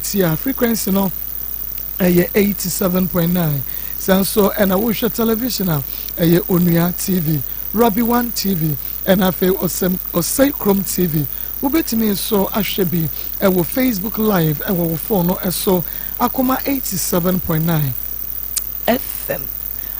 wotie a, frequency no ɛyɛ 87.9. Sɛ nso ɛna wohwɛ television a, ɛyɛ Onua TV, Rabi One TV, ɛna afei Ɔsɛm Ɔsɛe Kurom TV. Wobɛtumi nso ahwɛ bi ɛwɔ Facebook Live ɛwɔ wo phone no ɛso, Akoma 87.9 FM,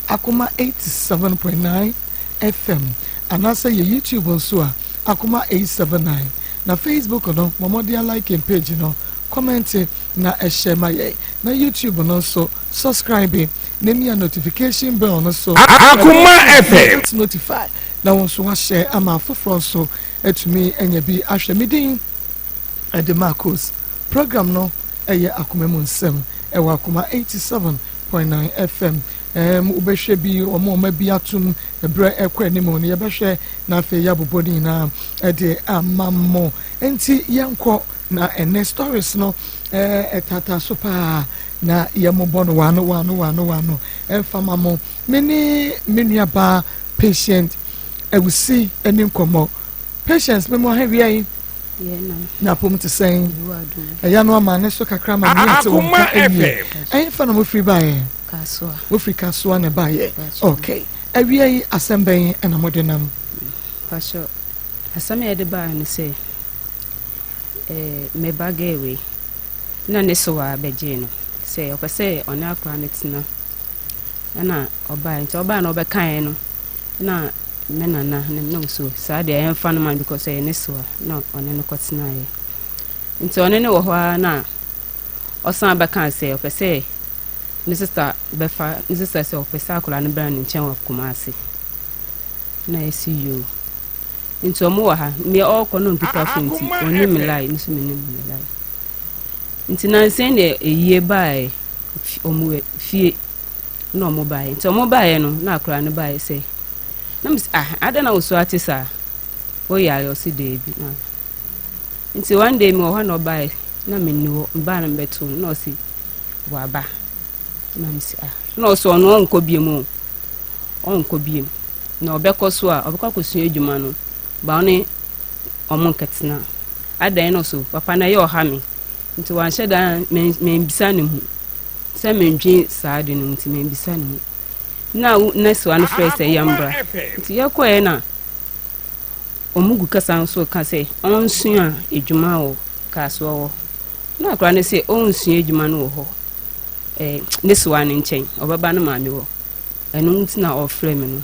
Akoma 87.9 FM, anaasɛ yɛ YouTube nso a, Akoma 879. Na Facebook no, mɔmɔden like page no, comment na ɛhyɛ ma yɛ. Na YouTube no nso, subscribe na mia notification bell no so. Akoma FM. Notify na wɔn nso wahyɛ ama afoforɔ nso atumi anya bi ahwɛ. Me din ɛde Marcos. Program no ɛyɛ Akoma Mu Nsɛm ɛwɔ Akoma 87.9 FM. Wobɛhwɛ bi ɔmo ɔmo bi atum ɛbrɛ ɛkɔ anim no, yɛbɛhwɛ na afei yɛabobɔ ne nyinaa ɛde ama mo. Nti yɛnkɔ na ɛnɛ stories no ɛtata so paa na yɛmobɔ no wano wano wano wano ɛmfa ma mo. Me ne me nuabaa Patient Awusi ɛne nkɔmmɔ. Patience, memo ahawia yi. Na apom te sɛn? Ɛyɛ no ama ne so kakra ma me ate wɔn ka awie. Ɛyɛ fa na mofiri baeɛ? Mofiri Kasoa na baeɛ. Okay, awia yi asɛm bɛn ɛna mode nam? Pastor, asɛm a yɛde baa ne sɛ me ba girl wei na ne so a bɛgyee no sɛ ɔpɛ sɛ ɔne akora no tena, ɛna ɔbaa. Nti ɔbaa na ɔbɛkaeɛ no na me nana ne nam so saa deɛ ɛmfa no ma no because ɛyɛ ne so a na ɔne no kɔtenaeɛ. Nti ɔne ne wɔ hɔ ara na ɔsan bɛkaa sɛ ɔpɛ sɛ ne sister bɛfa ne sister, sɛ ɔpɛ sɛ akwadaa no bɛn ne nkyɛn wɔ Kumase na ɛsi yoo. Nti ɔmo wɔ ha, nea ɔrekɔ no nkita phone, nti ɔnim me line, nso menim me line. Nti nansan na eyie baeɛ ɔmo fie na ɔmo baeɛ. Nti ɔmo baeɛ no na akwadaa no baeɛ sɛ na mo sɛ, "Ah, adan na woso ate saa, woyare?" Ɔsi deebi. Na nti one day mi wɔ hɔ na ɔbaeɛ na mi ni hɔ, mbaa na mbɛto no na ɔsi waba na mi si, "Ah," na ɔsɛ ɔno ɔnkɔ biem o, ɔnkɔ biem na ɔbɛkɔ so a ɔbɛkɔ akɔsua adwuma no ba ɔne ɔmo nkɛtena adan no so. Papa na ɛyɛ ɔha me nti wanhyɛ da membisa ne mu sɛ mendwen saa de no, nti membisa ne mu na nɛsewa no frɛ sɛ yɛmbra. Nti yɛkɔɛ na ɔmo gu kasa nso ka sɛ ɔnsua adwuma wɔ Kaasoa wɔ na akora no sɛ ɔnsua adwuma no wɔ hɔ ne sewa no nkyɛn, ɔbɛba no maame wɔ ɛno nti na ɔfrɛ me no.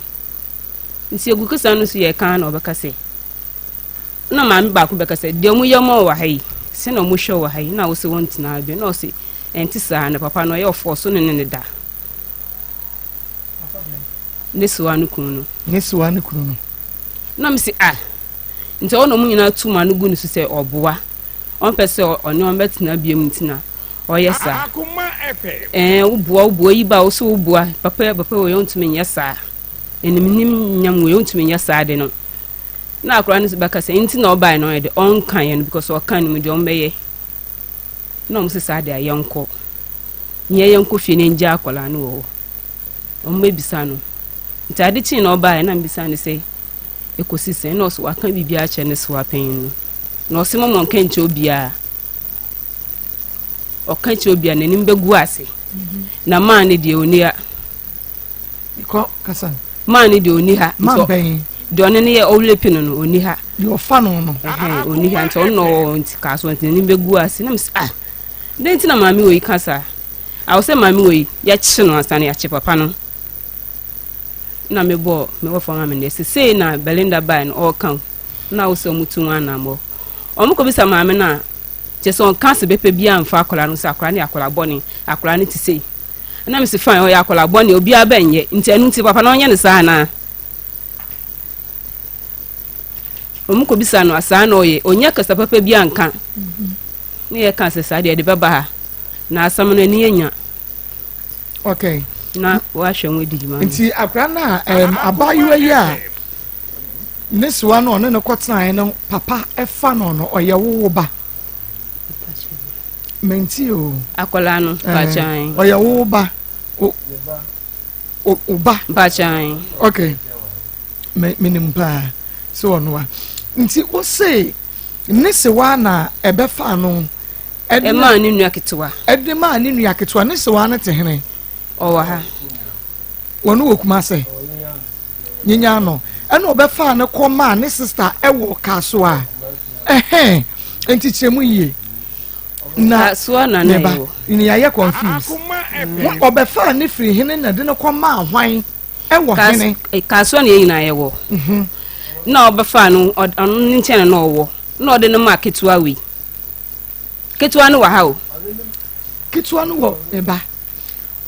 Nti egu kasa no so yɛka na ɔbɛka sɛ na maame baako bɛka sɛ deɛ ɔmo yɛ mɔ wɔ ha yi sɛ na ɔmo hwɛ wɔ ha yi na wɔsɛ wɔn tena bi na ɔsɛ ɛnti saa na papa no ɔyɛ ɔfɔ so ne ne da ne sewa no kunu no. Ne sewa no kunu no. Na mo sɛ, "Ah," nti ɔno ɔmo nyinaa tu ma no gu ne so sɛ ɔboa, ɔmpɛ sɛ ɔne ɔmo bɛtena biem nti na ɔyɛ saa. Woboa woboa yi ba wo so woboa papa papa wɔ yɛ ntumi nyɛ saa, enimnim nyam wɔ yɛ ntumi nyɛ saa de no. Na akora no bɛka sɛ nti na ɔbae no ɔyɛ de ɔnka yɛ no because ɔka no mu deɛ ɔmbɛyɛ na ɔmo sɛ saa de a yɛnkɔ nyɛ yɛnkɔ fie na ngya akwadaa no wɔ hɔ. Ɔmo bɛbisa no. Nti ade kyee na ɔbaeɛ na mbisa no sɛ ɛkɔsi sɛn, na ɔso waka biribi akyerɛ ne so apɛn no na ɔse mɔmɔ nka nkyerɛ obiara, ɔka kyerɛ obiara n'anim bɛgu ase na maa ne deɛ ɔni ha. Kɔ kasa. Maa ne deɛ ɔni ha. Maa bɛn? Deɛ ɔne ne yɛ ɔwule no ɔni ha. Deɛ ɔfa no. Ɛhɛn, ɔni ha. Nti ɔno na ɔwɔ nti kaa so nti n'anim bɛgu ase na mesɛ, "Ah, dɛn nti na maame wɔ yi ka saa?" Awɔ sɛ maame wɔ yi yɛkye no ansa na yɛakye papa no. Na mebɔ mewɔ fam ama no sesei na Belinda bae no ɔreka o na wo sɛ ɔmo tu wɔn anammɔ, ɔmo kɔbisa maame no a kyɛ sɛ ɔnka sɛ bɛpɛ bi amfa akwadaa no sɛ akwadaa no yɛ akwadaa bɔne, akwadaa no te sei. Na mesi fine, ɔyɛ akwadaa bɔne, obiara bɛnyɛ nti ɛno nti papa na ɔnyɛ no saa anaa? Ɔmo kɔbisa no asaa na ɔyɛ ɔnyɛ kasa papa bi anka ne yɛ ka sɛ saa deɛ yɛde bɛba ha na asɛm no ani anya. Na wahwɛ ho adi dwuma no. Nti akora no a abaayewa yi a ne sewa no ɔne no kɔtenaeɛ no papa ɛfa no ɔyɛ wowo ba? Menti o. Akwadaa no mpakyan. Ɔyɛ wowo ba, o ba? Mpakyan. Okay, menim paa sɛ ɔno a nti wose ne sewa na ɛbɛfa no. Ɛmaa ne nua ketewa. Ɛde maa ne nua ketewa. Ne sewaa no te hene? Ɔwɔ ha. Wɔn wɔ Kumase. Nyinya no. Ɛna ɔbɛfaa no kɔ maa ne sister ɛwɔ Kasoa. Ɛhɛn. Nti kyerɛ mu yie. Na Kasoa na na ɛwɔ. Ne yɛayɛ confused. Ɔbɛfaa ne firi hene na de no kɔ maa hwan ɛwɔ hene? Kasoa na yɛn nyinaa yɛwɔ. Na ɔbɛfaa no, ɔno ne nkyɛn na ɔwɔ. Na ɔde no maa ketewa wei. Ketewa no wɔ ha o. Ketewa no wɔ ne ba.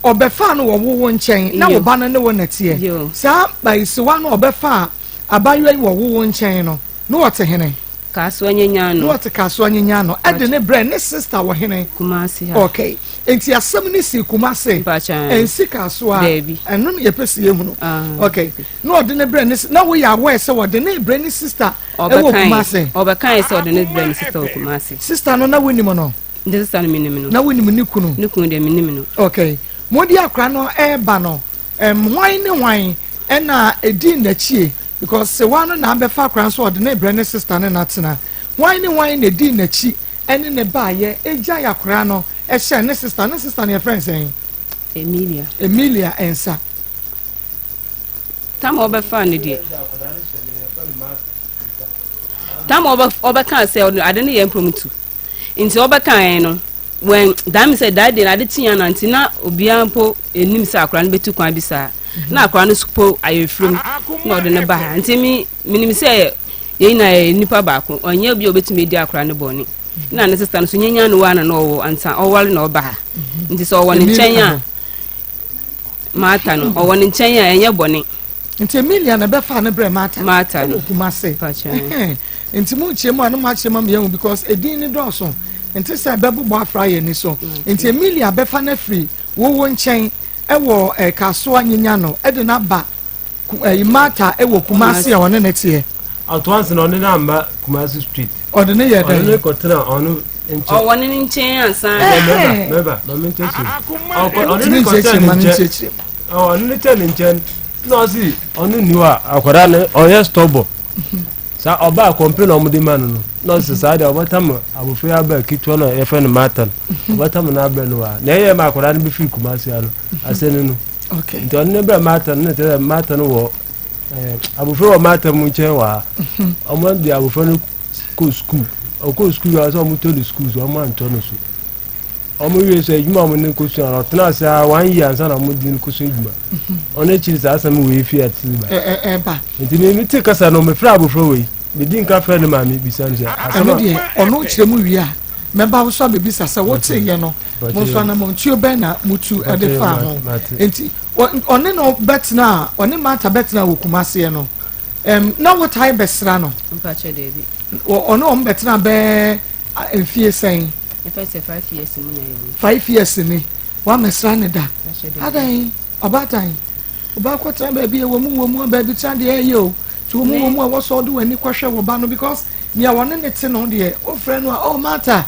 Ɔbɛfaa no wɔ wo wo nkyɛn na wo ba no ne wo na teɛ. Saa bayisiwa no ɔbɛfaa abayewa yi wɔ wo wo nkyɛn no, na ɔte hene? Kasoa nyenya no. Na ɔte Kasoa nyenya no. Ɛde ne brɛ ne sister wɔ hene? Kumasi ha. Okay. Nti asɛm no si Kumasi? Mpakyɛ. Ɛnsi Kasoa? Daabi. Ɛno na yɛpɛ si yɛhunu. Okay. Na ɔde ne brɛ ne, na woyɛ aware sɛ ɔde ne brɛ ne sister ɛwɔ Kumasi? Ɔbɛkae sɛ ɔde ne brɛ ne sister wɔ Kumasi. Sister no na wonim no? Ne sister no menim no. Na wonim ne kunu? Ne kunu deɛ menim no. Okay. Mode akora no ɛreba no, hwan ne hwan ɛna ɛdii n'akyie? Because sewa no na abɛfa akora nso ɔde ne brɛ ne sister ne n'atena. Hwan ne hwan na ɛdii n'akyi ɛne ne baayɛ ɛgyae akora no ɛhyɛ ne sister? Ne sister no yɛfrɛ no sɛn? Emilia. Emilia nsa. Tam a ɔbɛfa no deɛ. Tam a ɔbɛka sɛ ade no yɛ mpromutu. Nti ɔbɛkaeɛ no, when that means sɛ that day na ade kyeeɛ na nti na obiara mpo enim sɛ akora no bɛtu kwan bi saa. Na akora no po ayɛ firim na ɔde no ba ha. Nti mi menim sɛ yɛn nyinaa yɛ nipa baako, ɔnyɛ obi a obɛtumi adi akora no bɔne. Na ne sister no so nyanya no wa na na ɔwɔ ansa ɔware na ɔba ha. Nti sɛ ɔwɔ ne nkyɛn a, Martha no ɔwɔ ne nkyɛn a, ɛnyɛ bɔne. Nti Emilia na ɛbɛfa ne brɛ Martha. Martha no. Ɛwɔ Kumase. Nti mo nkyɛn mu a no mo akyerɛ mu yɛn because edin ne dɔɔso. Nti sɛ ɛbɛbobɔ afra yɛn ni so. Nti Emilia bɛfa no afiri wowo nkyɛn ɛwɔ Kasoa nyinya no ɛde n'aba ɛyi Martha ɛwɔ Kumase a ɔne ne teɛ. Ɔtoansi na ɔne n'amba Kumasi street. Ɔde ne yɛ dɛ. Ɔne ne kɔtena ɔno nkyɛn. Ɔwɔ ne nkyɛn ansa. Mɛba mɛba maame nkyɛn so. Ɔne ne kɔtena ne nkyɛn. Ɔne ne kyɛn ne nkyɛn na ɔsi ɔno ni hɔ a akwadaa no ɔyɛ stubborn. Saa ɔbaa kɔmpe na ɔmo ma no no na ɔsi saa deɛ ɔbɛtam abofra yi aba ketewa na yɛfrɛ no Martha no, ɔbɛtam no abrɛ no wɔ ha na ɛyɛ ma akwadaa no bɛfiri Kumasi ha no asɛ no no. Nti ɔne ne brɛ Martha no na kyerɛ sɛ Martha no wɔ abofra wɔ Martha mu nkyɛn wɔ ha. Ɔmo de abofra no kɔ sukuu, ɔkɔ sukuu a sɛ ɔmo tɔ no sukuu so ɔmo antɔ no so. Ɔmo wie sɛ adwuma a ɔmo ne kɔ sua no, ɔtena ase a one year ansa na ɔmo de no kɔ sua adwuma. Ɔno akyiri saa asɛm wei fi ate ba. Ɛba. Nti mi mi te kasa no, mefrɛ abofra wei, medi nka frɛ ne maame bisa no sɛ asɛm ɛno a deɛ ɔno kyerɛ mu wie a, mɛba wo so abɛbisa sɛ woteyɛ no, mo nso anammɔntuo bɛn na motu de faa ho. Nti ɔne no bɛtena a, ɔne Martha bɛtena wɔ Kumaseɛ no, na wotae bɛsra no? Mpakyɛ daabi. Ɔne ɔmo bɛtena bɛɛ mfie sɛn? Ɛfɛ sɛ 5 years mu na yɛ wɔ. 5 years ni wamɛsra ne da? Mpakyɛ daabi. Adan ɔbaatan ɔba kɔtena baabi a wɔ mu wɔ mu a baabi tena deɛ ɛyɛ o, nti wɔ mu wɔ mu a wɔsɔ ɔde w'ani kɔhwɛ wɔ ba no because nea wɔne ne te no deɛ, wofrɛ no a, "Oh Martha,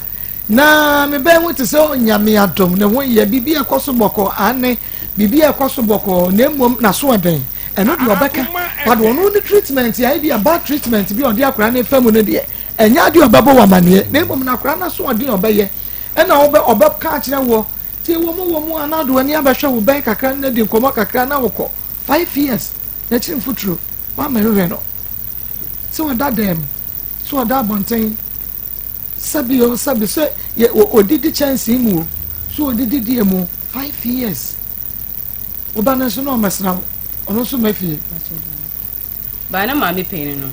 na mebɛn ho te sɛ Onyame adom ne ho yɛ, biribi a ɛkɔ so bɔkɔ ane biribi a ɛkɔ so bɔkɔ," na mmom n'aso ɛdɛn ɛno deɛ ɔbɛka, but ɔno ne treatment a ebi a bad treatment bi a ɔde akwaraa ne fa mu no deɛ, ɛnyɛ adeɛ ɔbɛbɔ wɔ amaneɛ, na mmom na akwaraa n'aso ɔden ɔbɛyɛ ɛna ɔbɛ ɔbɛka akyerɛ wɔ tie wɔ mu wɔ mu a na ɔde w'ani abɛhwɛ wo bɛn kakra na di nkɔmɔ kakra na wokɔ. 5 years n'akyiri mfuturo wama hwehwɛ no sɛ ɔda dɛm, sɛ ɔda abɔnten, sɛbi o sɛbi sɛ yɛ odidi kyɛnsee mu o, so odidi die mu. 5 years ɔba no nso na ɔmɛsra wo, ɔno nso ma fie. Baa na maame panyin no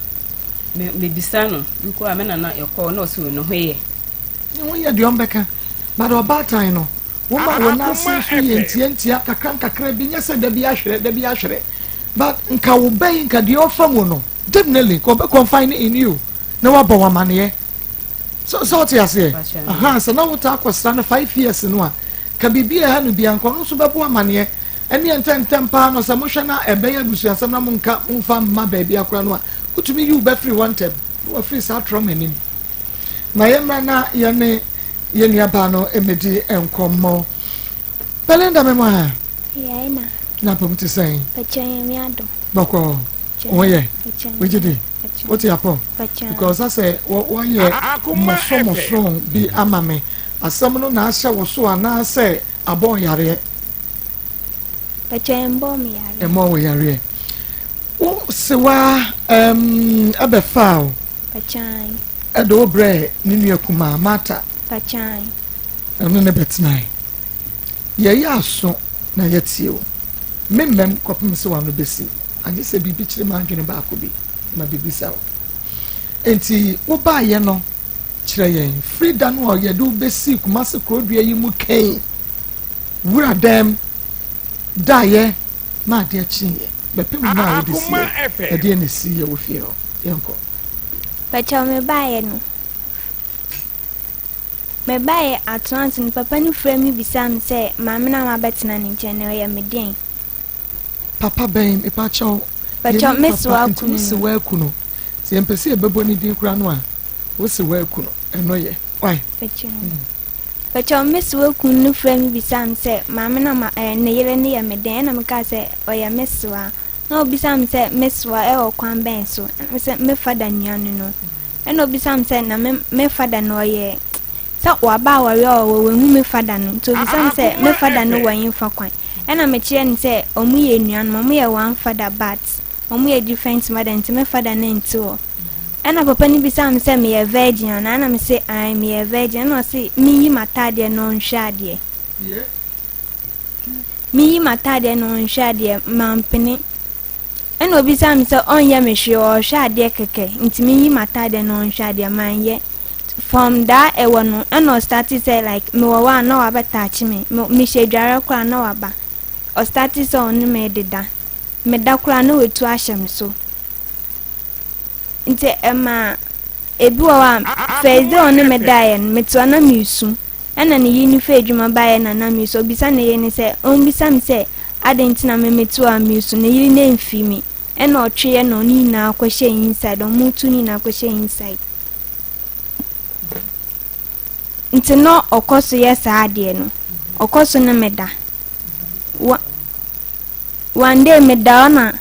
me mebisa no nko a me nana yɛkɔɔ na ɔsɛ ne ho yɛ. Ne ho yɛ deɛ ɔmbɛka, but ɔbaatan no woma wɔn ase nso yɛ ntiantia kakra nkakra bi, nyɛ sɛ dabi ahwerɛ dabi ahwerɛ, but nka wo bɛyi nka deɛ ɔfa mu no, definitely nka ɔbɛ confine in you na wabɔ wɔn amaneɛ so sɛ ɔte aseɛ aha sɛ na wota akɔsra no 5 years no a, ka biribi a ɛha no bia nka ɔno nso bɛbɔ amaneɛ. Ɛne ntɛntɛm paa no sɛ mohwɛ na ɛbɛyɛ abusuasɛm na monka momfa mma baabi akora no a, wotumi yi wo bɛfiri hɔ ntɛm na wafiri saa trauma anim. Ma yɛmmra na yɛne yɛn nuabaa no mmɛdi nkɔmmɔ. Belinda, me ha. Yɛna. Na pɔm te sɛn? Pakyɛ, Nyame adom. Bɔkɔɔ wo yɛ, wogye di wote apɔ because asɛ wɔyɛ mmɔsɔmmɔsɔ bi ama me. Asɛm no na ahyɛ wo so anaasɛ abɔ wo yareɛ? Pakyɛ ɛmbɔɔ me yareɛ. Ɛmmɔɔ wo yareɛ. Wo sewa ɛm ɛbɛfaa wo. Pakyan. Ɛde wo brɛɛ ne nua kumaa Martha. Pakyan. Ɛno ne bɛtenae. Yɛyɛ aso na yɛtie wo. Me mmɛm kɔpem sɛ w'ano bɛsi, agye sɛ biribi kyere m'adwene baako bi ma bebisa wo. Enti wobaeɛ no, kyerɛ yɛn, firi da no a yɛde wo bɛsii Kumase kurodua yi mu kɛn wura dɛm daeɛ ma adeɛ kyeeɛ bɛpem nnɛ a wode siiɛ, ɛdeɛn na ɛsiiɛ wɔ fie hɔ? Yɛnkɔ. Pakyɛw mebaeɛ no, mebaeɛ atoanso no papa no frɛɛ me bisaa me sɛ maame no a mabɛtena ne nkyɛn no ɔyɛ me deɛn? Papa bɛn mepakyɛw? Pakyɛw Yɛnim me papa sewa nti kunu wo no. sewa akunu. Sɛ yɛmpɛ sɛ yɛbɛbɔ ne din koraa no a, wo sewa akunu ɛno yɛ. Wai? Pakyɛw. Pakyɛw me sewa kunu no frɛɛ me bisaa me sɛ maame no a ma ɛɛ ne yere no yɛ me deɛn ɛna mekaa sɛ ɔyɛ me sewa. Na obisaa me sɛ, Me soa wɔ kwan bɛn so? Ɛna me sɛ, Me fada nua no no. Ɛna obisaa me sɛ, na me me fada no ɔyɛ sɛ waba awɔre a ɔwɔ wahu me fada no. Nti obisaa me sɛ, me fada no wɔ hefa kwan? Ɛna mekyerɛɛ no sɛ ɔmo yɛ nuanom, ɔmo yɛ one father but ɔmo yɛ different mother nti me fada no nte hɔ. Ɛna papa no bisaa me sɛ meyɛ virgin anaa? Ɛna me se ae meyɛ virgin. Ɛna ɔse menyi m'ataadeɛ na ɔnhwɛ adeɛ. Meyi m'ataadeɛ na ɔnhwɛ adeɛ, mampene. Ɛna obisaa me sɛ ɔnyɛ me hwee, ɔrehwɛ adeɛ kɛkɛ, nti menyi m'ataadeɛ na ɔnhwɛ adeɛ, manyɛ. From daa ɛwɔ no, ɛna ɔstarte sɛ like mewɔ hɔ a na wabɛtaakye me, mehyɛ adwareɛ koraa na waba. Ɔstarte sɛ ɔne me deda, meda koraa na watu ahyɛ me so. Nti ɛmaa ebi wɔ hɔ a first day ɔne me daeɛ no, mete hɔ na meresu. Ɛna ne yere no firi adwuma baeɛ na na meresu. Ɔbisa ne yere no sɛ, ɔmmisa me sɛ adɛn nti na me mete hɔ a meresu. Ne yere no amfiri me. Ɛna ɔtweeɛ na ɔne nyinaa kɔhyɛɛ inside. Ɔmo tu ne nyinaa kɔhyɛɛ inside. Nti na ɔkɔ so yɛ saa adeɛ no. Ɔkɔ so ne me da. One day meda hɔ na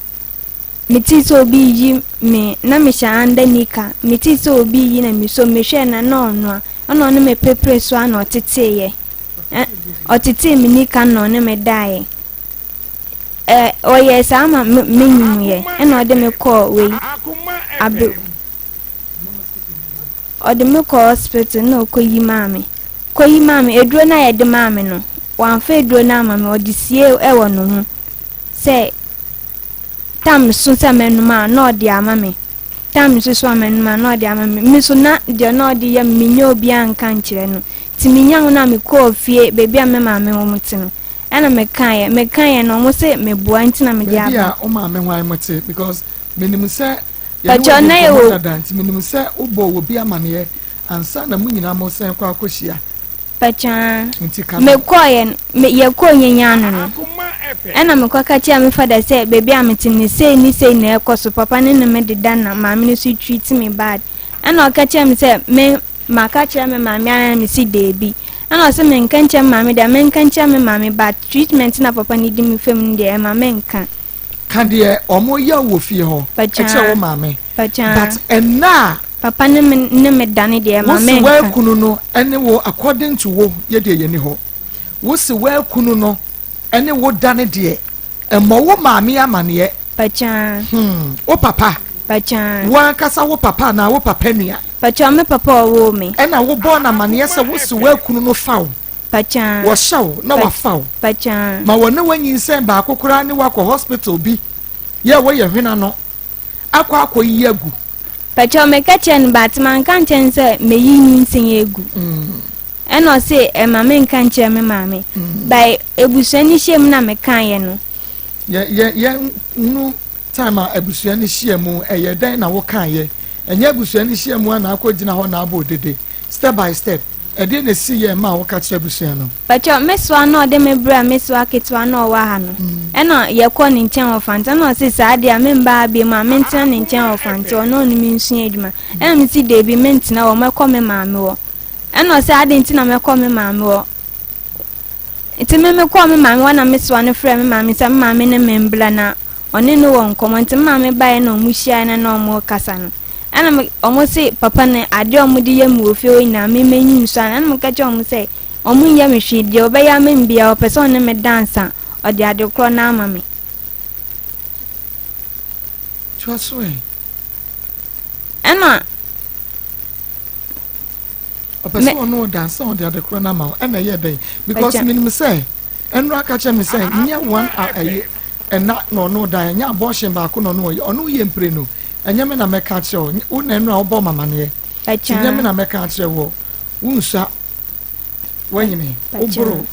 metee sɛ obi reyi me, na mehyɛ under nika. Metee sɛ obi reyi na mesom, mehwɛɛ na na ɔnoa. Ɛna ɔne me pepree so ara na ɔteteeɛ. Ɛ ɔtetee me nika na ɔne me daeɛ. Ɛ ɔyɛɛ saa ma me menyiniiɛ. Ɛna ɔde me kɔɔ wei abe ɔde me kɔɔ hospital na ɔkɔyi maa me. Kɔyi maa me aduro no a yɛde maa me no, wamfa aduro no ama me, ɔde sie wɔ ne ho sɛ tam so sɛ mɛnom a na ɔde ama me. Time nso so a m'anom a na ɔde ama me. Me nso na deɛ na ɔde yɛ me menyɛ obiara nka nkyerɛ no. Nti menya ho no a mekɔɔ fie baabi a me maame wɔn te no. Ɛna mekaeɛ, mekaeɛ no wɔn se meboa nti na mede aba. Baabi a wo maame hwan mo te because menim sɛ yɛne Pakyɛ wo na di yɛwɔ nkɔmmɔ dada nti menim sɛ wobɔɔ obi amaneɛ ansa na mo nyinaa mo sɛn kɔ akɔhyia. Pakyaa. Nti ka no. Mekɔeɛ no, me, yɛkɔɔ Nyanyan no, ɛna mekɔka kyerɛɛ me fada sɛ baabi a mete no sei ne sei na ɛrekɔ so, papa no ne me deda na maame no nso treat me bad. Ɛna ɔka kyerɛɛ me sɛ me, maka kyerɛ me maame anaa mese daabi. Ɛna ɔse menka nkyerɛ me maame deɛ, menka nkyerɛ me maame but treatment na papa no di me fam no deɛ ɛma menka. Ka deɛ ɔmo yɛ wɔ fie hɔ kyerɛ wo maame. Pakyaa. But ɛnna a. Papa ne me ne me dane deɛ ma Wo se menka. w'akunu no ne wo according to wo yɛ deɛ yɛni hɔ. Wo se w'akunu no ne wo dane deɛ mmɔ wo maame amaneɛ. Pakyaa. Hmm, wo papa. Pakyaa. Wo ankasa wo papa anaa wo papa nua. Pakyaa me papa ɔwoo me. Ɛna wo bɔɔ no amaneɛ sɛ wo se w'akunu no fa wo. Pakyaa. Wɔhyɛ wo na wafa wo. Pakyaa. Ma wɔne wo anyinsɛn baako koraa ne wo akɔ hospital bi yɛ wɔyɛ hwene ano akɔ akɔyi agu. Pakyɛw meka kyerɛɛ no but manka ankyerɛ no sɛ meyi nyinsɛn agu. Ɛna ɔse ɛma menka nkyerɛ me maame. By abusua no hyia mu na mekaeɛ no. Yɛ yɛ yɛ hunu time a abusua no hyia mu ɛyɛ dɛn na wokaeɛ? Ɛnyɛ abusua no hyia mu a na akɔ gyina hɔ na abɔ odede. Step by step, ɛdeɛn na ɛsi yɛ ma woka kyerɛ abusua no? Pakyɛw, me soa na ɔde me brɛɛ me soa ketewa na ɔwɔ ha no, ɛna yɛkɔɔ ne nkyɛn wɔ Fante, ɛna ɔse saa deɛ a memba ha biom a mentena ne nkyɛn wɔ Fante hɔ na ɔne me nsua adwuma, ɛna mese dabi mentena hɔ mɛkɔ me maame hɔ, ɛna ɔse adɛn nti na mɛkɔ me maame hɔ, nti me mekɔɔ me maame hɔ na me soa no frɛɛ me maame sɛ me maame ne me mbra na ɔne no wɔ nkɔmmɔ, nti me maame baeɛ na ɔmo hyiaeɛ na na ɔmo rekasa no. Ɛna me, wɔn se, papa no, adeɛ a wɔde yɛ me wɔ fie hɔ nyinaa, me m'ani nsɔ ano. Ɛna meka kyerɛɛ wɔn sɛ, Ɔmo nyɛ me hwee, deɛ ɔbɛyɛ ama me biara ɔpɛ sɛ ɔne me dansa, ɔde ade korɔ no ama me. Toa so ɛ. Ɛna Ɔpɛ sɛ ɔne wo dansa, ɔde ade korɔ no ama wo. Ɛna ɛyɛ dɛn? Because menim sɛ ɛnora ka kyerɛ me sɛ nyɛ one a ɛyɛ ɛna na ɔne wo dan, ɛnyɛ abortion baako na ɔne ɔyɛ, ɔne wo yɛ mprenu. Ɛnyɛ me na mɛka akyerɛ wo, wo na ɛnora wobɔ mamaneɛ nti nyɛ me na mɛka akyerɛ wo. Wonsua, wanyini, woboro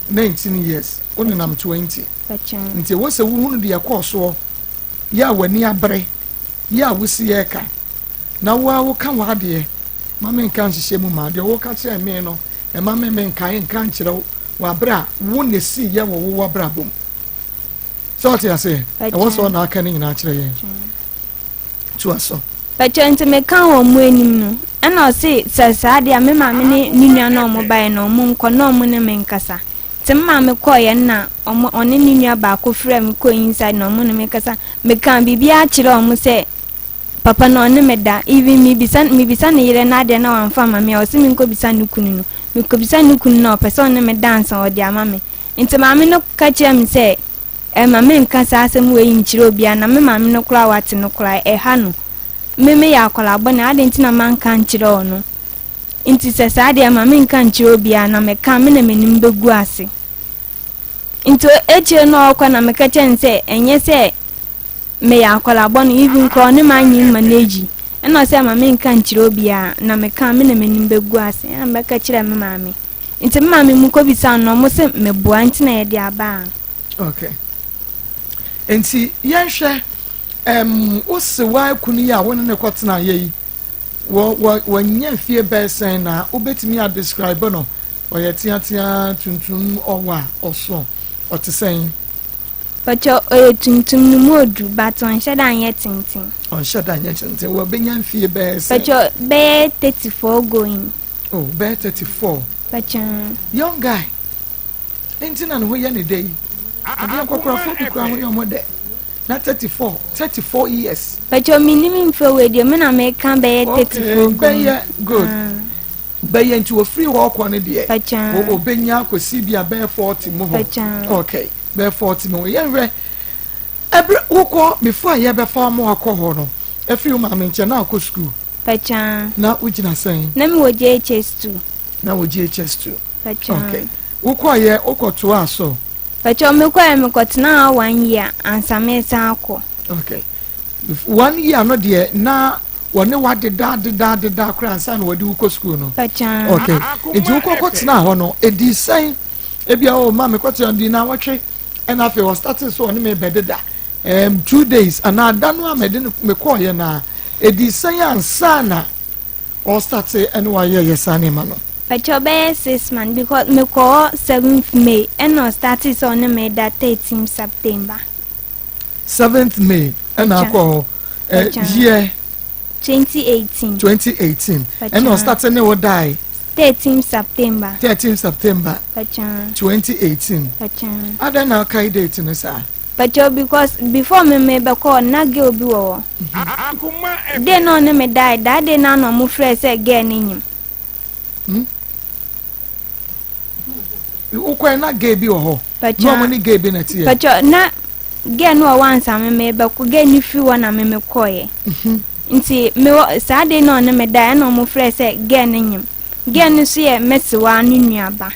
19 years, wo nenam 20, nti ɛwɔ sɛ wohunu deɛ ɛkɔɔ soɔ yɛ a w'ani abere yɛ a wosi yɛ ka na wo a woka w'adeɛ ma menka nhyehyɛ mu ma deɛ woka kyerɛ me no, ɛma me menkae nka nkyerɛ wo wɔ abere a wo na esi yɛ wɔ wo w'abrabɔ mu sɛ ɔte aseɛ. Ɛwɔ sɛ ɔna aka ne nyinaa kyerɛ yɛn. Toa so. Pɛkyɛ, nti meka wɔ mo anim no, ɛna ɔse sɛ saa deɛ a, me maame ne ne nua na ɔmo baeɛ no, ɔmo nkɔ na ɔmo ne me nkasa. Nti me maame kɔɔeɛ no na ɔmo ɔne ne nua baako frɛ me kɔɔ inside na ɔmo ne me kasa. Meka biribiara kyerɛ ɔmo sɛ papa no ɔne me da. Even mebisa ne yere no adeɛ na wamfa ama me a, ɔse menkɔbisa ne kunu no. Mekɔbisa ne kunu no a, ɔpɛ sɛ ɔne me da ansa ɔde ama me. Nti maame no ka kyerɛ me sɛ ɛma menka saa asɛm wei nkyerɛ obiara, na me maame no koraa wate no koraa ɛha no. Me meyɛ akwadaa bɔne, adɛn nti na manka nkyerɛ ɔno? Nti sɛ saa deɛ, ma menka nkyerɛ obiara, na meka me na m'anim bɛgu ase. Nti akyire no ɔkɔ na meka kyerɛ no sɛ ɛnyɛ sɛ meyɛ akwadaa bɔne, even koraa ɔne m'anyi ma no agyi. Ɛna ɔsɛ ma menka nkyerɛ obiara, na meka me na m'anim bɛgu ase. Ɛna mɛka kyerɛ me maame. Nti me maame mu kɔbisa no, ɔmo sɛ meboa nti na yɛde aba a. Okay, nti yɛnhwɛ wosewa kunu yi a wo ne ne kɔtena yɛ yi, wɔ wɔ wɔnyɛ fie bɛɛ sɛn na wobɛtumi adescribe no? Ɔyɛ teatea, tuntum, ɔwɔ a ɔso, ɔte sɛn? Pɛkyɛ, ɔyɛ tuntum no mu odu, but ɔnhyɛ da nyɛ tenten. Ɔnhyɛ da nyɛ tenten. Wɔbɛnya mfie bɛɛ sɛn? Pɛkyɛ, bɛyɛ 34 going. Oh, bɛyɛ 34. Pɛkyɛ. Young guy, nti na ne ho yɛ ne dɛ yi adeɛ. Nkɔkorɔfoɔ bi kura ho yɛ ɔmo dɛ na 34, 34 years. Pɛkyɛ, menim mfe wei deɛ, me na meka bɛyɛ 34 going. Bɛyɛ good. Bɛyɛ nti ofiri hɔ ɔkɔ no deɛ Pɛkyɛ. Obɛnya akɔsi bi a bɛyɛ 40 mu hɔ. Pɛkyɛ. Okay, bɛyɛ 40 mu hɔ. Yɛnhwɛ ɛberɛ wokɔ before a yɛbɛfa ɔmo akɔ hɔ no, ɛfiri wo maame nkyɛn na akɔ school. Pɛkyɛ. Na wogyina sɛn? Na mewɔ JHS 2. Na wɔ JHS 2. Pɛkyɛ. Okay, wokɔɔyɛ wokɔtoa so? Pɛkyɛ, mekɔɛ mekɔtena hɔ one year ansa mesan akɔ. Okay, one year no deɛ na wɔne wadeda deda deda koraa ansa na wɔde wokɔ school no? Pɛkyɛ. Okay, nti wokɔkɔ tena hɔ no, ɛdi sɛn? Ebia o ma mekɔtena di na wɔtwe, ɛna afei ɔstart so ɔne me bɛdeda 2 days anaa da no a mɛde no mekɔɔyɛ na ɛdi sɛn ansa na ɔstart ɛne wayɛ yɛ saa nneɛma no? Pɛkyɛ, ɔbɛyɛ 6 months, because mekɔ hɔ 7th May, ɛna ɔstart sɛ ɔne me da 13 September. 7th May ɛna Pɛkyɛ. akɔ hɔ Pɛkyɛ. Year? 2018. 2018. Pɛkyɛ. Ɛna ɔstart ne wo dae? 13 September. 13 September. Pɛkyɛ. 2018. Pɛkyɛ. Adan na ɔkae date no saa? Pɛkyɛ, because before me me bɛkɔ, na girl bi wɔ hɔ. Day na ɔne me dae, that day na na ɔmo frɛ sɛ girl ne nyim. Wokɔɛ na girl bi wɔ hɔ na ɔmo Pɛkyɛ. ne girl bi na teɛ? Pɛkyɛ, na girl no wɔ hɔ ansa me me bɛkɔ. Girl ne firi hɔ na me me kɔɛ. Nti mewɔ saa day na ɔne me dae, ɛna ɔmo frɛ sɛ girl ne nyim. Girl no nso yɛ mɛsewa ne nuaba.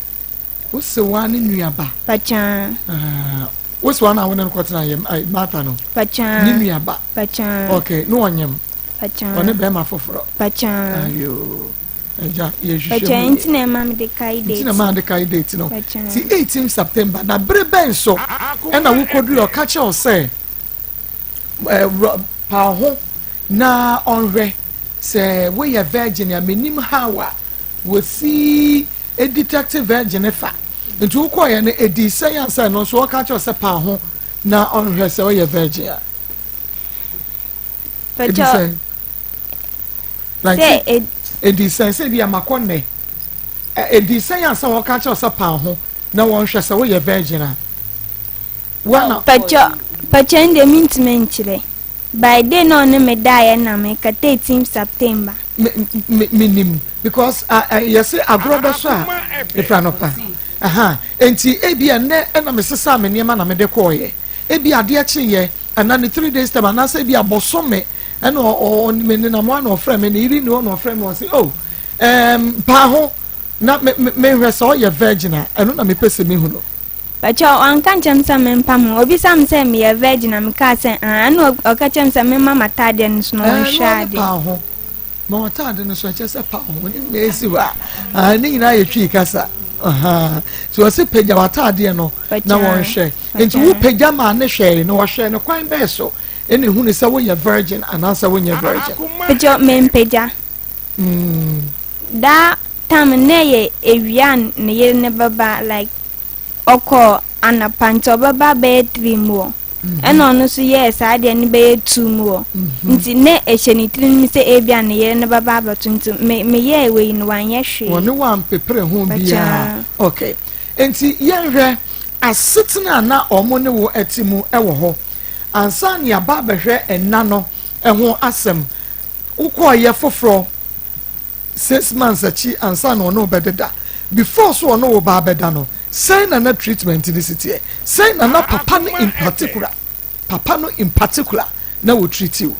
Wosewa ne nuaba? Pɛkyɛ. Ah, wosewa na wo ne no kɔtena yɛ Martha no ne Pɛkyɛ. nuaba? Pɛkyɛ. Okay, ne ɔnyem Pɛkyɛ. ɔne bɛrima foforɔ? Pɛkyɛ. Ayo, ɛgya yɛhwehwɛ Pɛkyɛ mu. nti na ɛma me de kae Nti date. na maa de kae date no. Pɛkyɛ. Ti 18 September na bere bɛn so ɛna wokɔduru ɔka kyerɛ wo sɛ pa ho na ɔnhwɛ sɛ woyɛ virgin a? Menim how a wɔsi detect virgin fa. Nti wokɔɔyɛ no, ɛdi sɛn ansa no nso ɔka kyerɛ wo sɛ pa ho na ɔnhwɛ sɛ woyɛ virgin a? Ɛdi Pɛkyɛ. sɛn like Sɛ ɛdi sɛn sɛ bi amakɔ nnɛ, ɛdi sɛn ansa wɔka kyerɛ wo sɛ pa ho na wɔnhwɛ sɛ woyɛ virgin a wana? Pɛkyɛ, ndɛ mentumi nkyerɛ. By day na ɔne me daeɛ na meka 13 September. Menim. Because yɛse agorɔ bɛsɔ a ɛfiri anɔpa. Aha, enti ebi ɛnɛ ɛna mesesa me nneɛma na mede kɔɔyɛ. Ebi adeɛ kyeeɛ ɛna ne 3 days time, anaasɛ ebi abɔsɔme ɛna ɔ ɔ me nenam hɔ na ɔfrɛ me, ne yiri ni hɔ na ɔfrɛ me, ɔse, "Oh, paa ho na me me mehwɛ sɛ ɔyɛ virgin a, ɛno na mepɛ sɛ mehu no." Pakyɛ, wanka nkyɛm sɛ mempa ho. Obisa me sɛ meyɛ virgin a, mekaa sɛ ah, ɛna ɔka kyerɛ me sɛ memma m'ataadeɛ no so na ɔnhwɛ ɛno ne adeɛ. Paa ho ma wɔtaade no so, ɛkyɛ sɛ paa ho ne nyinaa esi hɔ a, ah, ne nyinaa yɛ Twi kasa. Nti wɔsi pagya w'ataadeɛ no na wɔnhwɛ. Nti wo pagya maa ne hwɛɛ no, wɔhwɛ no kwan bɛɛ so ɛna ehunu sɛ woyɛ virgin anaasɛ wonyɛ virgin? Pakyɛ, mempagya. Daa time na ɛyɛ ewia a ne yere ne bɛba, like ɔkɔ anapa nti ɔbɛba bɛyɛ 3 mu hɔ, ɛna ɔno nso yɛɛ saa deɛ no bɛyɛ 2 mu hɔ, nti ne ɛhyɛ ne tirim sɛ ebia ne yere no bɛba abɛto, nti me meyɛɛ wei no, wanyɛ hwee. Wɔne wampepere ho biara. Okay, nti yɛnhwɛ asetena a na ɔmo ne wo ɛte mu ɛwɔ hɔ ansa ne aba abɛhwɛ ɛna no ɛho asɛm. Wokɔɔyɛ foforɔ 6 months akyi ansa na ɔne wo bɛdeda. Before so ɔne wo ba abɛda no, sɛn na na treatment ne si teɛ? Sɛn na na papa no in particular, papa no in particular na wɔ treat you?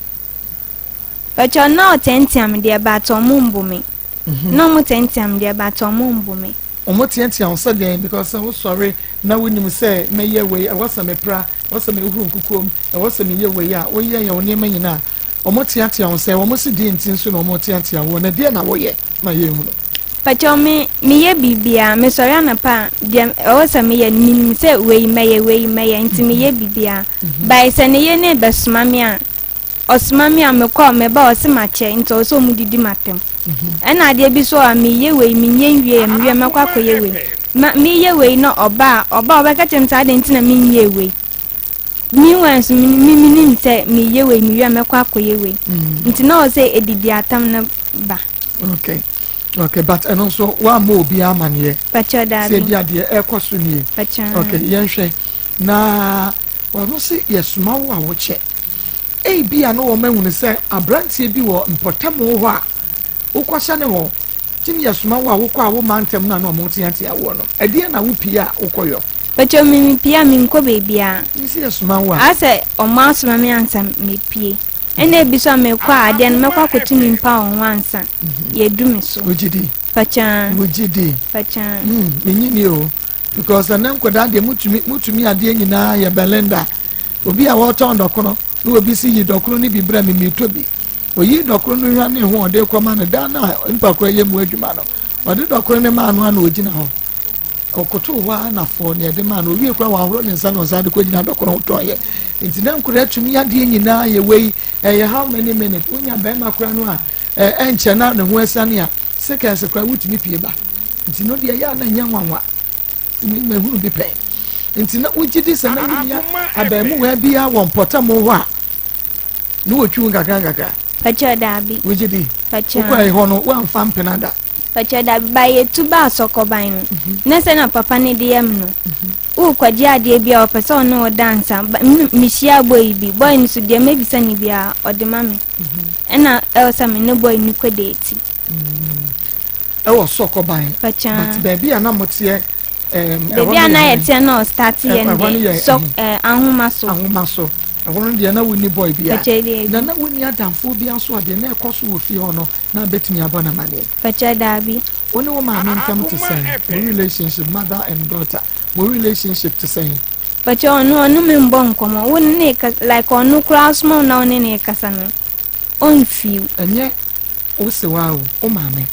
Pakyɛ, na ɔteatea me deɛ, but ɔmo mbo me. Na ɔmo teatea me deɛ, but ɔmo mbo me. Ɔmo teatea wo sɛ deɛn? Because sɛ wosɔre na wonim sɛ mɛyɛ wei, ɛwɔ sɛ mepra, ɛwɔ sɛ mehuru nkukuom, ɛwɔ sɛ meyɛ wei a, woyɛ yɛ wo nneɛma nyinaa, ɔmo teatea wo sɛ ɔmo si deɛ nti nso na ɔmo teatea wo na deɛ na woyɛ ma yɛn hu no? Pakyɛ, me meyɛ biribiara. Mesɔre anapa a, deɛ ɛwɔ sɛ meyɛ no, menim sɛ wei mɛyɛ, wei mɛyɛ, nti meyɛ biribiara. Bae sɛ ne yɛ ne bɛsoma me a, ɔsoma me a, mekɔ, meba, ɔse makyɛ, nti ɔwɔ sɛ ɔmo didi m'atɛm. Ɛna adeɛ bi so a, meyɛ wei, menyɛ nwie yɛ, mewie mɛkɔ akɔyɛ wei. Ma meyɛ wei na ɔba a, ɔba a, ɔbɛka kyerɛ me sɛ adɛn nti na menyɛ wei. Meanwhile nso, me menim sɛ meyɛ wei, mewie a mɛkɔ akɔyɛ wei, nti na ɔwɔ sɛ edidi atam no ba. Okay, but ɛno nso woamma obiara amanneɛ Pakyɛ, sɛ daabi. bi adeɛ ɛrekɔ so nie? Pakyɛ. Okay, yɛnhwɛ na wɔno se yɛsoma wo a wokyɛ, ebi a na wɔn ahunu sɛ aberanteɛ bi wɔ mpɔtamu hɔ a wokɔhyɛ ne hɔ kyini. Yɛsoma wo a wokɔ a, woma ntɛm no a na ɔmo teatea woɔ no, ɛdeɛ na wopie a wokɔyɔ? Pakyɛ, me mepie a, menkɔ baabiara. Nsi yɛsoma wo a. Asɛ ɔmo asoma me ansa mepie, ɛna ebi so a mekɔ a, adeɛ no mɛkɔ akɔto nipa wɔ ho ansa yɛdu me so. Wogye di? Pakyɛ. Wogye di? Pakyɛ. Menyi ni o, because ɛnɛ nkwadaa deɛ, mutumi adeɛ nyinaa yɛ Belinda. Obi a wɔtɔn dɔkono na obi si yi dɔkono no bi brɛ me, metɔ bi. Oyi dɔkono no hwa ne ho, ɔde kɔma no dan na nipa koro yɛ mu adwuma no, ɔde dɔkono no maa no a, na ogyina hɔ, ɔkoto hɔ a, na fɔ nea ɛde maa no owie kora, wahoro ne nsa na ɔsan de kɔ gyina dɔkono ho tɔn yɛ. Nti na nkwadaa tumi adeɛ nyinaa yɛ wei. Ɛyɛ how many minutes wonya bɛrima kora no a, ɛnkyɛ na ne ho asiane a, seconds kora wotumi pie ba. Nti no deɛ, yɛ a na nyɛ nwanwa, mahunu bi pɛn. Nti na wogye di sɛ na wonya abaamuwa biara wɔ mpɔtam hɔ a ne wɔtwi wo nkakra nkakra? Pakyɛ, daabi. Wogye di? Pakyɛ. Wokɔɛ hɔ no, woamfa mpena da? Pakyɛ, daabi. Ba yɛtu ba asɔkɔban no na sɛ na papa no de yɛ me no, wokɔgye adeɛ bi a, ɔpɛ sɛ ɔne wo dansa. Mehyia boy bi, boy no so deɛ mɛbisa no biara ɔde ma me, ɛna ɛwɔ sɛ me ne boy no kɔ date. Ɛwɔ sɔkɔban? Pakyɛ. But baabi a na moteɛ? Baabi a na yɛteɛ na ɔstart yɛ no deɛ, sɔ ahoma so. Ahoma so ɛhɔ no deɛ, na wonni boy bia? Pakyɛ, deɛ. Na wonni adamfoɔ bi nso a deɛ na ɛkɔ so wɔ fie hɔ no na bɛtumi abɔ no amaneɛ? Pakyɛ, daabi. Wo ne wo maame ntam te sɛn? Mo relationship, mother and daughter, mo relationship te sɛn? Pakyɛ, ɔno me mbɔ nkɔmmɔ. Wo ne ne kasa, like ɔno koraa soma wo na wo ne ne kasa no, ɔmfiw. Ɛnyɛ wo sewa o, wo maame.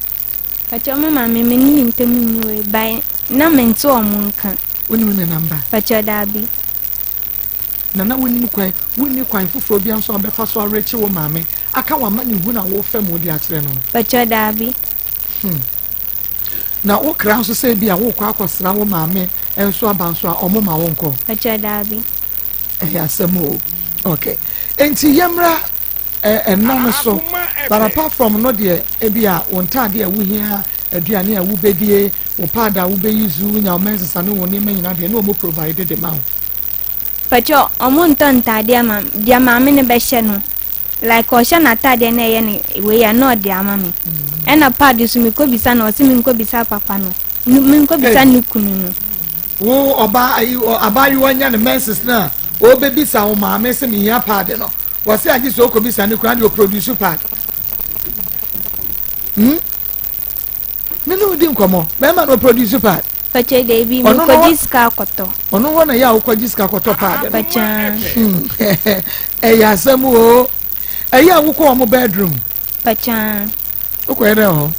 Pakyɛ, me maame, me ne ne ntam nni wei by na mente ɔmo nka. Wonim ne number? Pakyɛ, daabi. Na wonim kwan, wonni kwan foforɔ bi nso a wobɛfa so arekye wo maame aka wama ne hu na wofɛ mu de akyerɛ no? Pakyɛ, daabi. Na wo kra nso, sɛ bi a wokɔ akɔsra wo maame nso aba nso a, ɔmo ma wo nkɔ? Pakyɛ, daabi. Ɛyɛ asɛm o. Okay, nti yɛmmra ɛnna no so. But apart from no deɛ, ebi a wo ntaade a wohia, aduane a wobɛdie, wo pad a wobɛyi zu, wonya wo menses ne wo nneɛma nyinaa deɛ, ne ɔmo provide de ma wo? Pakyɛ, ɔmo ntɔ ntaadeɛ ma deɛ maame no bɛhyɛ no. Like ɔhyɛ n'ataadeɛ na ɛyɛ no wei a na ɔde ama me. Ɛna pad so mekɔbisa no ɔse menkɔbisa papa no. Menkɔbisa ne kunu no. Wo ɔbaa ayi abaayewa nya ne menses no a ɔbɛbisa wo maame sɛ mehia pad no. Wɔse agye sɛ ɔkɔbisa ne kunu ade ɔproduce pad. Hmm? Me ne wo di nkɔmmɔ. Bɛrima no ɔproduce pad. Pakyɛ deebi mekɔgye sika akɔtɔ. Ɔno hɔ na yɛ a wokɔgye sika kɔtɔ paade no. Pakyɛ. Hmm. Ɛyɛ asɛm o. Ɛyɛ a wokɔ wɔn bedroom. Pakyɛ. Wokɔ yɛ dɛ hɔ.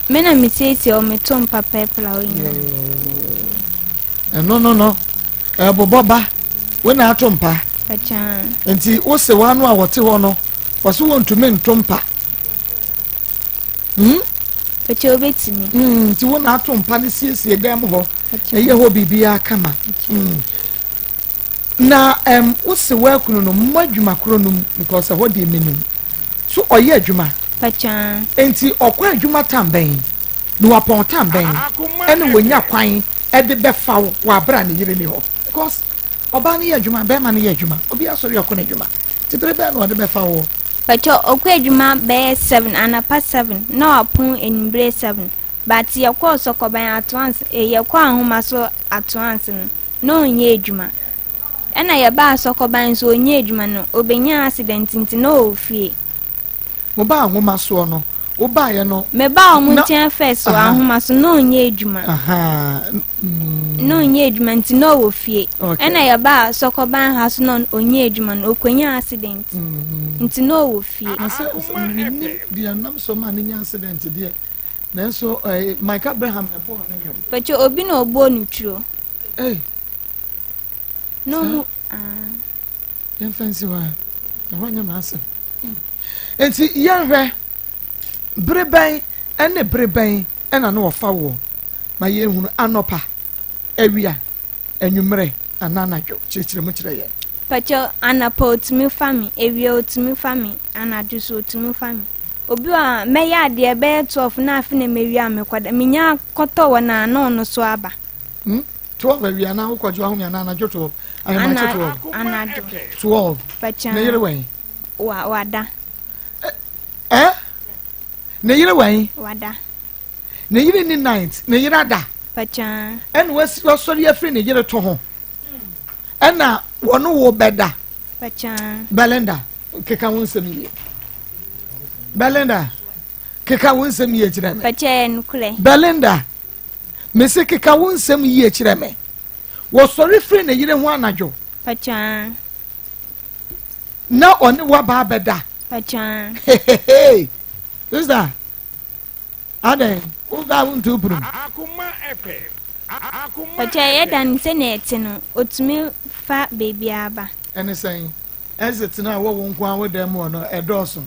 Me na mesiesie wɔn meto mpa pɛpɛla hɔ nyinaa. Ɛno no no ɛbobɔ ba wo na ato mpa. Pakyɛ. Nti wose wɔn ano a wɔte hɔ no wɔso wɔntumi nto mpa. Hmm? Pakyɛ wobɛtumi. Hmm, nti wo na ato mpa no siesie dan mu hɔ ɛyɛ hɔ biribiara kama. Hmm. Na um, wo se woakunu no mmɔ adwuma koro no mu because ɛhɔ deɛ menim. So ɔyɛ adwuma? Pakyɛ. Nti ɔkɔ adwuma tam bɛn na wapɔn tam bɛn ɛna wɔnya kwan ɛde bɛfa wo wɔ abere a ne yere ni hɔ because ɔbaa no yɛ adwuma bɛrima no yɛ adwuma obi asɔre ɔkɔ n'adwuma nti bere bɛn na ɔde bɛfa wo. Pakyɛ ɔkɔ adwuma bɛyɛ 7 anapa 7 na wapon anwummere 7 but yɛkɔɔ sɔkɔban atoans eh, yɛkɔɔ ahoma so atoans no na ɔnyɛ adwuma ɛna yɛbaa sɔkɔban nso ɔnyɛ adwuma no ɔbɛnyaa accident nti na ɔwɔ fie. Mo baa ahoma soɔ no wo baeɛ no. Mebaa wɔn nkyɛn first wɔ ahoma so na ɔnyɛ adwuma. Na ɔnyɛ adwuma nti na ɔwɔ fie. Ɛna yɛbaa sɔkɔban ha so na ɔnyɛ adwuma no ɔkɔnya accident mm. nti na ɔwɔ fie. Na sɛ menim deɛ nam so ma ne nya accident deɛ nanso eh, Mike Abraham na ɛbɔɔ ne nwom. Pɛkyɛ obi na ɔbɔɔ no turo. Hey. Na ɔmu. Yɛmfa nsi hɔ a ɛhɔ nyɛ m'asɛm. Nti yɛnhwɛ bere bɛn ne bere bɛn na na wɔfa woɔ ma yɛnhunu anɔpa, awia, anwummerɛ anaa anadwo. Kyerɛkyerɛ mu kyerɛ yɛn. Pakyɛ anapa otumi fa me, awia otumi fa me, anadwo so otumi fa me. Obi wɔ a mɛyɛ adeɛ bɛyɛ 12 na afe na mewie a mekɔda menya kɔtɔ wɔ na na ɔno so aba. Hmm? 12 awia na wokɔgye wahome anaa anadwo 12 ahemakye 12 anadwo 12 Pakyɛ ne yere wɛn wa wada. Ɛ eh? Ne yere wɛn? Wada. Ne yere ni night, ne yere ada. Pakyaa. Ɛna wasi wasɔre afiri ne yere to ho. Ɛna wɔn wo bɛda. Pakyaa. Belinda, keka wo nsɛm yie. Belinda, keka wo nsɛm yie kyerɛ me. Pakyaa nukurɛ. Belinda, mesi keka wo nsɛm yie kyerɛ me. Wɔsɔre firi ne yere ho anadwo. Pakyaa. na ɔne waba abɛda. Pakyaa. Sista, adɛn woga wo ntu pirim. Pakyaa yɛ dan sɛnea ɛte no otumi fa baabiara ba. Ɛne sɛn exit no a ɛwɔ wo nko ara wo dan mu hɔ no ɛdɔɔso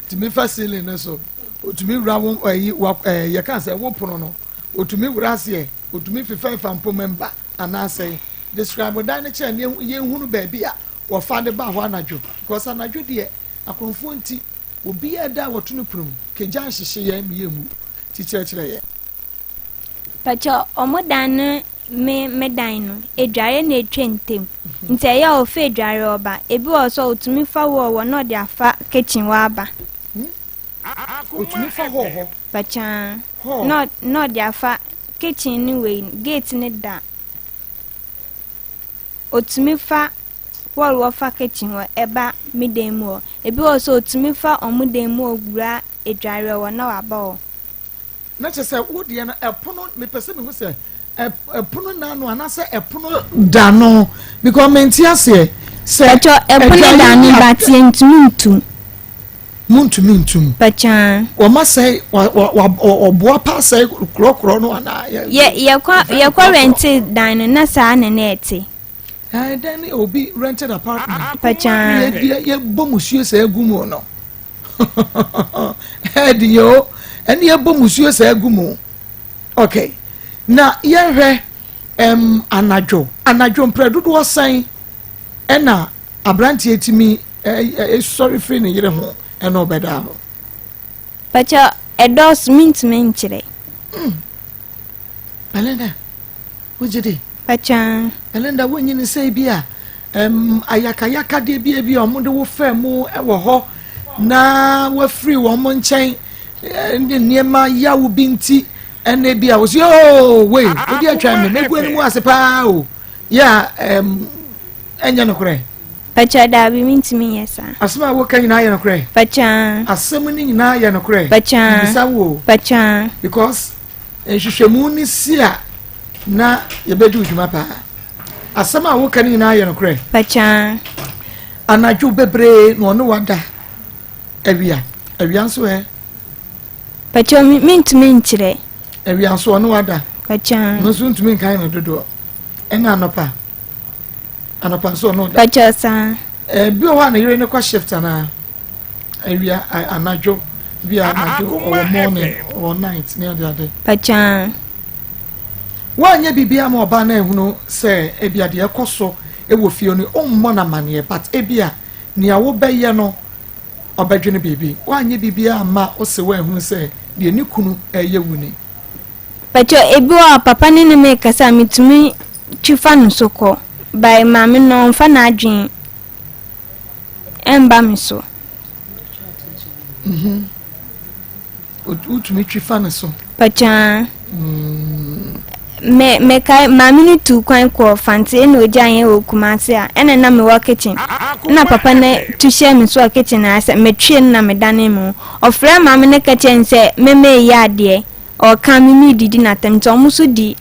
tumi fa ceiling no so otumi wura wo ɛyi wa ɛɛ yɛka sɛ wo pono no otumi wura aseɛ otumi fefɛɛfa mpoma mba anaasɛ describe dan no kyerɛ ne yɛnhunu baabi a wɔfa de ba hɔ anadwo because anadwo deɛ akorɔmfoɔ nti obiara da a wɔto no pono mu kegya nhyehye yɛn ma yɛnwu ti kyerɛkyerɛ yɛn. Pakyɛ ɔmo dan no me me dan no edware na etwa ntem nti ɛyɛ a ɔfa edware ɔba ebi wɔ so a otumi fa wall wɔ na ɔde afa kitchen hɔ aba. Otumi fa hall hɔ. Pakyɛ Hall. na na ɔde afa kitchen ne wei gate ne da Otumi fa hɔɔl hɔ fa kitchen hɔ ɛba me dan mu hɔ. Ebi wɔ hɔ nso otumi fa ɔmo dan mu hɔ wura adwareɛ hɔ na waba hɔ. Na kyerɛ sɛ wo deɛ no ɛpono mepɛ sɛ mehu sɛ ɛpono na ano anaasɛ ɛpono da no because mente aseɛ sɛ Pakyɛ ɛpono da ano but yɛntumi ntum. Montumi ntum. Pakyɛ. Wɔma sɛe wɔboa pa sɛe korɔkorɔ no anaa. Yɛ yɛkɔ yɛkɔ rɛnte dan no na saa na na ɛte. Ɛɛ dan ne obi rented apartment. Pakyɛ. Yɛ yɛbɔ musuo sɛ egu mu no. Ɛɛdi yɛ o ɛne yɛbɔ musuo sɛ egu mu. Okay na yɛhwɛ ɛm anadwo anadwo mprɛ dodoɔ sɛn ɛna aberanteɛ tumi sɔre firi ne yere ho ɛna ɔbɛdaa hɔ. Pakyɛ ɛdɔɔso mentumi nkyerɛ. Mm. Belinda, wogye di? Pakyɛ. Belinda, wonyini sɛ bi a um, ayakayakadeɛ bi bi a wɔde wo faa mu wɔ hɔ. na wafiri wɔn nkyɛn ne nneɛma yawo bi nti, ɛna ebi a wɔsi ooo wei wodi atwa mi megu anim ase paa o yɛ a ɛnyɛ nokorɛ? Pakyɛ, daabi, mentumi nyɛ saa. Asɛm a woka nyinaa yɛ nokorɛ? Pakyɛ. Asɛm no nyinaa yɛ nokorɛ? Pakyɛ. Mbisa wo. Pakyɛ. Because nhwehwɛmu no si a na yɛbɛdi wo dwuma paa. Asɛm a woka no nyinaa yɛ nokorɛ? Pakyɛ. Anadwo bebree na ɔne wada, awia awia nso ɛ? Pakyɛ, mentumi nkyerɛ. Awia nso ɔne wada? Pakyɛ. No nso ntumi nkan no dodoɔ. Ɛna anɔpa anɔpa nso ɔne ɔda? Pakyɛ, saa. Bi wɔ hɔ a ne yere ne kɔ shift anaa awia, anadwo bi a anadwo ɔwɔ morning, ɔwɔ night ne ade ade? Pakyɛ. Woanyɛ biribi ama ɔbaa no ahunu sɛ ebi a deɛ ɛkɔ so wɔ fie no ɔmmɔ no amanneɛ, but ebi a nea wobɛyɛ no ɔbɛdwene biribi. Woanyɛ biribi ama wo se woahunu sɛ deɛ ne kunu ɛyɛ wo ni? Pakyɛ, ebi wɔ a papa ne ne me kasa a metumi twi fa no so kɔ by maame no ɔmfa n'adwene ɛmba me so. Wotumi twi fa ne so? Pakyɛ, me mekae maame no tu kwan kɔ Fante ɛna ogya yɛn wɔ Kumase a ɛna na mewɔ kitchen na papa no tu hyɛ me so wɔ kitchen a sɛ metwe no na medane me ho. Ɔfrɛ maame no ka kyerɛ no sɛ meme yɛ adeɛ, ɔka me medidi n'atam, nti ɔmo nso di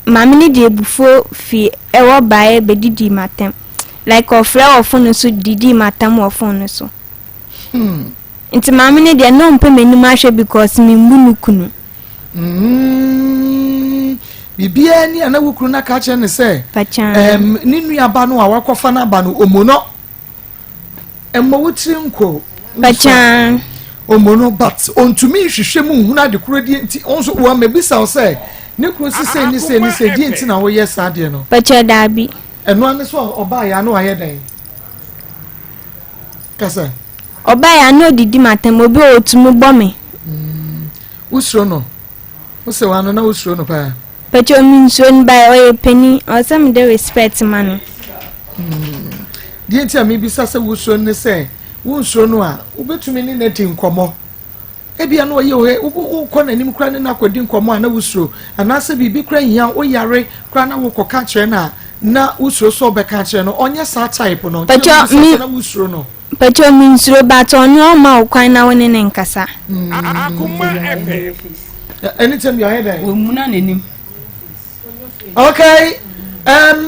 maame no de abufuo fi ɛwɔ baeɛ bɛdidi m'atam, like ɔfrɛ wɔ phone so didi m'atam wɔ phone so. Nti maame no deɛ na ɔmpɛ m'anim ahwɛ because membu no kunu. Biribiara ni a na wo kunu no aka kyerɛ ne sɛ Pakyɛ. Ne nuaba no a wakɔfa no aba no, ɔmo no mmɔ wo tiri nko. Pakyɛ. Ɔmo no, but ɔntumi nhwehwɛ mu nhunu ade koro die nti ɔnso wɔn mɛbisa wo sɛ ne kunu si sɛ ne sɛ ne sɛ die nti na woyɛ saa deɛ no? Pakyɛ, daabi. Ɛno ano so ɔbaa yɛ ano ayɛ dɛn kasa? Ɔbaa yɛ ano odidi m'atam, obi a ɔtumi bɔ me. Wosuro no? Wosɛ wano na wosuro no paa? Pakyɛ, mi nsuro no ba ɔyɛ panin, ɔsɛ mi de respect ma no. Deɛ nti a mebisa sɛ wosuro no ne sɛ wonsuro no a wobɛtumi ne no adi nkɔmmɔ. Ebia na ɔyɛ ohe wokɔ n'anim koraa ne no akɔdi nkɔmmɔ a na wosuro, anaasɛ biribi koraa hia woyare koraa na wokɔka kyerɛ no a na wosuro sɛ ɔbɛka kyerɛ no. Ɔnyɛ saa type no nti na Pakyɛ mebisa mi sɛ na wosuro no. Pakyɛ, mi nsuro, but ɔno ɔma wo kwan na wo ne ne nkasa. Anytime you are dɛn? Wɔmuna n'anim. Okay,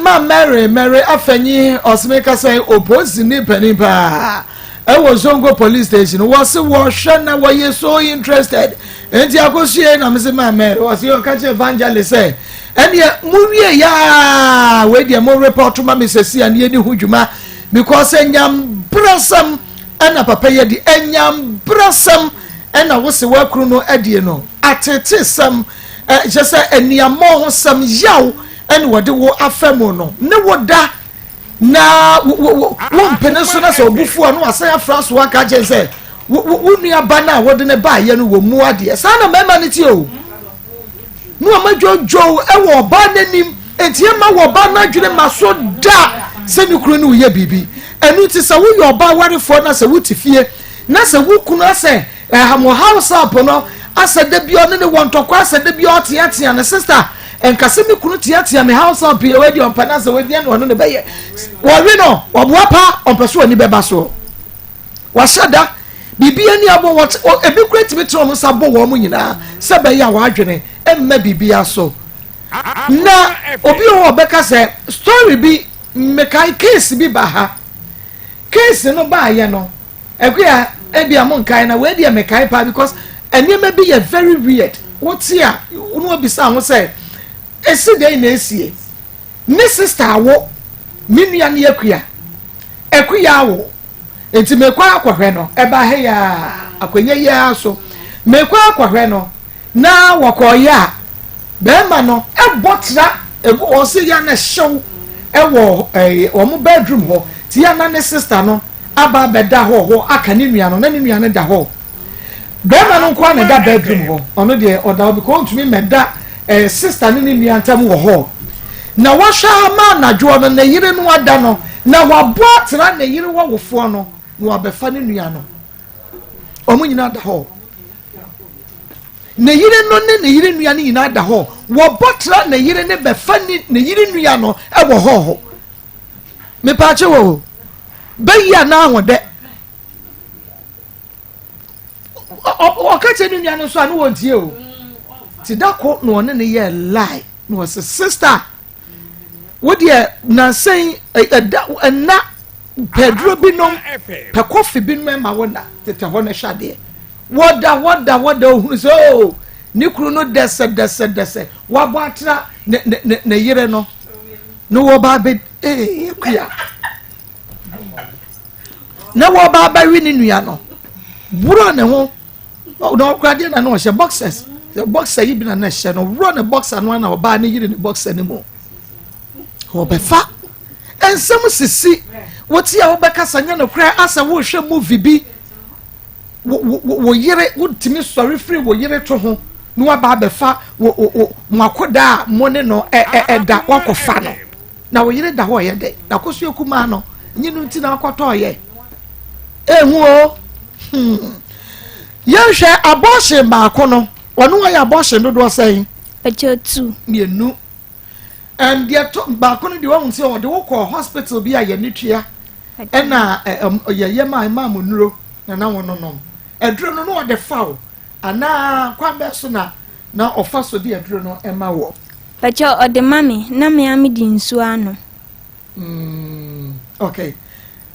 ma Mary Mary Afɛnyi ɔseme kasa yi, oposini panin paa ɛwɔ Zongo Police Station, wɔse wɔhwɛ na wɔyɛ so interested nti akosue na mese ma Mary wɔse ɔka kyerɛ evangelist sɛ ɛneɛ mowie yaa wei deɛ mo report ma me sɛsi a ne yɛdi ho dwuma because ɛnyambrasɛm ɛna papa yɛ di ɛnyambrasɛm ɛna wose woakunu no adie no atetesɛm kyɛ sɛ aniammɔ ho sɛm yaw ɛne wɔde wo afa mu no ne wo da na wo mpene so na sɛ ɔbufu a no wasan afra so aka kyerɛ sɛ wo nua ba no a wɔde ne baayɛ no wɔ mu adeɛ. Saa na mmarima no tie o na wɔn adwodwo wɔ ɔbaa n'anim nti ɛma wɔ ɔbaa n'adwene ma so da sɛ ne kunu ne woyɛ biribi. Ɛno nti sɛ woyɛ ɔbaa warefoɔ na sɛ wote fie na sɛ wo kunu asɛ ɛhamo house up no asɛ da bi ɔne ne wɔ ntɔkwa asɛ da bi ɔteatea ne sister nkasa, mi kunu teatea me house up yɛ wadi ɔmpɛ na sɛ wadi ɛna ɔno ne bɛyɛ wɔwe no ɔboa pa ɔmpɛ so ɔni bɛba so wahyɛ da biribi ani abɔ wɔ ebi kura tumi tena wɔn nsa bɔ wɔn nyinaa sɛ bɛyɛ a wɔadwene mma biribi aso. Na obi wɔ hɔ ɔbɛka sɛ story bi mmekae case bi ba ha, case no baayɛ no akuya ebi a mo nkae na wei deɛ mekae paa because nneɛma bi yɛ very weird. Wote a wɔn abisa ho sɛ esi dɛn na esie ne sister awo me nua ne Akuya, Akuya awo nti mekɔ akɔhwɛ no ɛba ha yi a akonnwa yi ara so mekɔ akɔhwɛ no na wɔkɔɔyɛ a bɛrima no ɛbɔ tra egu ɔsi ya na ɛhyew ɛwɔ wɔn bedroom hɔ ti ya na ne sister no aba abɛda hɔ aka ne nua no na ne nua no da hɔ. Bɛrima no nko ara na ɛda bedroom hɔ. Ɔno deɛ ɔda hɔ because ɔntumi mmɛda sister ne ne nua ntam wɔ hɔ na wahwɛ ama anadwoɔ no ne yere no ada no na wabɔ atena ne yere wɔ wofoɔ no na wabɛfa ne nua no. Wɔn nyinaa da hɔ. Ne yere no ne ne yere nua no nyinaa da hɔ. Wɔbɔ tra ne yere ne bɛfa ne ne yere nua no wɔ hɔ hɔ. Mepaakyɛ wɔ o. Bɛyi anaa ahodɛ. Ɔka kyerɛ ne nua no nso a ne wɔntie o. Ti da ko na ɔne ne yɛ lie na ɔsɛ sister wo deɛ nansa yi ɛda ɛna pɛduro binom pɛ kɔfe binom ɛma wo na tetɛ hɔ no hwɛ adeɛ wɔda wɔda wɔda ohunu sɛ oo oh, ne kunu no dɛsɛ dɛsɛ dɛsɛ wabɔ atra ne ne ne ne yere no ne wɔba abɛ ee kuya na wɔba abɛwe ne nua no wura ne ho. Na ɔkura deɛ na na ɔhyɛ boxers boxer yi bi na na ɛhyɛ no ɔworɔ ne boxer no na ɔbaa ne yere ne boxer no mu ɔbɛfa nsɛm sisi wote a wobɛkasa nyɛ no koraa asɛ wohwɛ movie bi wo yere wotumi sɔre firi wo yere to ho na waba abɛfa wo wo mo akoda a mo ne no ɛda wakɔfa no na wo yere da hɔ ɔyɛ dɛ na kosua kumaa no nye no nti na akɔtɔ ɔyɛ ehu o hmm yɛnhwɛ abortion baako no ɔno wɔyɛ abortion dodoɔ sɛn. Ɛkyɛ tu. Mmienu ɛn deɛ to baako no deɛ wɔn sɛ ɔde wo kɔ hospital bi a yɛn ne tua ɛna yɛyɛ maa maa mo nuro na na wɔn nom aduro no na ɔde fa o anaa kwan bɛɛ so na na ɔfa so de aduro no ɛma wɔ. Pɛkyɛ ɔde ma me na me ara mede nsuo ano. Mm, okay.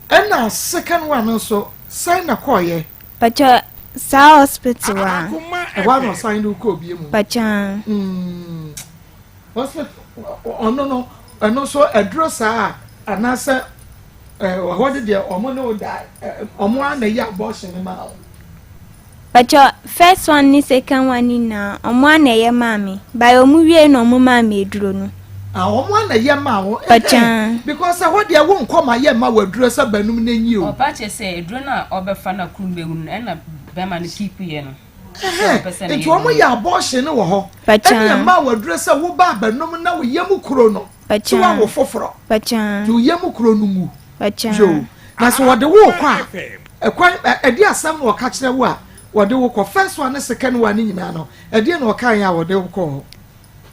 Ɛna second one nso sɛn na kɔɔyɛ? Pɛkyɛ saa hospital a. Ɛhɔ a na ɔsan de wokɔ obie mu. Pɛkyɛ. Hospital ɔno no ɛno nso aduro saa anaasɛ ɛhɔ de deɛ ɔmo ne wo da ɔmo a na ɛyɛ abortion no ma wo. Pakyɛ first one ne second one ne nyinaa ɔmo a na ɛyɛ maa me by ɔmo wie na ɔmo maa me aduro no. Ah ɔmo a na ɛyɛ maa wo. Pakyɛ. Because ɛhɔ deɛ wo nkɔ ma yɛ ma wo aduro sɛ bɛnum na enyi o. Ɔpa kyɛ sɛ aduro no a ɔbɛfa na kuru bɛwu no ɛna bɛma no keep yɛ no. Ɛhɛn nti ɔmo yɛ abortion no wɔ hɔ. Pakyɛ. Ɛna ɛma wo aduro sɛ wo ba bɛnum na wo yam kuro no. Pakyɛ. Ti wa wo foforɔ. Pakyɛ. Ti wo yam kuro no ngu. Pakyɛ. Yo na sɛ wɔde wo kɔ a ɛkwan ɛde asɛm na wɔka kyerɛ wo a wɔde wo kɔ first one ne second one ne nyinaa no ɛdeɛ na ɔka yɛn a wɔde wo kɔ hɔ.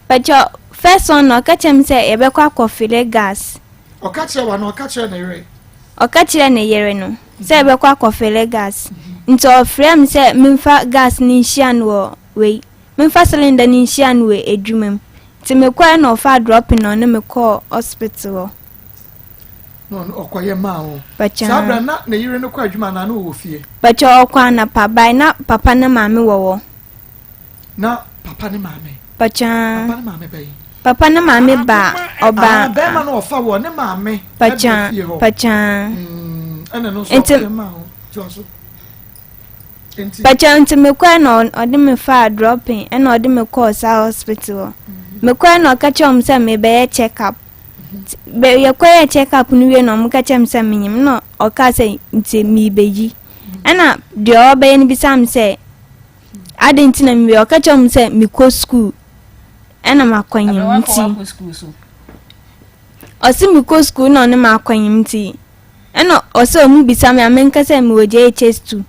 Pakyɛ first one na ɔka kyerɛ me sɛ yɛbɛkɔ akɔ file gas. Ɔka kyerɛ wa na ɔka kyerɛ ne yere. Ɔka kyerɛ ne yere no sɛ yɛbɛkɔ akɔ file gas nti ɔfrɛ me sɛ memfa gas no nhyia no wɔ wei memfa cylinder no nhyia no wɔ adwuma mu nti mekɔɛ na ɔfa dropping na ɔne me kɔɔ hospital hɔ. Na ɔno ɔkɔyɛ maa wo. Saa berɛ na ne yere no kɔ adwuma anaa na ɔwɔ fie? Pakyɛ ɔkɔ anapa by na papa ne maame wɔ hɔ. Na papa ne maame? Pakyɛ. Papa ne maame bɛyi? Papa ne maame ba ɔba. Ah, bɛrima no ɔfa wɔ ne maame. Pakyɛ pakyɛ. Mm, ɛna no nso ɔkɔyɛ maa wo. Toa so. Pakyɛ nti mekɔɛ na ɔde me faa dropping ɛna ɔde me kɔɔ saa hospital hɔ. Mekɔɛ na ɔka kyerɛ wɔn sɛ mebɛyɛ check up. Bɛ yɛkɔyɛɛ check up no wie na ɔmo ka kyerɛ me sɛ menyim na ɔkaa sɛ nti meebeyi. Ɛna deɛ ɔbɛyɛ no bisaa me sɛ adɛn nti na mewie ɔka kyerɛ ɔmo sɛ mekɔ school ɛna makɔnyim nti ɔse mekɔ school na ɔne makɔnyim nti ɛna ɔsɛ ɔmo bisa me a menka sɛ mewɔ JHS2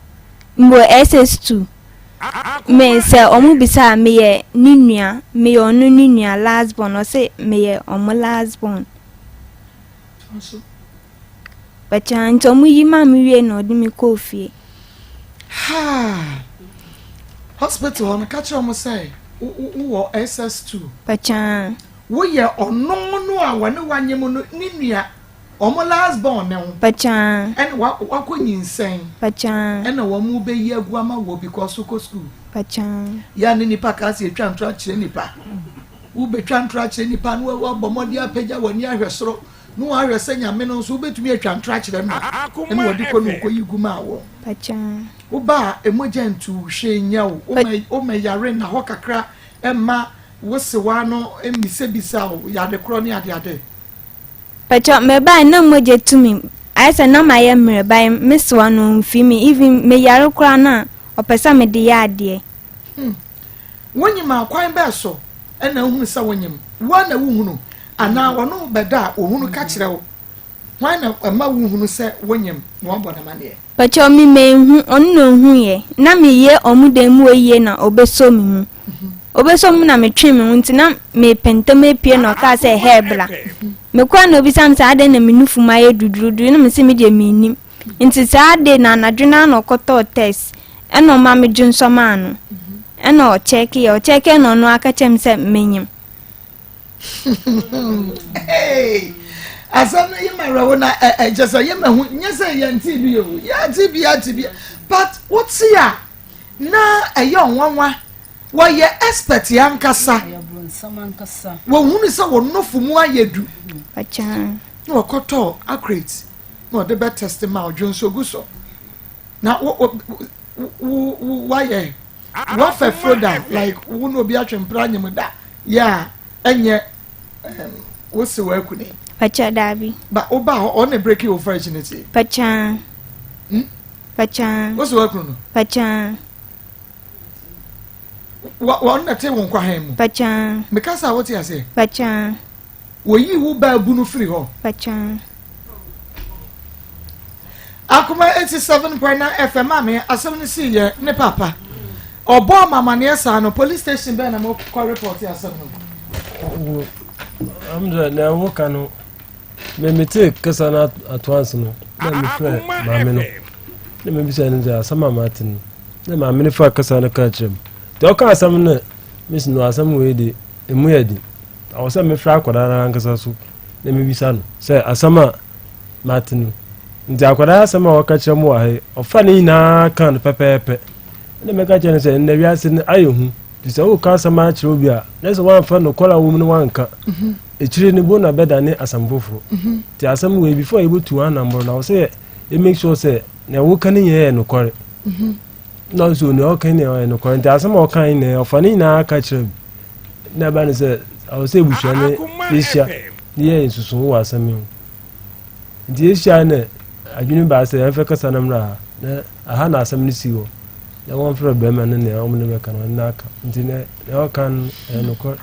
mewɔ SS2 Me sɛ ɔmo bisa a meyɛ ne nua meyɛ ɔno ne nua last born ɔse meyɛ ɔmo last born. Bɛkyɛ nti ɔmo yi maa me wie na ɔde me kɔɔ fie. Haa hospital hɔ no ka kyerɛ ɔmo sɛ wowɔ SS2. Bɛkyɛ. Woyɛ ɔno no a wɔne wanyem no ne nua. Wɔn last born ne wo. Pakyaa. Ɛna wa wakɔ nyinsɛn. Pakyaa. Ɛna wɔn bɛ yi agu ama wɔ because wokɔ school. Pakyaa. Yɛ ne nipa kaa sɛ etwa ntora kyerɛ nipa. Wo bɛ twa ntora kyerɛ nipa no wabɔ mmɔden apagya w'ani ahwɛ soro na wahwɛ sɛ nyame no nso wobɛtumi atwa ntora kyerɛ no a ɛna wɔde kɔ no kɔ yi gu maa wɔ. Pakyaa. Wo ba a emogya ntu hwee nyɛ wo. Wo ma yare na hɔ kakra ɛma wo sewa no mmisabisa wo yade korɔ ne adeade. Pakyɛw mebae na mogya tu me ayɛ sɛ na mayɛ mmerɛ by me sewa no ɔmfii me even me yare koraa no a ɔpɛ sɛ mede yɛ adeɛ. Hmm. Wonyim a kwan bɛɛ so na wohunu sɛ wonyim? Woa na wohunu anaa ɔno bɛda a ohunu ka kyerɛ wo? Hwan na ɛma wohunu sɛ wonyem na wabɔ no amaneɛ? Pakyɛw me menhu, ɔno na ohuiɛ. Na meyɛ ɔmo dan mu hɔ yie na ɔbɛsɔ me mu. Ɔbɛsɔ me mu na metwee me ho nti na mepɛ ntɛm apue na ɔkaa sɛ hɛɛ bra. Mekɔɛ na ɔbisaa me sɛ adɛn na me nufu mu ayɛ dudurudu na mese me deɛ mennim. Nti saa de na anadwo no ara na ɔkɔtɔɔ test ɛna ɔma me dwonsɔ maa no. Ɛna ɔkyɛkeeɛ, ɔkyɛkeeɛ na ɔno ara ka kyerɛɛ me sɛ menyem. Asɛm no yɛ ma awerɛho na ɛkyɛ sɛ yɛ ma hu nyɛ sɛ yɛnte bi o yɛate bi ate bi but wote a na ɛyɛ ɔnwanwa wɔyɛ expert ankasa wɔhunu sɛ wɔn nofo mu ayɛ du na wɔkɔtɔɔ accurate na wɔde bɛ test ma ɔdwo nso gu so na wo wo wo wayɛ Wafɛ fro da like wo ne obi atwe mpra nyem da yɛ a ɛnyɛ um, wo se w'akuni. Pacha daabi. Ba wo ba hɔ ɔne breaking wo virginity. Pacha. Hmm? Pacha. Wo se w'akunu no. Pacha. Wa wɔn na te wo nkwahan mu. Pacha. Mekasa a wote aseɛ. Pacha. Wɔyii wo baa bunu firi hɔ. Pakyɛw. Akoma 87.9 FM maame asɛm no sii yɛ ne papa ɔbɔɔ ma amaneɛ saa no police station bɛn na mo kɔ report asɛm no. Amdɛ na ɛwɔ ka no me mete kasa no ato anse no na mefrɛ maame no na mebisa no sɛ asɛm a mate no na maame no fa kasa no ka kyerɛ m nti ɔka asɛm no mesi no asɛm wei de ɛmu yɛ den Ɛwɔ sɛ mefrɛ akwadaa no ankasa so na mebisa no sɛ asɛm a mate no nti akwadaa asɛm a wɔka kyerɛ mu wɔ ha yi ɔfa ne nyinaa ka no pɛpɛɛpɛ ɛna mɛka kyerɛ no sɛ nnɛ wiase no ayɛ hu nti sɛ woka asɛm akyerɛ obi a na sɛ woamfa nokware a wɔ mu no woanka mhm. akyire no bo na bɛdane asɛm foforɔ mhm. nti asɛm wei before yɛbɛtu wɔn anammɔrɔ na wɔ sɛ yɛ make sure sɛ nea woka no nyinaa yɛ nokware mhm. na nso nea ɔka nyinaa yɛ nokware nti asɛm a ɔka nyinaa ɔfa ne nyinaa ka kyerɛ mu na ɛba ne sɛ ɛwɔ sɛ abusua no yɛhyia ne yɛ nsusuho wɔ asɛm yi ho nti yɛhyia na adwene baa sɛ yɛmfɛ kasa no mmra ha na aha na asɛm no si hɔ na wɔmfrɛ bɛrima no nea wɔn ne bɛka no ɔno aka nti na nea ɔka no ɛyɛ nokorɛ.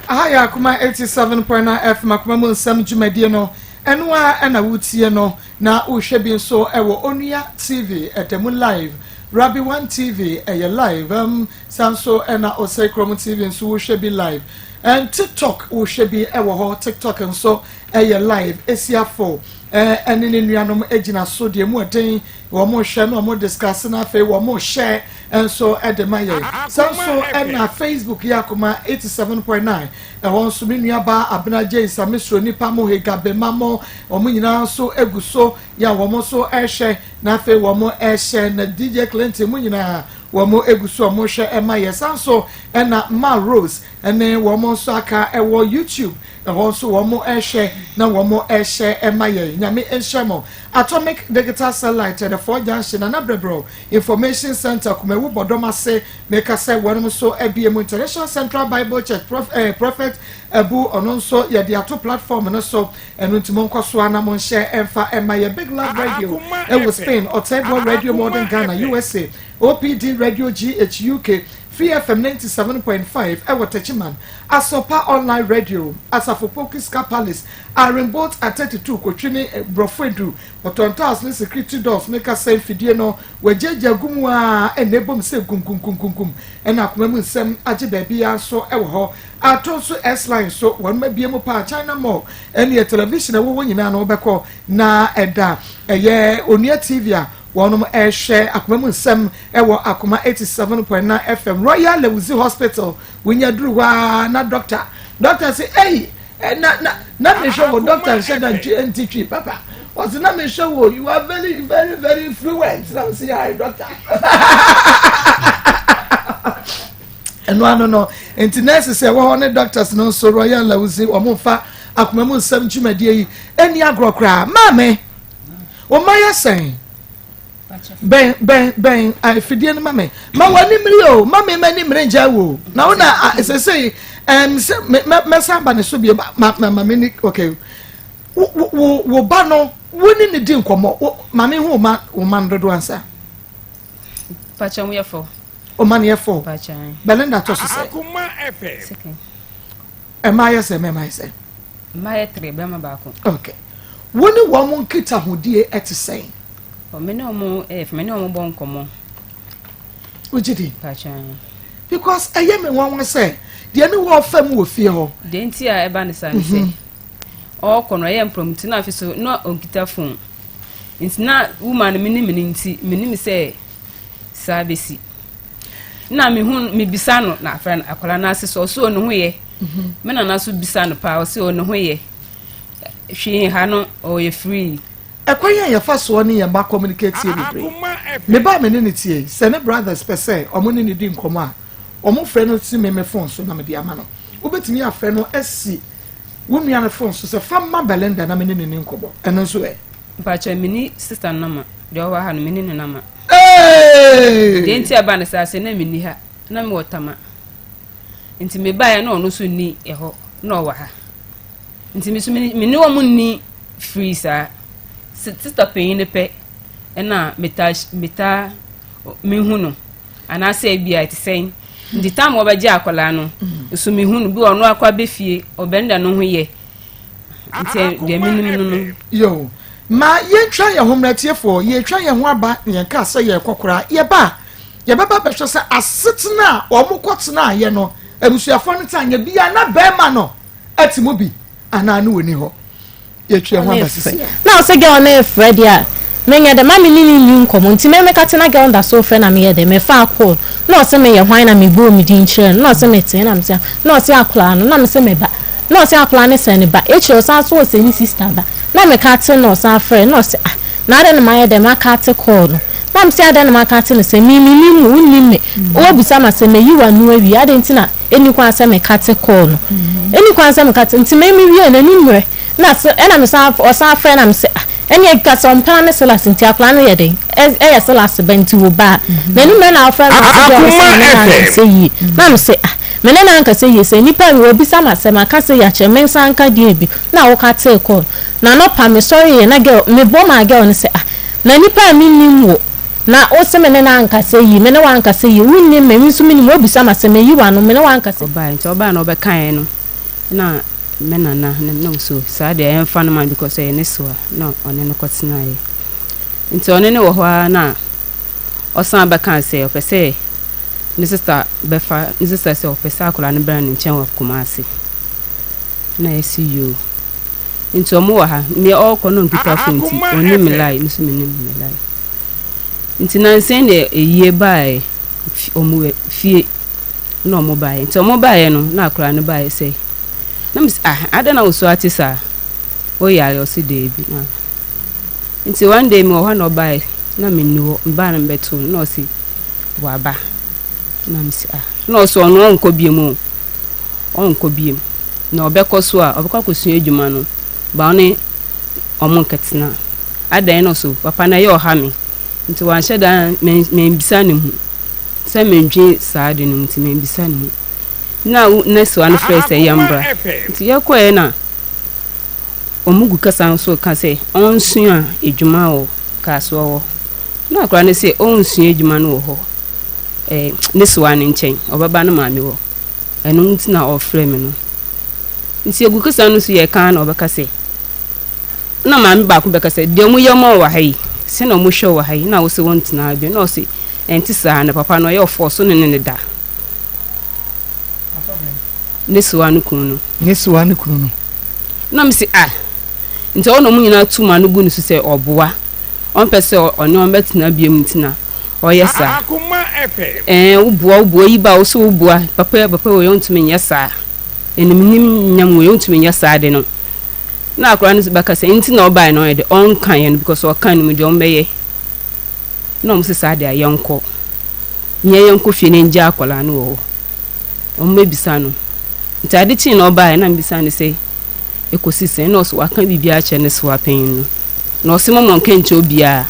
Aha yɛ Akoma 87.9 FM Akoma mu nsɛm dwumadie no, ɛno ara ɛna wotie no na wohwɛ bi nso ɛwɔ Onua TV ɛda mu live, Rabi One TV ɛyɛ live, um, Saa nso na Osei Krom TV nso wo hwɛ bi live. And TikTok wo hwɛ bi wɔ hɔ. TikTok nso ɛyɛ live. Esiafo ɛne ne nuanom gyina so deɛ mu ɛden wɔn hwɛ na wɔn discuss na afei wɔn hyɛ nso ɛde ma yɛn. Saa nso ɛna Facebook yɛ akoma 87.9 ɛhɔ nso me nua baa Abena James Amisro nipa mo Hega Bema mo wɔn nyinaa nso egu so yɛ a wɔn nso ɛhwɛ na afei wɔn ɛhyɛ na DJ Clinton mo nyinaa Wɔn gu so a wɔhwɛ ɛma yɛ. San so ɛna Ma Rose ɛne wɔn nso aka ɛwɔ YouTube ɛhɔ nso wɔn ɛhwɛ na wɔn ɛhyɛ ɛma yɛ. Nyame nhyira mo. Atomic Digital Satellite ɛdɛ Four Junction Nana Brɛbrɛw Information Center Kumawu Bɔdɔm ase meka sɛ wɔn nso abie mu International Central Bible Church Prof, eh, Prophet Abu ɔno nso yɛde ato platform no so ɛno nti monkɔ so a na monhyɛ ɛmfa ɛma yɛ Big Love Radio ɛwɔ Spain Ɔtɛboa Radio Modern Ghana USA OPD Radio GH UK, Free FM 97.5 ɛwɔ Techiman, Asopa Online Radio, Asafo Poku Sika Palace, Aaron Boat at 32 Kotwi ne Brɔfo Edu, Ɔtɔn Tiles ne Security Doors ne kasa mfidie no wɔagyaagyaa gu mu ara ɛna ɛbom sɛ gumgumgumgum ɛna akoma mu nsɛm agye baabiara nso ɛwɔ hɔ. Ato nso S-Line nso wɔn abie mu paa China Mall ɛne television ɛwɔ hɔ nyinaa no wobɛkɔ na ɛda ɛyɛ Onua TV a Wɔnom rehwɛ akoma mu nsɛm wɔ Akoma 87.9 FM, Royal Lewuzi Hospital. Wonya duru hɔ ara na doctor, doctor se, ei, eh, na, na, na mehwɛ wo, doctor nhyɛ da ntwi, nti twi, papa. Ɔse na mehwɛ wo, you are very, very, very fluent. Na mese, aye, doctor. Ɛno ano no, nti nurses ɛwɔ hɔ ne doctors no nso Royal Lewuzi, wɔn mfa akoma mu nsɛm dwumadie yi ɛni agorɔ koraa. Maame, Wo mma yɛ sɛn? Bɛn bɛn bɛn afidie no ma me. Ma w'ani mmiri o, ma me m'ani mmiri ngya wo. Na wo na sesei ɛm sɛ mɛsan ba ne so bio ma ma ma me ni okay. Wo wo wo ba no wo ne ne di nkɔmmɔ. Wo ma me hu wo ma wo ma no dodo ansa. Pakyɛ mo yɛ fɔ. O ma no yɛ fɔ. Belinda tɔ so sɛ. Second. Ɛma yɛ sɛ mɛma yɛ sɛ. Mma yɛ tere bɛrima baako. Okay. Wo ne wɔn nkitahodie te sɛn? Me ne wɔn ɛyɛ fɛ, me ne wɔn bɔ nkɔmmɔ. Wogye di? Because ɛyɛ me nwanwa sɛ deɛ ne wɔ fam wɔ fie hɔ. Deɛ nti a ɛba ne saa ne sɛ mhm. ɔkɔ no ɔyɛ mprɔmtu na afei so na ɔnkita phone nti na wuma no menim no nti menim sɛ saa bɛsi na mehu mebisa no na afra no akwadaa no ase so ɔso ɔne ho yɛ mhm. me nana so bisa no paa ɔse ɔne ho yɛ hwee ha no ɔyɛ free. Ɛkwan a yɛfa soɔ ne yɛn mma communicate yɛ bebree. Me ba a me ne no tie yi, sɛ ne brothers pɛ sɛ wɔn ne no di nkɔmmɔ a, wɔfrɛ no si me me phone so na mede ama no. Wobɛtumi afrɛ no asi wo nua no phone so sɛ fa ma Belinda na me ne no ni nkɔmmɔ. Ɛno nso ɛ? Mpakyɛ menni sister no nama, deɛ ɔwɔ ha no menni ne nama. Eeii! Deɛ nti a ɛba no saa sɛ na menni ha, na mewɔ Tama. Nti mebaeɛ na ɔno nso nni ɛhɔ, na ɔwɔ ha. Nti me nso me ne wɔn nni firi saa. Sista panyin no pɛ ɛna metaa metaa mehu no anaasɛ ebi a ɛte sɛn. Nti tam wɔbɛgye akwadaa no nso mehu no bi wɔ ɔno akɔ abɛfie ɔbɛn da no ho yɛ. Nti deɛ menim no no. Yo, ma yɛntwa yɛn ho mmerɛtiefoɔ, yɛtwa yɛn ho aba na yɛn kaa sɛ yɛrekɔ koraa. Yɛba a, yɛbɛba bɛhwɛ sɛ asetena a wɔn kɔtenaeɛ no, abusuafoɔ no te anyɛ bia na bɛrima no ɛte mu bi anaa ne wɔni hɔ yɛtwa ho aba sisi a. Na ɔsɛ girl no refrɛ deɛ a menyɛ dɛ ma me ne no nni nkɔmmɔ nti me meka te na girl no da so refrɛ na meyɛ dɛ mefaa call na ɔse meyɛ hwan na mebɔɔ me din kyerɛɛ no na ɔse mete na mese na ɔse akwadaa no na mese me ba na ɔse akwadaa no sɛ ne ba akyire ɔsan so ɔsɛ ne sister ba na meka te na ɔsan frɛ na ɔse ah na adɛn na mayɛ dɛ maka te call no na mese adɛn na maka te no sɛ me menim wo wonnim me wobisa ma sɛ mayi w'ano awie adɛn nti na Ɛnni kwan sɛ me kate kɔɔ no. Ɛnni kwan sɛ me kate nti me me wiee no anwummerɛ na sɛ ɛna me san ɔsan frɛ na me sɛ ah ɛnneɛ ka sɛ ɔmpena ne Silas nti akwadaa no yɛ dɛn ɛyɛ Silas ba nti wo ba a na anwummerɛ na ɔfrɛ me ɔsɛ deɛ ɔsɛ me ne no ankasa yie na me sɛ ah me ne no ankasa yie sɛ nipa mi wabisa me asɛm aka sɛ yɛ akyerɛ me nsa nka deɛ bi na wo katee kɔɔ na anɔpa me sɔre yɛ na girl me bɔ maa girl no sɛ ah na nipa a me nim wo Na wo se me ne no ankasa yie, me ne wo ankasa yie, wonnim me, me nso mennim wo, woabisa me asɛm, mayi w'ano, me ne wo ankasa. Ɔbaeɛ nti ɔbaeɛ na ɔbɛkaeɛ no na me nana ne na ɔsɛ saa deɛ ɛmfa no ma no because ɛyɛ ne soa na ɔne no kɔtenaeɛ nti ɔne no wɔ hɔ ara na ɔsan bɛkaa sɛ ɔpɛ sɛ ne sista bɛfa ne sista sɛ ɔpɛ sɛ akwadaa no bra ne nkyɛn wɔ Kumasi na yɛsi yoo nti ɔmo wɔ ha meɛ ɔrekɔ na ɔnkita phone nti ɔnim me line me nso menim me line. Nti nansa yi na ayie baeɛ wɔn fie na wɔn baeɛ nti wɔn baeɛ no na akwadaa no baeɛ sɛ na me sɛ ah adɛn na wosu ate saa woyare ɔsi deebi na nti one day me wɔ hɔ na ɔbaeɛ na me nni hɔ mbaa na mebɛto no na ɔsi waba na me sɛ ah na ɔsɛ ɔno ɔnkɔ biem o ɔnkɔ biem na ɔbɛkɔ so a ɔbɛkɔ akɔsua adwuma no ba ɔne wɔn nkɛtena. Adɛn no so papa no ɛyɛ ɔha me nti wanhyɛ da mambisa ne ho sɛ mendwen saa ade no nti mambisa ne ho na nɛsewa no frɛ sɛ yɛmbra nti yɛkɔɛ na wɔn gu kasa nso ka sɛ ɔnsua adwuma wɔ kasoa hɔ na akora no sɛ ɔnsua adwuma no wɔ hɔ ɛɛ ne soa no nkyɛn ɔbɛba no maame hɔ ɛno nti na ɔfrɛ me no nti egu kasa no so yɛka na ɔbɛka sɛ Nna maame baako bɛka sɛ, Deɛ wɔyɛ ma wo wɔ ha yi, sɛdeɛ wɔhwɛ wo wɔ ha yi, na wose wontena ha bio. Na ɔse, Ɛnte saa, na papa no ɔyɛ ɔfɔɔ so ne ne ne da. Ne sewa no kunu no. Ne sewa no kunu no. Na mese, ah, nti ɔwɔ na wɔn nyinaa tu ma no gu ne so sɛ ɔboa. Ɔmpɛ sɛ ɔne wɔn bɛtena biom nti na ɔyɛ saa. Ɛɛ, woboa, woboa, yi ba wo so woboa, papa, papa wei ɔntumi nyɛ saa. Ɛnimnim nyam wei ɔntumi nyɛ saa de no. Na akwadaa no nso bɛka sɛ nti na ɔbaeɛ no ɔyɛ de ɔnka yɛn because ɔka no mu deɛ ɔmbɛyɛ na ɔmo sɛ saa deɛ yɛnkɔ nyɛ yɛnkɔ fie na ngya akwadaa no wɔ hɔ ɔmo bɛbisa no nti ade kyee na ɔbaeɛ na mbisa no sɛ ɛkɔsi sɛn na ɔsɛ waka biribi akyerɛ ne soa panyin no na ɔsɛ mɔmɔ nka nkyerɛ obiara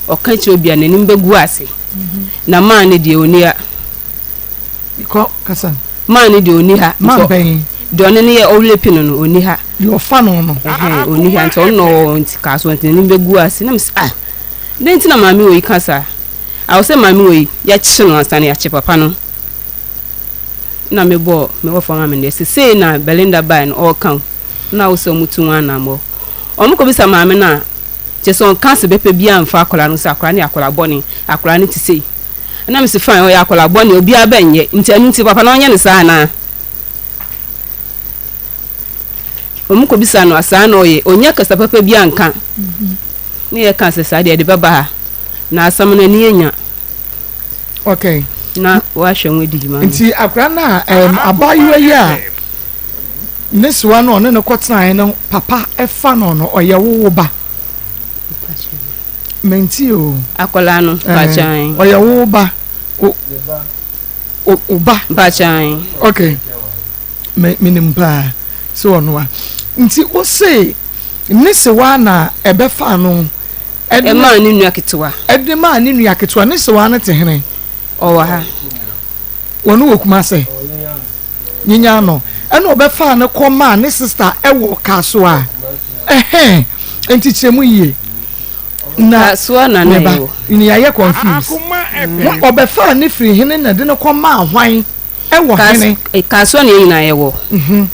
ɔka kyerɛ obiara n'anim bɛgu ase na maa no deɛ ɔni a kɔ kasa Man no deɛ ɔnni ha. Man bɛn? Deɛ ɔne no yɛ ɔwurapi no no ɔnni ha. Deɛ ɔfa no no. Ɛhɛn ɔnni ha nti ɔno na ɔwɔ nti kaa so nti n'anim bɛgu ase na mese ah dɛn nti na maame wɔ yi ka saa awɔ sɛ maame wɔ yi yɛkye no ansa na yɛakye papa no na mebɔɔ me wɔfa ma me deɛ sesei na Belinda bae no ɔreka o. Na wo sɛ ɔmo tu ho anammɔ. Ɔmo kɔ bisa maame no a, kyerɛ sɛ ɔnka asɛ bɛpɛ biaa mfa akwadaa no ho sɛ akwadaa no yɛ akwadaa bɔne, akwadaa no te sei. Ɛna mese fine, ɔyɛ akwadaa bɔne, obiara bɛnyɛ, nti ɛno nti papa no ɔnyɛ no saa anaa? Ɔmo kɔ bisa no a, saa na ɔyɛ, ɔnnya kasa papa biaa nka. Ne yɛka sɛ saa deɛ yɛde bɛba ha, na asɛm no ani anya. Okay. Na wahwɛ ho adi dwuma. Nti akwadaa no a um, abaayewa yi a ne sewa no ɔne no kɔtenaeɛ no papa ɛfa no no ɔyɛ wo wo ba. Menti o. Akwadaa no mpakyan. Ɔyɛ wo ba. O ba. Mpakyan. Okay. Me menim paa sɛ ɔno a. Nti wo se ne sewa na ɛbɛfa no. Ɛmaa ne nua ketewa. Ɛde maa ne nua ketewa. Ne sewaa no te hene? Ɔwɔ ha. Wɔn wɔ Kumase. Nyinya no. Ɛna ɔbɛfaa no kɔ maa ne sista ɛwɔ Kasoa. Ɛhɛn. Nti kyerɛ mu yie. Na Kasoa na na ɛwɔ. Ne yɛayɛ confuse. Ɔbɛfaa ne firi hene na ɛde no kɔ maa hwan ɛwɔ hene? Kasoa na yɛn nyinaa yɛwɔ.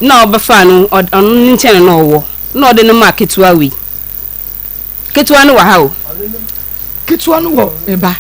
Na ɔbɛfaa no ɔno ne nkyɛn na ɔwɔ. Na ɔde no maa ketewa wei. Ketewa no wɔ ha o. Ketewa no wɔ me ba.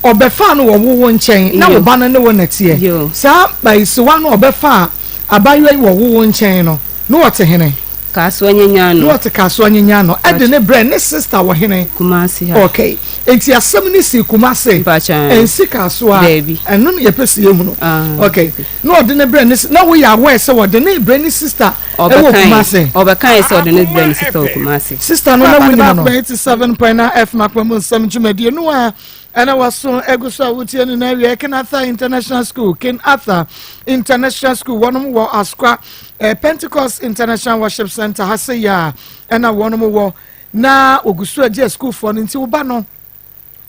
Ɔbɛfaa no wɔ wo wo nkyɛn na wo ba no ne wo na ɛteɛ. Saa bayisewa no ɔbɛfaa abayewa yi wɔ wo wo nkyɛn no, na ɔte hene? Kasoa Nyanya no. Na ɔte Kasoa Nyanya no. Ɛde ne brɛ ne sista wɔ hene? Kumasi ha. Okay. Enti asɛm no sii Kumasi? Mpakyɛ. Ɛnsi Kasoa? Daabi. Ɛno na yɛpɛ sɛ yɛhunu. Okay. Na ɔde ne brɛ ne na woyɛ aware sɛ ɔde ne brɛ ne sista ɛwɔ Kumasi. Ɔbɛkae sɛ ɔde ne brɛ ne sista wɔ Kumasi. Sista no na wonim no. 87.9 FM akoma mu nsɛm dwumadie no a ɛna waso egu so a wotie no na awie King Arthur International School, King Arthur International School, wɔnom wɔ Asokwa eh, Pentecost International Worship Center ha sɛ yɛ a ɛna wɔnom wɔ na wɔgu so agye asukuufoɔ no nti woba no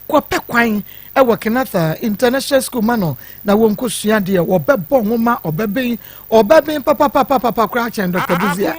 Kɔpɛ kwan wɔ Kenatha International School ma no na wɔnkɔsua adeɛ. Wɔbɛbɔ nwoma, ɔbɛben, ɔbɛben papapapapa koraa kyɛn Dr. Busia.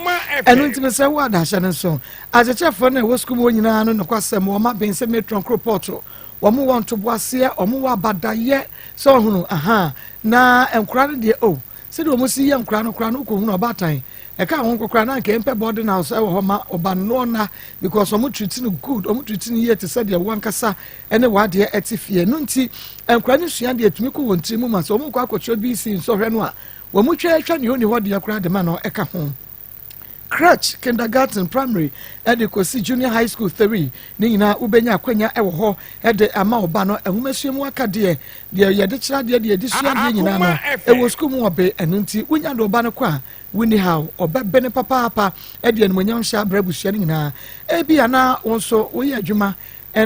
Ɛno nti mesrɛ wo adahyɛ no nso. Akyerɛkyerɛfoɔ no a ɛwɔ sukuu mu hɔ nyinaa no nokwasɛm wɔn aben sɛ matron koropɔɔto. Wɔn wɔ ntoboaseɛ, wɔn wɔ abadayɛ sɛ ɔhunu aha. Na nkwadaa no deɛ oh, sɛdeɛ wɔn si yɛ nkwadaa no koraa no wokɔhunu ɔbaatan Ɛka ho nko koraa na anka yɛmpɛ boarding house ɛwɔ hɔ ma ɔba no na ɔnna because ɔmo treat no good, ɔmo treat no yie te sɛ deɛ wo ankasa ɛne w'adeɛ ɛte fie. Ɛno nti nkwadaa no sua deɛ ɛtumi kɔ wɔn tiri mu ma sɛ ɔmo kɔ akɔkyerɛ BC nsɔhwɛ no a wɔn twa atwa nea ɔnni hɔ deɛ koraa de ma no ɛka ho. Crèche, kindergarten, primary ɛde kɔsi junior high school 3 ne nyinaa wobɛnya akwanya ɛwɔ hɔ ɛde ama ɔba no nwomasua mu akadeɛ deɛ yɛde kyerɛ adeɛ deɛ yɛde sua adeɛ nyinaa no ɛwɔ sukuu mu wɔ be ɛno nti wonya de ɔba no kɔ a Wonni haw, ɔbɛbene papaapa de animuonyam hyɛ abrɛ abusua no nyinaa. Ebia na wo nso woyɛ adwuma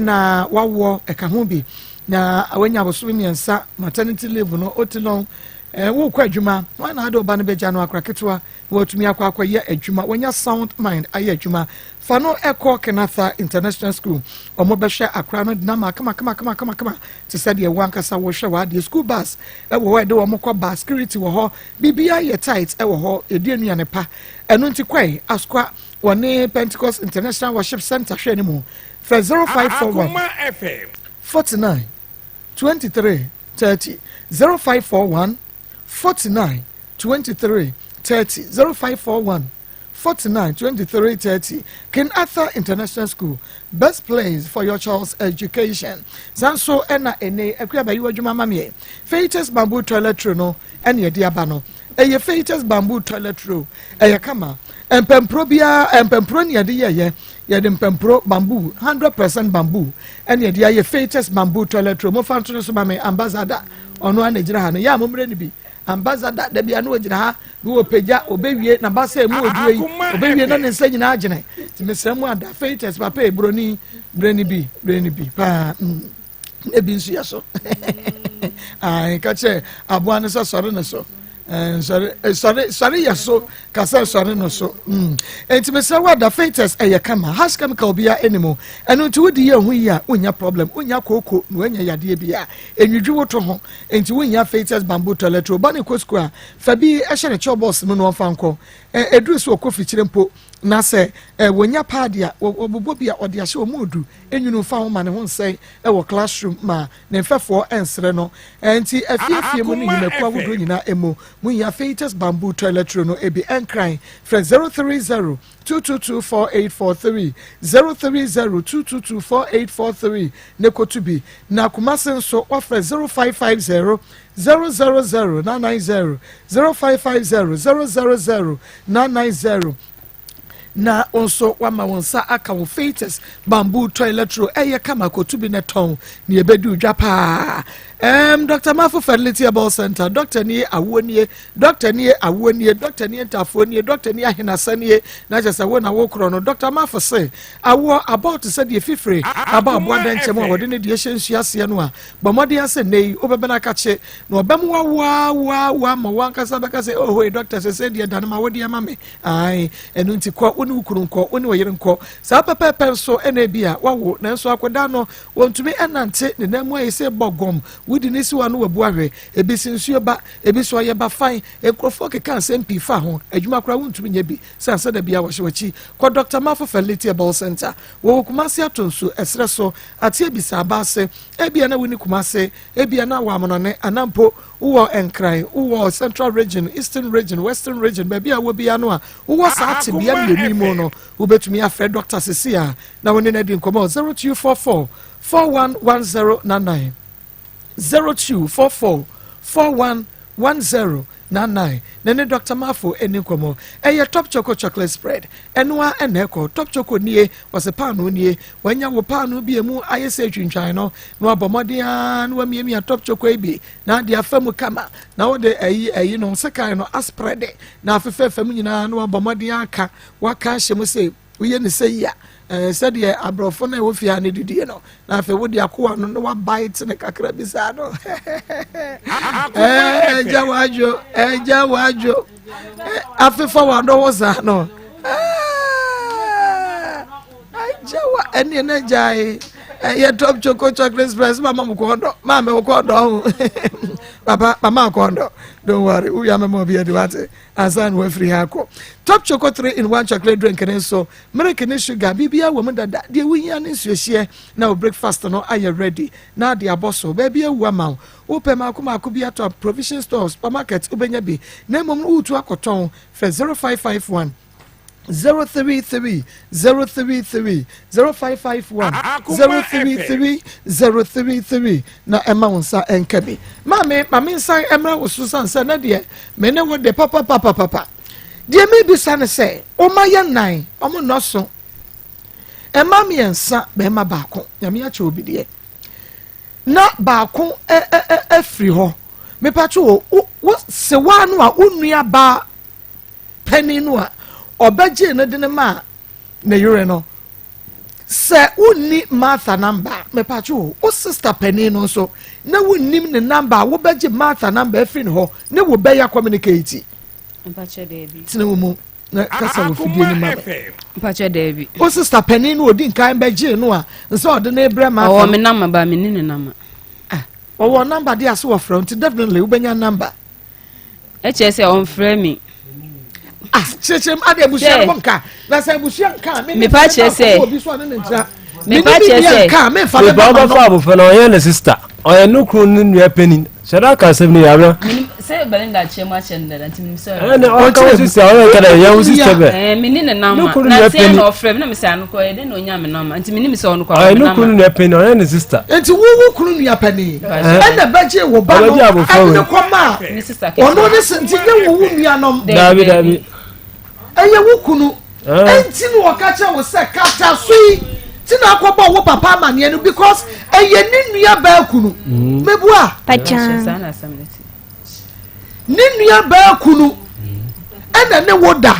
na woawoɔ ɛka ho bi na woanya abosome mmiɛnsa maternity leave no otilɔn wokɔ adwuma wɔn na ade ɔba no bɛgya no akora ketewa na watumi akɔ akɔyɛ adwuma wanya sound mind ayɛ adwuma fa no ɛkɔ Kenatha International School wɔn bɛhwɛ akora no denam kama kama kama kama kama te sɛ deɛ wo ankasa wohwɛ w'adeɛ. School bus wɔ hɔ a ɛde wɔn kɔ ba, security wɔ hɔ, biribiara yɛ tight wɔ hɔ, yɛdi nnuane pa. Ɛno nti kɔe Asokwa wɔne Pentecost International Worship Center hwɛ no mu. Frɛ 0541 49 23 30 0541 49 23 30 0541 49 23 30 King Arthur International School, best place for your child's education. Saa nso ɛna ɛnɛ akua bɛyi w'adwuma ma meɛ. Feitas bamboo toilet roll no ɛne ɛde aba no. Ɛyɛ Feitas bamboo toilet roll. Ɛyɛ kama. Mpampuro biara, mpampuro ne yɛde yɛyɛ. Yɛde mpampuro bamboo, 100% bamboo ɛne yɛde ayɛ Feitas bamboo toilet roll. Mofa nto no so ma me ambassador. Ɔno ara na gyina ha no. Yɛ a mommrɛ no bi. Ambassador da bia na ogyina ha na wɔpagya ɔbɛwie na ba sɛ mu oduro yi ɔbɛwie na ne nsa nyinaa agyene nti mesrɛ mu ada feitas papa yi buroni brɛ ne bi brɛ ne bi paa mm. Na ebi nso yɛ so ka kyerɛ aboa no sɛ sɔre ne so sɔre sɔre sɔre yɛ so kasa sɔre no so mm. Nti mesrɛ wo ada feitas ɛyɛ kama hash chemical bia ɛni mu ɛno nti wodi yɛ ho yi a wonya problem wonya kooko na woanya yadeɛ bi a ɛnwidwi woto ho Enti wonhia Feitias bamboo toilet roll. Ba no rekɔ sukuu a, fa bi hyɛ ne kyɛw bɔs mu na ɔmfa nkɔ. Ɛduru sɛ ɔkɔ fikyire mpo na sɛ wɔnya paadi a, wɔbobɔ bi a ɔde ahyɛ wɔn mu odu nwunu mfa ho ma ne ho nsɛe wɔ classroom ma ne mfɛfoɔ nsere no. Enti afie afie mu ne nnwumakuo ahodoɔ nyinaa mu, Mohia Feitas bamboo toilet roll no bi Nkran, frɛ 030 222 4843, 030 222 4843 na kɔtu bi. Na Kumasi nso, woafrɛ 0550 000 990, 0550 000 990. Na wo nso wama wo nsa aka wo Fatus bamboo toilet roll. Ɛyɛ kama, kotu bi na tɔn na yɛbɛdi dwa paa. Dr. Mafo Fertility Herbal Center, doctor nie, awoɔ nie, doctor nie, awoɔ nie, doctor nie, ntafoɔ nie, doctor nie, ahenasa nie. Na kyerɛ sɛ wo na wokorɔ no, Dr. Mafo se awoɔ abɔɔto sɛ deɛ fifire aba aboa dɛnkyɛm a wɔde ne deɛ hyɛ nsuo aseɛ no a, bɔ mmɔden asɛ nnɛ yi wobɛbɛn akakye na ɔbɛm wawoawoawoa ma wankasa bɛka sɛ, "Oh, hoi doctor, sɛ sɛ deɛ dane ma wodeɛ ma me." Ae, ɛno nti kɔ, wo ne wo kunu nkɔ, wo ne ɔyere nkɔ. Saa pɛpɛɛpɛ nso ɛna bi a wawo nanso akwadaa no wɔntumi ɛnante, ne nan mu ayɛ sɛ bɔ gɔm, wodi ne siwa no wabu ahwɛ, ebi si nsuo ba, ebi so ɔyɛ ba fan, nkurɔfoɔ keka nsɛm pii fa ho, adwuma koraa wontumi nyɛ bi sɛ ansa da bia wɔhyɛ w'akyi. Kɔ Dr. Mafo Fertility Herbal Center, wɔwɔ Kumase ato nso ɛserɛ so ate ebisa aba ase. Ebia na woni Kumase, ebia na wɔ amonɔne, anampo wowɔ Nkran, wowɔ Central Region, Eastern Region, Western Region, baabi a wɔ bia no a wowɔ saa tebea mmienu yi mu no, wobɛtumi afrɛ doctor sisi a na wɔne no adi nkɔmmɔ 0244 411099, 0244 411099 na ne Dr. Mafo ani nkɔmmɔ. Ɛyɛ Top Choco chocolate spread, ɛnoa ɛna ɛkɔ. Top Choco nie, wɔsɛ paano nie. Wanya wo paano bi emu ayɛ sɛ twintwan no na wabɔ mmɔden ara na wamiamia Top Choco yi bi na ade afa mu kama na wɔde ɛyi ɛyi no sekan no aspread na afefɛɛfɛ mu nyinaa na wabɔ mmɔden aka waka ahyɛ mu sɛ woyɛ ne sɛ yi a sɛdeɛ aborɔfo no a ɛwɔ fie ha no didie no, na afei wode akoa no na wabae ne kakra bi saa no. Ɛgya wadwo, ɛgya wadwo, afefa wadɔwɔ saa no, agya wa ɛneɛ no agyae. Ɛyɛ Top Choco chocolate spread. Mama mo kɔn dɔ, maame wo kɔn dɔ ho, papa, mama kɔn dɔ. Don't worry, wowia mɛma obi adi wate ansa na wafiri ha akɔ. Top Choco 3 in 1 chocolate drink ne nso, milk ne sugar biribiara wɔ mu dada. Deɛ wohia ne nsuohyeɛ na wo breakfast no ayɛ ready na ade abɔ so. Baabi awu ama wo, wopɛ maako maako bi atɔ, provision store, supermarket wobɛnya bi, na mmom woretu akɔtɔn, fɛ 0551 033 033, 0551 033 033 na ɛma wo nsa ɛnka bi. Maame, maame nsan ɛmra wo so san sɛ ne deɛ me ne wo de papapapapapa. Deɛ mebisa ne sɛ ɔma yɛ nnan, ɔmo nnɔso, ɛma mmiɛnsa, bɛrima baako. Nyame akyɛ obi deɛ na baako ɛ ɛ ɛ ɛfiri hɔ. Mepatwo wo wo sewa no a, wo nua baa panin no a ɔbɛgye ne de ne ma ne yere no, sɛ wonni Martha number, mepatwo wo, wo sister panin no nso na wonnim ne number a wobɛgye Martha number afiri ne hɔ ne wo bɛyɛ communicate? Mpakyɛ, daabi. Tena wo mu na kasa wɔ fidie no ma me. Mpakyɛ, daabi. Wo sister panin no odi nkan bɛgye no a nsɛ ɔde ne brɛ Martha. Ɔwɔ me number ba me ni ne number. Ah, ɔwɔ number de ase wɔfrɛ, nti definitely wobɛnya number. Ɛkyerɛ sɛ ɔmfrɛ mi. Ah, kyerɛkyerɛ mu ade, abusua no nka na sɛ abusua nka me Mepa kyerɛ sɛ- obi so ɔne ne ntena. Mepa kyerɛ sɛ- nka memfa me nipa ba ma ɔbɛfa no. Abofra no ɔyɛ ne sister, ɔyɛ ne kunu ne nua panin sɛ ɔda aka asɛm no yɛabra. Menim sɛ Belinda kyerɛ mu akyɛ no dada, nti menim sɛ ɛne ɔka wo sister, ɔyɛ ka dɛ yɛ wo sister bɛ. Me ni ne Ne nama kunu na nua sɛ panin. na ɔfrɛ mi na mesɛ ano kɔ yɛ den na onya me nama, nti menim sɛ ɔno kɔ ɔyɛ me ne kunu nama. nua panin, ɔyɛ ne sister. Nti wo wo kunu nua panin ɛna bɛgye wo ba no Ɔbɛgye abofra ɛne ne wei. kɔma Ne sister a kɛseɛ. ɔno ne se nti nye wo wo nuanom. Daabi, daabi. Ɛyɛ wo kunu. Eh. Ɛnti na ɔka kyerɛ wo sɛ kata so yi ti na akɔbɔ wo papa amaneɛ no because ɛyɛ ne nua baa kunu, mebua? Pachan. Saa na asɛm no ti. Ne nua baa kunu ɛna ne wo da.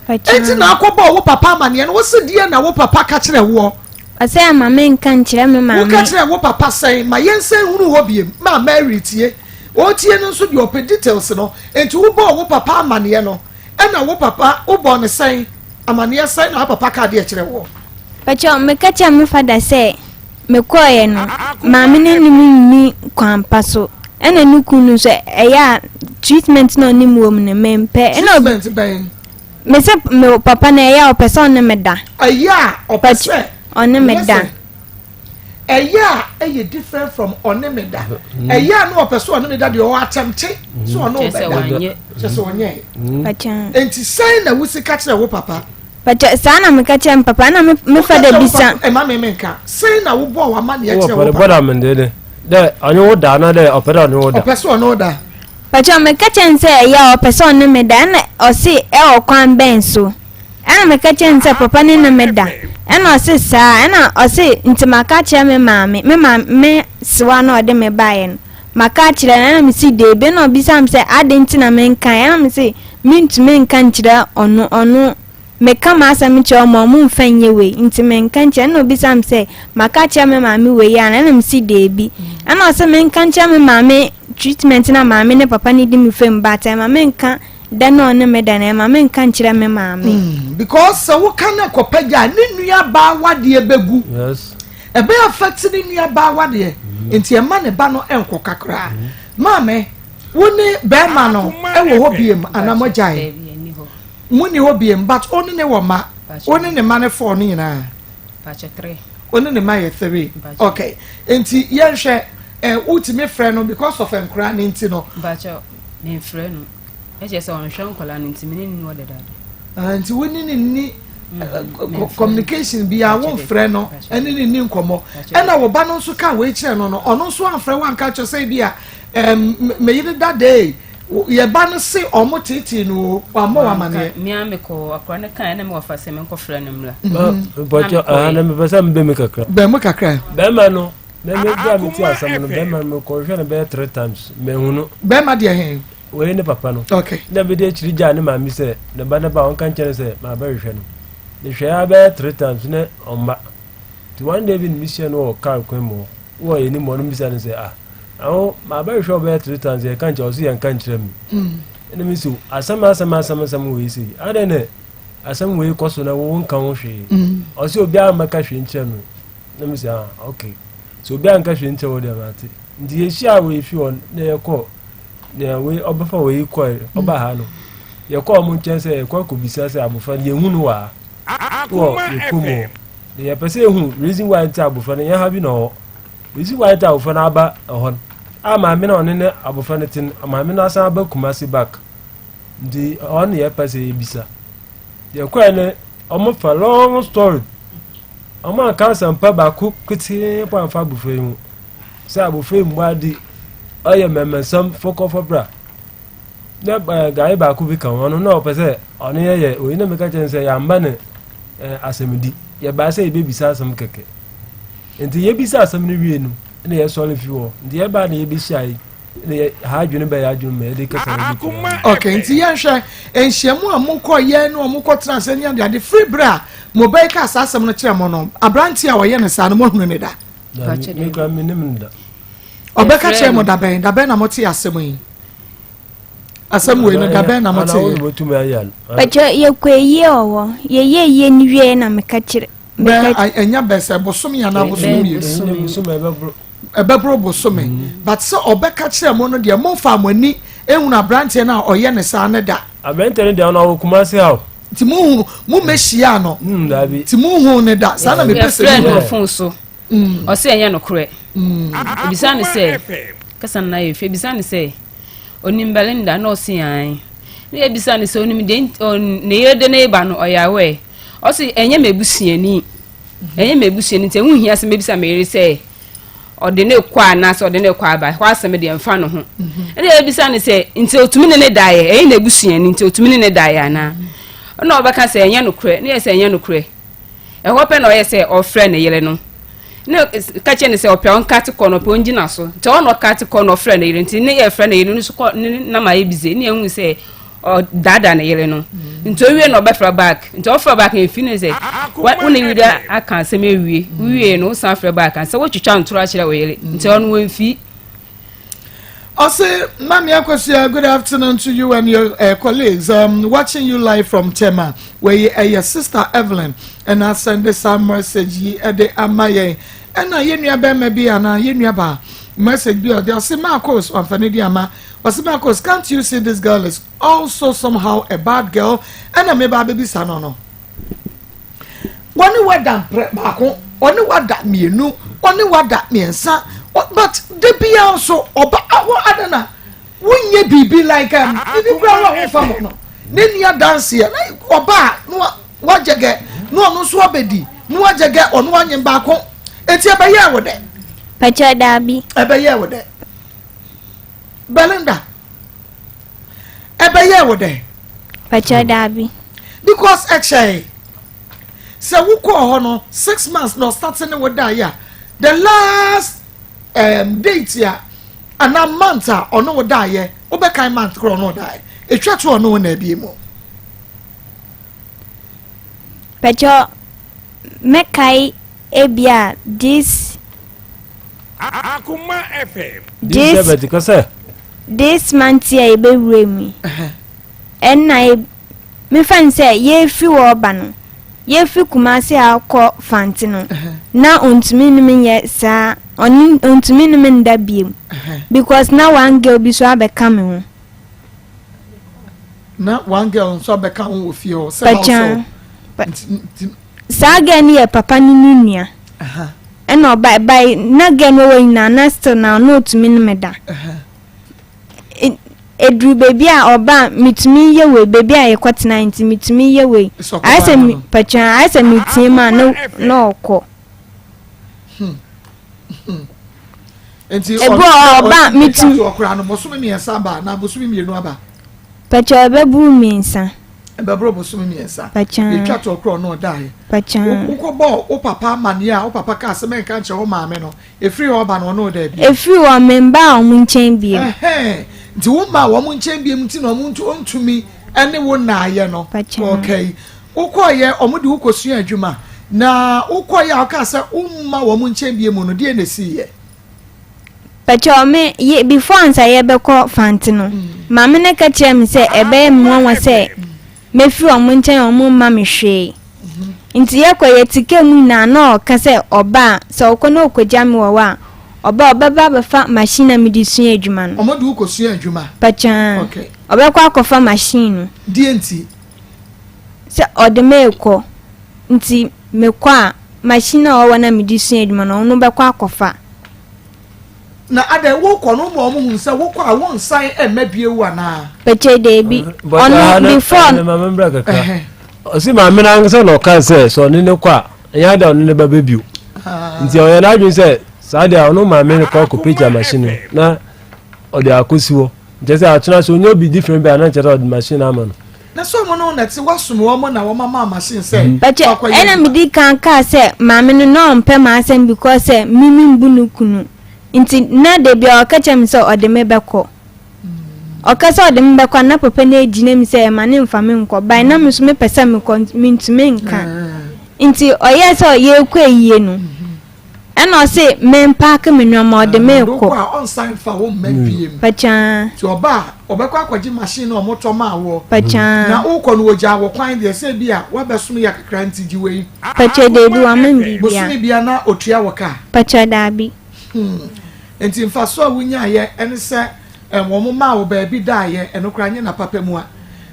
Ɛnti na akɔbɔ wo papa amaneɛ no, wo se deɛ na wo papa ka kyerɛ woɔ? Ɔsɛ ama me nka nkyerɛ me maame. Woka kyerɛ wo papa sɛn? Ma yɛnsɛn hunu hɔ biem ma Mary tie. Ɔtie no nso deɛ ɔpɛ details no. Nti wobɔɔ wo papa amaneɛ no, ɛna wo papa wobɔ ne sɛn amaneɛ sɛn na wo papa ka adeɛ kyerɛ woɔ? Pakyɛ, meka kyerɛ me fada sɛ mekɔɔɛ no, maame no ne me nni kwan pa so, ɛna ne kunu no nso ɛyɛ a treatment na ɔne me wɔ mu no mempɛ, ɛna Treatment bɛn? Me sɛ me papa no ɛyɛ a ɔpɛ sɛ ɔne me da. Ɛyɛ a ɔpɛ sɛ ɔne me da. Ɛyɛ a ɛyɛ different from ɔne me da. Ɛyɛ a na ɔpɛ sɛ ɔne me da deɛ ɔwɔ atɛmte sɛ ɔne wo bɛda. Kyɛ sɛ ɔnyɛɛ. Nti sɛn na wosi ka kyerɛ wo papa? Pakyɛ saa na meka kyerɛ me papa na me fa da bisa. Ɛma me menka. Sɛn na wobɔɔ w'amanneɛ kyerɛ wo papa? Wɔ pɔde bɔ da dɛ ɔne wo da anaa dɛ ɔpɛ dɛ ɔne wo da? Ɔpɛ sɛ ɔne wo da. Pakyɛ meka kyerɛ no sɛ ɛyɛ a ɔpɛ sɛ ɔne me da ɛna ɔse ɛwɔ kwan bɛn so? Ɛna meka kyerɛɛ no sɛ papa no ne me da. Ɛna ɔse saa. Ɛna ɔse nti maka akyerɛ me maame, me maame, me sewa no a ɔde me baeɛ no, maka akyerɛ no. Ɛna mese deebi. Ɛna ɔbisaa me sɛ adɛn nti na menkaeɛ. Ɛna mese mentumi nka nkyerɛ ɔno, ɔno meka m'asɛm kyerɛ ɔmo a ɔmo mfa nyɛ wei nti menka nkyerɛ. Ɛna ɔbisaa me sɛ maka akyerɛ me maame wei anaa. Ɛna mese deebi. Ɛna ɔse menka nkyerɛ me maame treatment no a maame ne papa no di me fam but ɛma menka Da no a ɔne me da no, ɛmma menka nkyerɛ me maame. Mm, because sɛ woka no kɔpagya a, ne nua baa wadeɛ bɛgu. Yes. Ɛbɛyɛ affect ne nua baa wadeɛ. Nti ɛma ne ba no nkɔ kakra. Maame, wo ne bɛrima no ɛwɔ hɔ biem anaa moagyae? Dabi, ɛnni hɔ. Mo ni hɔ biem, but wo ne ne wɔ mma. Wo ne ne mma no four no nyinaa. Pakyɛ three. Wo ne ne mma yɛ three. Mpakyɛ. Okay. Nti yɛnhwɛ, eh, wotumi frɛ no because of nkora no nti no. Mpakyɛ, memfrɛ no. Ɛkyerɛ sɛ ɔnhwɛ nkwadaa no nti me ne no nni hɔ dedaada. Ah, nti wo ne no nni eh, communication biara, womfrɛ no ɛne no nni nkɔmmɔ. Ɛna wo ba no nso ka wei kyerɛ no no, ɔno nso amfrɛ wo anka kyerɛ sɛ bi a me yere dada yi, yɛ ba no se ɔmo teetee no o, wammɔ wo amaneɛ. Me ara mekɔ akwadaa no kaeɛ na mewɔ fa sɛ menkɔfrɛ no mmra. Mpɔkyɛ, ah, na mepɛ sɛ mebɛ mu kakra. Bɛn mu kakra. Bɛrima no, me me bere a mete asɛm no, bɛrima no mekɔhwɛ no bɛyɛ three times, manhu no. Bɛrima deɛ he? Wei ne papa no. Okay. Na mede akyiri gyaa ne maame sɛ ne ba no ba ɔnka nkyerɛ no sɛ mabɛhwehwɛ no. Mehwɛɛ ara bɛyɛ three times ne ɔmma. Nti one day bi na mehyia no wɔ car kwan mu hɔ. Wɔ yɛn anim hɔ no mebisa no sɛ ah aho mabɛhwehwɛ wo bɛyɛ three times yɛka nkyerɛ ɔso yɛnka nkyerɛ me. Ɛna me so asɛm asɛm asɛm asɛm wei sei adɛn na asɛm wei kɔ so na wo nka ho hwee. Ɔse obiara mmɛka hwee nkyerɛ me. Na me sɛ ah okay. So obiara nka hwee nkyerɛ wo deɛ mate. Nti yɛhyia wɔ efi hɔ na yɛkɔ nea wei ɔbɛfa wei kɔe ɔba ha no yɛkɔ ɔmo nkyɛn sɛ yɛkɔ akɔbisa sɛ abɔfra no yɛhu no wɔ ha wɔ yɛkɔ mu na yɛpɛ sɛ yɛhu reason why nti abɔfra no yɛn ha bi na ɔwɔ reason why nti abɔfra no aba ɛhɔ no a maame no ɔne ne abɔfra no te no maame no asan aba Kumasi back nti ɔno yɛpɛ sɛ yɛbisa yɛkɔɛ no ɔmo fa long story ɔmo anka asɛmpa baako ketee po amfa abɔfra yi ho Sɛ abofra yi mmɔ ade ɔyɛ mmɛmɛsɛm fɔkɔfɔ bra na ɛɛ gari baako bi ka ho ɔno na ɔpɛ sɛ ɔno yɛ yɛ oyi na meka kyerɛ no sɛ yɛamba no ɛɛ asɛmdi yɛbaa sɛ yɛbɛbisa asɛm kɛkɛ nti yɛbisa asɛm no wie no na yɛsɔre fi hɔ nti yɛbaa na yɛbɛhyia yi na yɛ ha adwene bɛyɛ adwene ma yɛde kasa no bi kura. Ok nti yɛnhwɛ nhyiamu a mokɔ yɛ ne wɔn kɔ tena ase ne adeade firi bere a mo bɛyi ka saa asɛm no kyerɛ mo no aberante a ɔyɛ ne saa no moahunu ne da. Ɔbɛka kyerɛ mo dabɛn dabɛn na mote asɛm yi asɛm wei no dabɛn na mote yɛ. Bɛkyɛ yɛkɔ ayie wɔ hɔ yɛyɛ ayie no wie na meka kyerɛ. Bɛ ɛnya bɛ sɛ bosome anaa bosome mmienu ɛbɛboro bosome mm. but sɛ ɔbɛka kyerɛ mo no deɛ momfa mo ani ehunu aberanteɛ no a ɔyɛ ne saa ne da. Aberanteɛ no deɛ ɔno ɔwɔ Kumasi ha o. Nti mo hu mo mɛhyia no. Mm, dabi. Nti mo hu ne da saa na mepɛ sɛ. Yɛfrɛ no wɔ fon so. Mm. Ɔsɛ ɛnyɛ nokorɛ. Mm. Ebisa ne sɛ kasa no na yɛ fɛ ebisa ne sɛ onim Belinda na ɔse an. Ne yɛbisa ne sɛ onim de ne yere de ne ba no ɔyɛ awɛ. Ɔse ɛnyɛ m'abusuani. Ɛnyɛ m'abusuani nti ɛho hia sɛ mɛbisa me yere sɛ ɔde ne kɔ anaasɛ ɔde ne kɔ aba hɔ asɛm deɛ mfa no ho ɛna yɛbisa no sɛ nti ɔtumi ne ne daeɛ ɛyɛ n'abusuani nti ɔtumi ne ne daeɛ anaa ɛna ɔbɛka sɛ ɛnyɛ nokorɛ ne yɛ sɛ ɛnyɛ nokorɛ ɛhɔ pɛ na ɔyɛ sɛ ɔfrɛ ne yere no ne ka kyerɛ ne sɛ ɔpɛ ɔnkate kɔ no ɔpɛ ɔngyina so nti ɔno ɔkate kɔ no ɔfrɛ ne yere nti ne yɛ frɛ ne yere no so kɔ ne nam ayɛ bize ne ɛhu sɛ ɔdaadaa ne yere no nti owie na ɔbɛfrɛ back nti ɔfrɛ back na efi ne sɛ wo ne yere aka asɛm awie wowie no wosan frɛ back sɛ wotwitwa ntoro akyerɛ wo yere nti ɔno wɔmfi. Ɔse, Mami Akosua, good afternoon to you and your uh, colleagues. Um, watching you live from Tema, where you, uh, your sister Evelyn, and I send this some message yi ɛde ama yɛn. Ɛna yɛn nua bɛrima bi anaa yɛn nua baa message bi ɔde ɔse Marcos wamfa ne di ama. Ɔse Marcos can't you see this girl is also somehow a bad girl ɛna me ba abɛbisa no no wɔne wada mprɛ baako. Ɔne wada mmienu, ɔne wada mmiɛnsa, but da biara nso ɔba awɔ ada na wonyɛ biribi like um, biribi koraa no a womfa mo no ne nni adanseɛ na ɔba a na wagyɛgɛ na ɔno nso abɛdi na wagyɛgɛ ɔno anyem baako eti ɛbɛyɛɛ wo dɛ. Pakyɛ daabi. Ɛbɛyɛɛ wo dɛ. Belinda ɛbɛyɛɛ wo dɛ. Pakyɛ daabi. Because ɛkyɛe sɛ wokɔɔ hɔ no 6 months na ɔsate ne wo daeɛ a, the last date a anaa month a ɔne wo daeɛ, wobɛkan month korɔ ɔne wo daeɛ ɛtwa to ɔne wo na abie mu. Pakyɛ mɛkae ebia this Akoma FM. This this month yi a yɛbɛwura mu yi, ɛnna mefa no sɛ yɛfiri hɔ ba no, yɛfiri Kumase akɔ Fante no, na ɔntumi ne me nyɛ saa, ɔne ɔntumi ne me nda biem because na one girl bi so abɛka me ho. Na one girl nso abɛka ho wɔ fie hɔ sɛ household? Saa girl no yɛ papa no ne nua, ɛna ɔba by na girl no wɔ nyinaa na still na ɔno ɔtumi ne me da. Eduru beebi a ɔba a metumi yɛ wei, beebi a yɛkɔtena nti metumi yɛ wei, ayɛ sɛ mi patwa, ayɛ sɛ metie mu a na ɔkɔ. Nti ebi wɔ hɔ ɔba a metumi ɔkora no bosome 3 aba na bosome 2 aba. Patwa, ɛbɛburu 3. Ɛbɛboro bosome 3. Patwa. Yɛtwa to ɔkora ɔno ɔdaeɛ. Patwa. Wokɔbɔɔ wo papa amanneɛ a wo papa kaa sɛ mɛnka nkyerɛ wo maame no, ɛfiri hɔ ɔba no ɔno ɔda bi? Ɛfiri hɔ memba ɔmo nkyɛn bio. Ɛhɛn, nti wo ma wɔn nkyɛn biem nti na ɔmo ntumi ɛne wo naayɛ no. Patwa. Okay, wokɔɔyɛ ɔmo de wokɔsua adwuma na wokɔɔyɛ a wokaa sɛ womma wɔn nkyɛn biem no, deɛ na ɛsiiɛ? Patwa, me ye before ansa yɛbɛkɔ Fante no, maame no ka kyerɛ me sɛ ɛbɛyɛ me nwanwa sɛ mɛfiri ɔmo nkyɛn a ɔmo mma me hwee. Nti yɛkɔ yɛte kaa mu nyinaa na ɔka sɛ ɔba a, sɛ ɔkɔ na ɔkɔgya me wɔ hɔ a, ɔba a ɔbɛba abɛfa machine a mede sua adwuma no. Ɔmo de wokɔsua adwuma? Patwa. Ɔbɛkɔ akɔfa machine no. Deɛ nti? Sɛ ɔde me rekɔ nti mekɔ a, machine a ɔwɔ na mede sua adwuma no, ɔno bɛkɔ akɔfa. Na adɛn, wokɔ no woma ɔmo hu sɛ wokɔ a wonsan mma bio anaa? Pakyɛ daabi, ɔno before. Maame mbra kakra, ɔsi maame no ankasa na ɔka sɛ sɛ ɔne ne kɔ a ɛnyɛ ada ɔne ne ba bɛ bio, nti ɔyɛ n'adwene sɛ saa deɛ ɔno maame no kɔ akɔpagya machine no na ɔde akɔsi hɔ, nkyɛ sɛ atena so onye obi different bi a na nkyɛ sɛ ɔde machine ama no. Na sɛ ɔmo no na te wasom wɔn na wɔn ama machine sɛ Pakyɛ wakɔyɛ ɛna adwuma. medi kan kaa sɛ maame no na ɔmpɛ m'asɛm because sɛ me membu no kunu nti, na da biara ɔka kyerɛ me sɛ ɔde me bɛkɔ. Ɔka sɛ ɔde me bɛkɔ a, na papa no agyina mu sɛ ɛma ne mfa me nkɔ, by na me nso mepɛ sɛ mekɔ nti mentumi nka. Nti ɔyɛɛ sɛ yɛrekɔ ayie no, ɛna ɔse mempaake me nneɛma, ɔde me Ɔde rekɔ. wokɔ a ɔnsan mfa wo mma biem. Pakyaa. Nti ɔba a ɔbɛkɔ akɔgye machine na ɔmo tɔ maa woɔ. Pakyaa. Na wokɔ no wɔgyaa wo kwan deɛ sɛ bi a woabɛsom yɛ kakra nti gye wei. Pakyɛ daabi, wamma me biribiara. Bosome bia na otua wo ka? Pakyɛ daabi. Nti mfasoɔ a wonyaeɛ ɛne sɛ wɔn maa wo baabi daeɛ, ɛno koraa nyɛ na papa mu a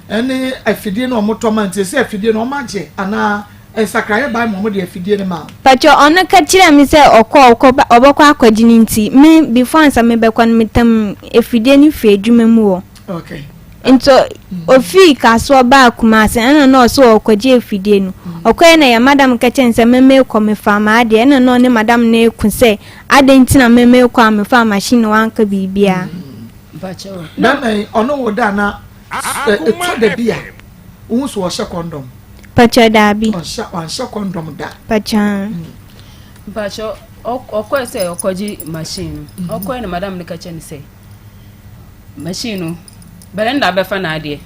ɛne afidie no wɔn tɔ ma, nti sɛ afidie no wɔn agye anaa nsakraeɛ bae ma wɔn de afidie no maa wo? Pakyɛ ɔno ka kyerɛɛ me sɛ ɔkɔ ɔkɔ ɔbɛkɔ akɔgye no, nti me before ansa mebɛkɔ no metam afidie no firi adwuma mu hɔ. Nti ofii Kasoa baa Kumase ɛna na ɔse ɔrekɔgye afidie no. Ɔkɔeɛ na yɛn madam ka kyerɛɛ no sɛ me merekɔ mefaa m'adeɛ, ɛna na ɔne madam no reko sɛ adɛn nti na me merekɔ a mefaa machine no wanka biribiara. Bɛrima yi ɔne wo da na ɛtɔ da bi a wohu so ɔhyɛ kɔndɔm? Pakyɛ daabi. Ɔnhyɛ, wanhyɛ kɔndɔm da. Pakyɛ. Mpakyɛ ɔkɔɛ sɛ ɔkɔgye machine no, ɔkɔɛ na madam no ka kyerɛ no sɛ machine no Belinda bɛfa n'adeɛ,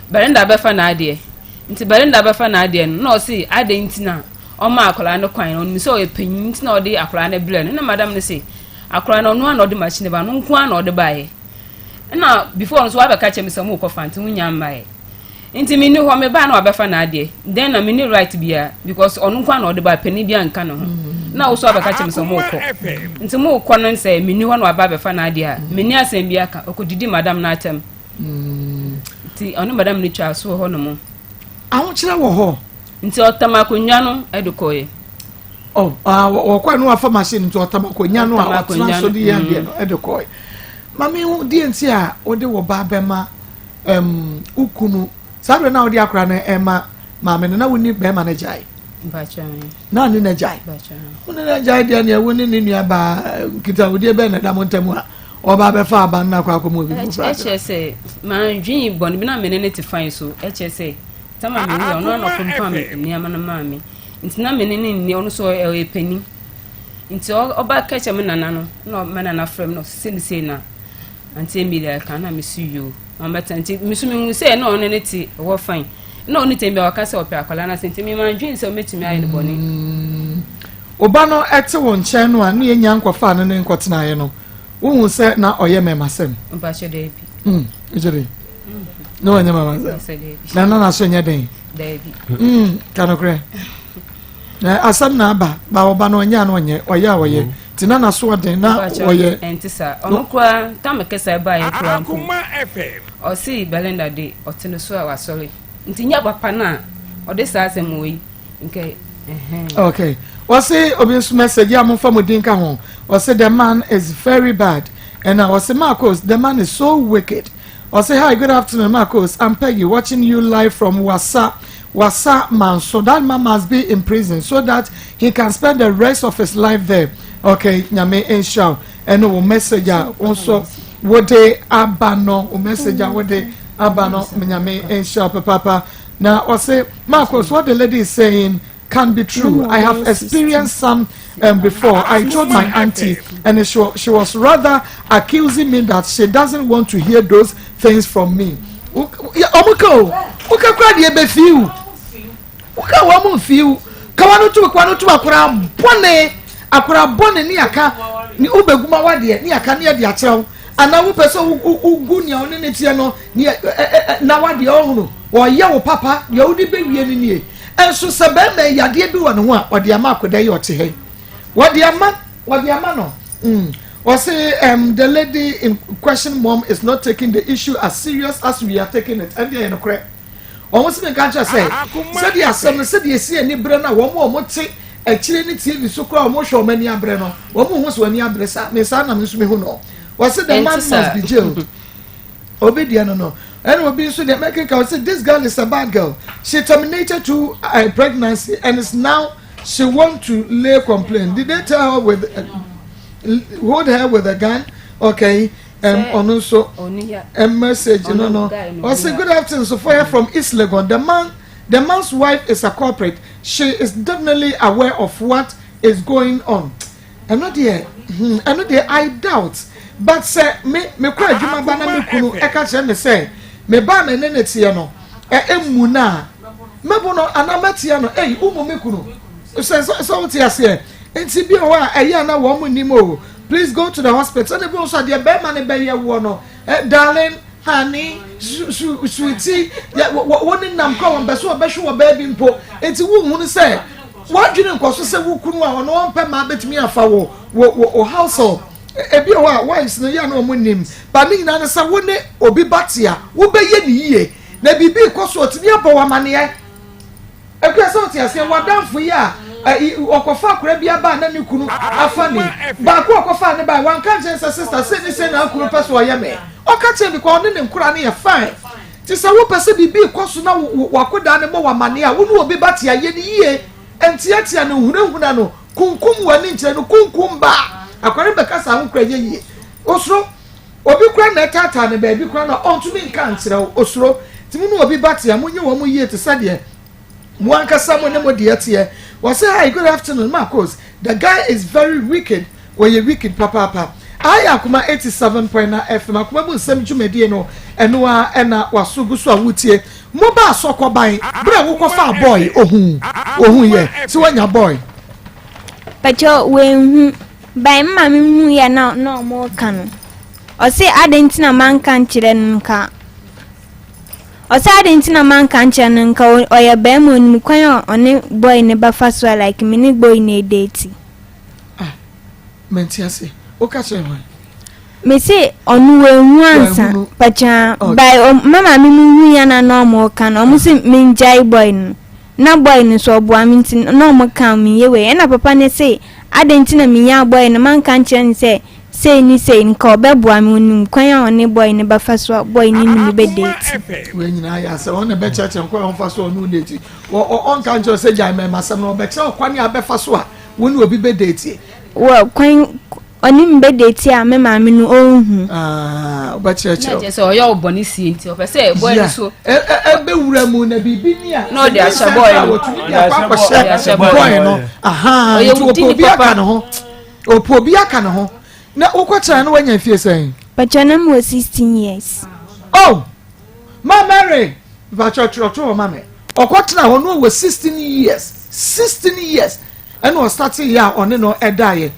Belinda bɛfa n'adeɛ, nti Belinda bɛfa n'adeɛ no na ɔse adɛn nti na ɔma akwadaa no kwan, ɔnim sɛ ɔyɛ panyin nti na ɔde akwadaa no brɛ no, na madam no se akwadaa no ɔno ara na ɔde machine ba no nko ara na ɔde baeɛ, ɛna before no so wabɛka kyerɛ me sɛ ɔmo kɔ fa nti wonya mmaeɛ. Nti menni hɔ, mebaa na wabɛfa n'adeɛ, then na menni right biara because ɔno nko ara na ɔde baa, panin biara nka ne ho. Na wo so abɛka kyerɛ me sɛ morekɔ. Nti morekɔ no sɛ menni hɔ na waba abɛfa n'adeɛ a, menni asɛm biara ka. Ɔkɔdidi madam no atɛm. Nti ɔne madam no twaa so wɔ hɔ nom. Ahokyerɛ wɔ hɔ. Nti ɔtam akonnwa no de kɔeɛ. Oh, ah, wɔkɔɛ no wafa machine nti ɔtam akonnwa no a ɔtena so de yɛ adeɛ no de kɔe. Maame ho deɛ nti a wode wɔ ba bɛma um, wo kunu saa berɛ na wode akora no ɛma maame no na wonni bɛrima no gyae na ne na gyae wo ne na gyae deɛ neɛ wo ne ne nua baa nkitahodie bɛn na ɛda mo ntam a ɔba bɛfa aba no akɔ akɔma obi foforɔ. Ɛkyerɛ sɛ mandwen bɔne bi na me ne ne te fan so. Ɛkyerɛ sɛ tama me wura ɔno ana ɔpempam nneɛma no maa me nti na me ne ne nni, ɔno so ɔyɛ panin nti ɔba ka kyerɛ me nana no na me nana frɛ me na ɔsɛ ne sei na Auntie Emilia ka na me so yoo ɔmbɛtena nti me so mehu sɛ na ɔne ne te ɛwɔ fan na ɔne tɛm bi a ɔka sɛ ɔpɛ akwadaa no ase nti me mandwen sɛ ɔmɛtumi ayɛ no bɔne. Wo ba no te wo nkyɛn no a ne yɛnya nkɔfaa no ne nkɔtenaeɛ no, wohu sɛ na ɔyɛ mɛmasɛm? Mpakyɛ daabi. Ɛkyɛ dɛ na ɔnyɛ mɛmasɛm na na n'aso nyɛ den? Daabi. Ka nokorɛ. Na asɛm na aba ba ɔba no ɔnyɛ a na ɔnyɛ, ɔyɛ a ɔyɛ nti na n'aso ɔden na ɔyɛ. Ɛnte saa, ɔno koraa tam kɛsɛ baeɛ koraa mpo ɔse Belinda de ɔte no so a wasɔre nti nyɛ papa no a ɔde saa asɛm wɔ yi nkɛ. Okay, wɔse obi nso message a momfa mo din ka ho, wɔse the man is very bad, ɛna wɔse Marcos, the man is so wicked. Ɔse hi, good afternoon Marcos, I'm Peggy watching you live from Wasa Wasa Manso. That man must be in prison so that he can spend the rest of his life there. Okay, Nyame nhyira wo ɛne wo message a wo nso wode aba no, wo message a wode aba no, Nyame nhyira wo papaapa. Na ɔse Marcos, what the lady is saying can be true. I have experienced some before. I told my auntie, and she was rather accusing me that she doesn't want to hear those things from me. Ọmọ ka o, woka kura deɛ bɛ fi o, woka wɔn mo nfi o, kawa no tu kwa no tu akora bɔne, akora bɔne ne aka ne wobɛgu ma wadeɛ ne aka ne ɛde akyerɛw anaa wopɛ sɛ wogu nea ɔne ne teɛ no ne na wadeɛ ɔhono wɔyɛ wo papa deɛ wode bɛwie no nie. Nso sɛ bɛrima yi yadeɛ bi wɔ ne ho a, ɔde ama akwadaa yi ɔte ha yi. Wɔde ama, wɔde ama no. Wɔse, the lady in question mom is not taking the issue as serious as we are taking it. Ɛndeɛ yɛ nokorɛ. Wɔn se menka nkyerɛ sɛ, sɛdeɛ asɛm no, sɛdeɛ ɛsi ani berɛ no a wɔn a wɔte akyire ne TV so koraa wɔn hwɛ wɔn ani abrɛ no, wɔn hu sɛ wɔn ani abrɛ saa. Me saa na me nso mehu no. Wɔse the man must be jailed. Obi deɛ no no. Ɛna obi nso deɛ mɛkeka ɔsɛ this girl is a bad girl. She terminated two pregnancy and is now she want to lay complaint. Did they tell her with hold her with a gun? Okay. Ɔno nso a message no no. Ɔsɛ good afternoon Sophia from East Legon. The man's wife is a culprit. She is definitely aware of what is going on. Ɛno deɛ, ɛno deɛ I doubt, but sɛ me mekɔ adwuma ba na me kunu ɛka kyerɛ me sɛ me ba me ne ne teɛ no ɛ emu no a mɛbo no anaa mɛtea no, ei womu me kunu sɛ sɛ sɛ wote aseɛ nti bi wɔ hɔ a ɛyɛ a na wɔn nim o, please go to the hospital. Ɛna bi wɔ nso a deɛ bɛrima no bɛyɛ woɔ no, ɛ darling, honey, su su sweetie, yɛ wɔ wɔ wo ne nam kora wɔn pɛ so wɔbɛhwe wɔ baabi mpo nti wohunu sɛ wadwene nkɔ so sɛ wo kunu a ɔno ɔmpɛ maa bɛtumi afa wo wo wo wo household. Ebi wɔ hɔ a wives no yɛ a na wɔn nim ba ne nyinaa ne sɛ wo ne obi ba te a wobɛyɛ ne yie na biribi kɔ so ɔtumi abɔ wɔ amaneɛ. Ekura sɛ ɔte aseɛ wadamfo yi a ɔkɔfa akora bi aba a na ne kunu afa ne baako a ɔkɔfa ne ba wanka nkyɛn sɛ sister sɛ ne sɛ na akunu pɛ so ɔyɛ me ɔka kyerɛ mi kɔ ɔne ne nkora no yɛ fine. Te sɛ wopɛ sɛ biribi kɔ so na wakodaa ne bɔ wɔ amaneɛ a wo ne obi ba te ayɛ ne yie ntiatia no hunahuna no kunkum w'ani nkyerɛ no kunkum ba akware bɛkasa ho kura yɛ yie osoro obi kura na ɛtaataa ne baabi kura na ɔntumi nka nkyerɛ wo osoro nti mo ne obi ba te a monyɛ wɔn yie te sɛ deɛ mo ankasa mo ne mo deɛ teɛ. Wɔsɛ hi, good afternoon Marcos, the guy is very wicked, wɔyɛ wicked papaapa. Ayɛ Akoma 87.9 FM akoma mu nsɛm dwumadie no ɛno a ɛna waso gu so a wotie. Mo ba asɔkɔban berɛ a wokɔfaa boy ohun ohun yɛ sɛ woanya boy. Pɛkyɛ wenhu ban mma me hu yɛ na na ɔmo ka no ɔse adɛn nti na manka nkyerɛ no nka ɔse adɛn nti na manka nkyerɛ no nka ɔyɛ bɛrima onim kwan a ɔne boy ne bɛfa so a like me ne boy ne date. Ah, mente ase. Woka kyerɛ hwan? Me se ɔno wenhu ansa pɛkyɛ by mama me mu hu yɛ na na ɔmo ka no ɔmo se mengyae boy no. Na boy no nso ɔboa me nti na ɔmo ka menyɛ wei. Ɛna papa no se adɛn nti na menyaa boy no manka nkyerɛ no sɛ sei ne sei nka ɔbɛboa me onim kwan a ɔne boy no bɛfa so a boy no ne me bɛ date. Wei nyinaa yɛ asɛm ɔno na ɛbɛkyerɛkyerɛ kwan a ɔmfa so a ɔne wo date. Ɔnka nkyerɛ sɛ gyae mɛma asɛm no ɔbɛkyerɛ ɔkwan a bɛfa so a wo ne obi bɛ date. Wɔ kwan ɔne me bɛ date a me maame no ɔnhu. Ah, ɔbɛkyerɛkyerɛ. Na kyerɛ sɛ ɔyɛ ɔbɔne sie nti ɔpɛ sɛ boy no so. Ɛbɛwura mu na biribi ni a. Na ɔde ahyɛ boy no. Wɔtumi de akɔ akɔhyɛ boy no. Aha, nti ɔpɛ obi aka ne ho. Ɔpɛ obi aka ne ho. Na wokɔkyerɛ no wanya mfie sɛn? Pakyɛ na mewɔ 16 years. Oh! Ma Mary! Pakyɛ twerɛtwerɛ hɔ ma me. Ɔkɔtena hɔ no ɔwɔ 16 years. 16 years. Ɛna ɔstate yɛ a ɔne no ɛdaeɛ.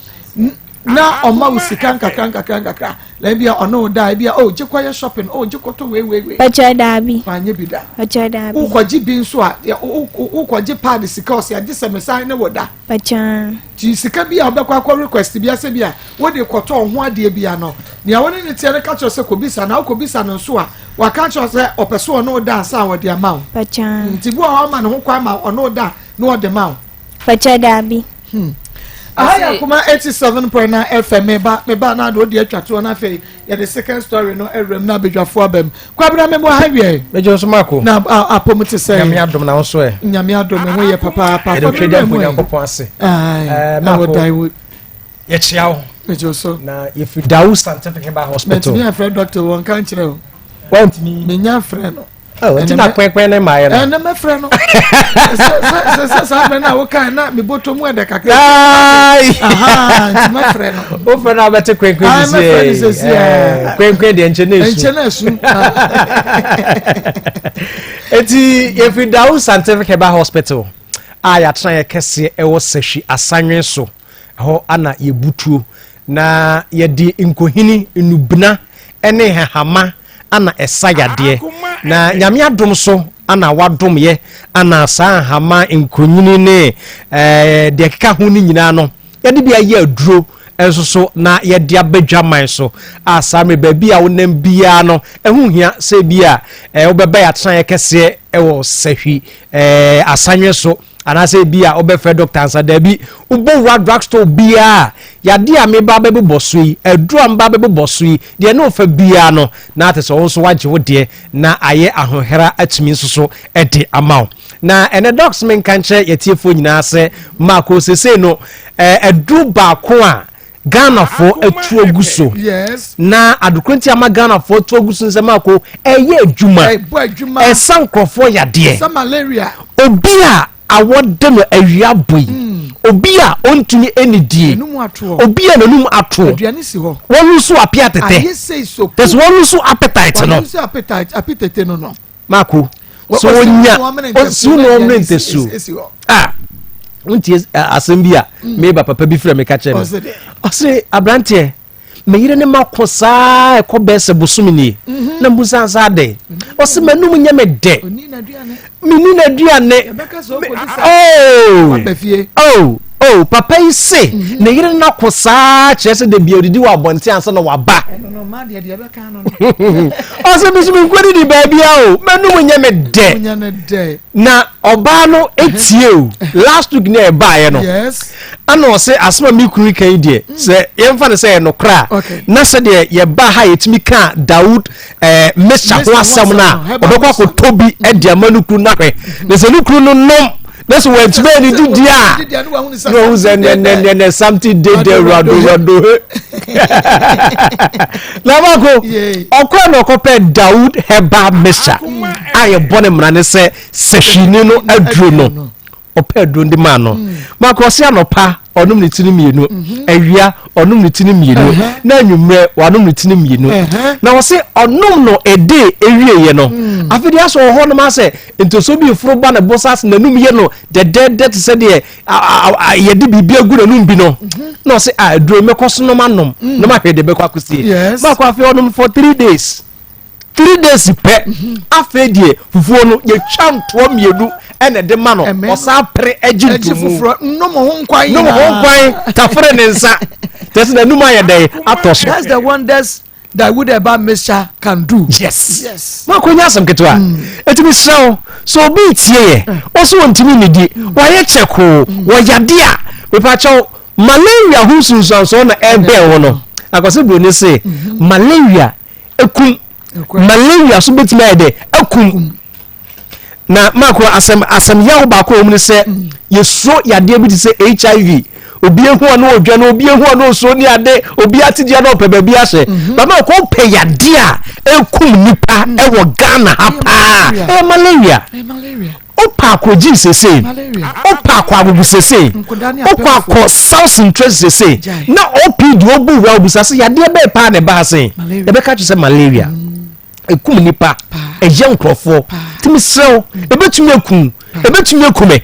Na ɔma wo sika nkakra nkakra nkakra. Na ebia ɔne wo da ebia oh gye kɔyɛ shopping oh gye kɔtɔ wei wei wei. Pakyɛ daabi. Wanyɛ bi da. Pakyɛ daabi. Wokɔgye bi nso a wokɔgye paadi sika ɔsɛ agye sɛ mesan ne wo da. Pakyɛ. Nti sika bi a wobɛkɔ akɔ request bi asɛ bi a wode kɔtɔ wo ho adeɛ bi ano nea wo ne ne teɛ no ka kyerɛ sɛ kɔbisa na wokɔbisa no nso a waka kyerɛ sɛ ɔpɛ so ɔne wo da ansa a wɔde ama wo. Pakyɛ. Nti bi wɔ hɔ ama ne ho kwan ma ɔne wo da na ɔde ma wo. Pakyɛ daabi. Hmm. Aha yɛ akoma 87.9 FM meba meba na ade odi atwa toɔ na afei yɛde second story no awuram na abadwafoɔ aba mu. Kwabena memo ha wiɛ. Mɛgye nso mako. Na apom te sɛ. Nyame adom na nso ɛ. Nyame adom ɛho yɛ papaapa. Yɛde twɛ gya mpo Nyankopɔn ase. Ɛɛ mako. Yɛkyia wo. Mɛgye so. Na yɛfiri Dawu Scientific Herbal Hospital. Mɛtumi afrɛ doctor wɔn ka nkyerɛ o. Wɔntumi. Menya frɛ no. Oh, nti na kpɛnkpɛn ne mmaeɛ no. Ɛnna mɛfrɛ no. Sɛ sɛ saa bɛ no a wokae na mebɔtɔ mu ɛdɛ kakra. Nti mɛfrɛ no. Wofrɛ no abɛte kwenkwen sisi. Mɛfrɛ no sisi. Kwenkwen deɛ nkyɛn na esu. Nkyɛn na esu. Eti yɛfiri Dawu Scientific Herbal Hospital a yɛatena yɛ kɛseɛ ɛwɔ Sahwi Asanwen so ɛhɔ ana yɛbutuo Na yɛde nkohini, nnubena ne nhahama ana ɛsa yadeɛ. Na Nyame adom so ana wadom yɛ ana saa nhama, nkohini ne eh, deɛ ɛkeka ho no nyinaa no yɛde bi ayɛ aduro nso so na yɛde aba dwaman so a saa mmerɛ baabi a wonam biara no ɛho hia sɛ bi a eh, wobɛba yɛ atenaeɛ kɛseɛ ɛwɔ sahwi eh, asanwe so Anaasɛ ebia wobɛfrɛ dɔkta ansa. Dabi, wobɔ wura drugstore biara a, yadeɛ a meba abɛbobɔ so yi, aduro a meba abɛbobɔ so yi, deɛ ne wofa biara no, na ate sɛ wo nso woagye wo deɛ na ayɛ ahohera atumi nso so de ama wo. Na ɛnɛ docs menka nkyerɛ yɛtiefoɔ nyinaa sɛ Marco sesei no aduro baako a Ghanafoɔ atu agu so na adekoro nti ama Ghanafoɔ atu agu so nsɛm ako ɛyɛ adwuma ɛsa nkurɔfoɔ yadeɛ obi a awɔ de no awia bɔ yi hmm. obi a ɔntumi anidie obi a n'anum atoɔ wɔn nso apia tetɛ tɛsɛ wɔn nso appetite no Mako, sɛ onya ɔsi na ɔmene ntasuo a wontie asɛm bi a mm. meba papa bi frɛ me ka kyerɛ me ɔse aberanteɛ me yere ne mako saa ɛkɔ bɛɛ sɛ bosome nie mhm. na mbusa nsa adɛn ɔse m'anum nyɛ me dɛ menni n'aduane oh! oh! oh papa yi se mhm. ne yere no ako saa kyerɛ sɛ da bia odidi wɔ abɔnten ansa na waba ɔsɛ bi so menkɔ didi baabia o m'anum nyɛ me dɛ na ɔbaa no etie o last week na ɛbaeɛ no ana ɔsɛ asɛm a me kunu ka yi deɛ mm. sɛ yɛmfa no sɛ yɛ nokorɛ a na sɛdeɛ yɛba ha yɛtumi ka Dawood eh, mesa ho asɛm no a ɔbɛkɔ akɔtɔ bi mm. de ama no kunu no ahwɛ na sɛ ne kunu no nom na sɛ wantumi ani didi a na wahu sɛ nɛnɛnɛnɛ something dey there rado rado he na baako ɔkɔɛ na ɔkɔpɛ Dawood herbal mixture a yɛbɔ ne mmara ne sɛ sɛhwini no aduro no ɔpɛ aduro de maa no mako ɔse anɔpa ɔnom ne tiri mmienu mhm. awia ɔnom ne tiri mmienu na anwummerɛ wanom ne tiri mmienu na ɔse ɔnom no ɛde ewieɛ no mm. afei deɛ asɔ wɔ hɔ nom asɛ ntoso bi foro ba ne bo sa ase n'anum yɛ no dɛdɛɛdɛ te sɛ deɛ yɛde biribi agu n'anum bi no mhm. na ɔse a aduro mɛkɔ so nom anom mm. na mahwɛ deɛ bɛkɔ akɔsie mako afei ɔnom for 3 days 3 days pɛ afei deɛ fufuo no yɛtwa ntoɔ mmienu ɛna ɛde ma no ɔsan pere agye ntomu nom ho nkwan nom ho nkwan tafere ne nsa kyerɛ sɛ n'anum ayɛ dɛn atɔ so. That's the wonders. Dawood Herbal Mixture can do. Yes. Yes. Mako nyɛ asɛm ketewa. Eti mi srɛ wo sɛ obi tie yɛ ɔso wɔntumi nnidi wɔayɛ kyɛkoo wɔyade a mepakyɛw malaria ho nsunsuansoɔ na ɛbɛn wo no. Akwasi Buroni se malaria ekum malaria so betumi ayɛ dɛ akum. Na mako asɛm asɛm yaw baako wɔ mu ne sɛ yɛsuro yadeɛ bi te sɛ HIV obi ehu a na ɔdwa no obi ehu a na ɔsuro ne ade obi ate gya na ɔpɛ baabi ahyɛ mhm. bàbá ɔkɔ pɛ yadeɛ a ekum nipa mhm. ɛwɔ Ghana ha paa ɛyɛ malaria wopɛ akɔ gyi sese wopɛ akɔ agogo sese wokɔ akɔ south central sese na opd obu wura obusa sɛ yadeɛ bɛɛ paa na ɛba ha sɛn ɛbɛka kyerɛ sɛ malaria. Mm. Ɛkum nnipa, ɛyɛ nkurɔfoɔ. Nti mesrɛ wo, ɛbɛtumi aku ɛbɛtumi aku me.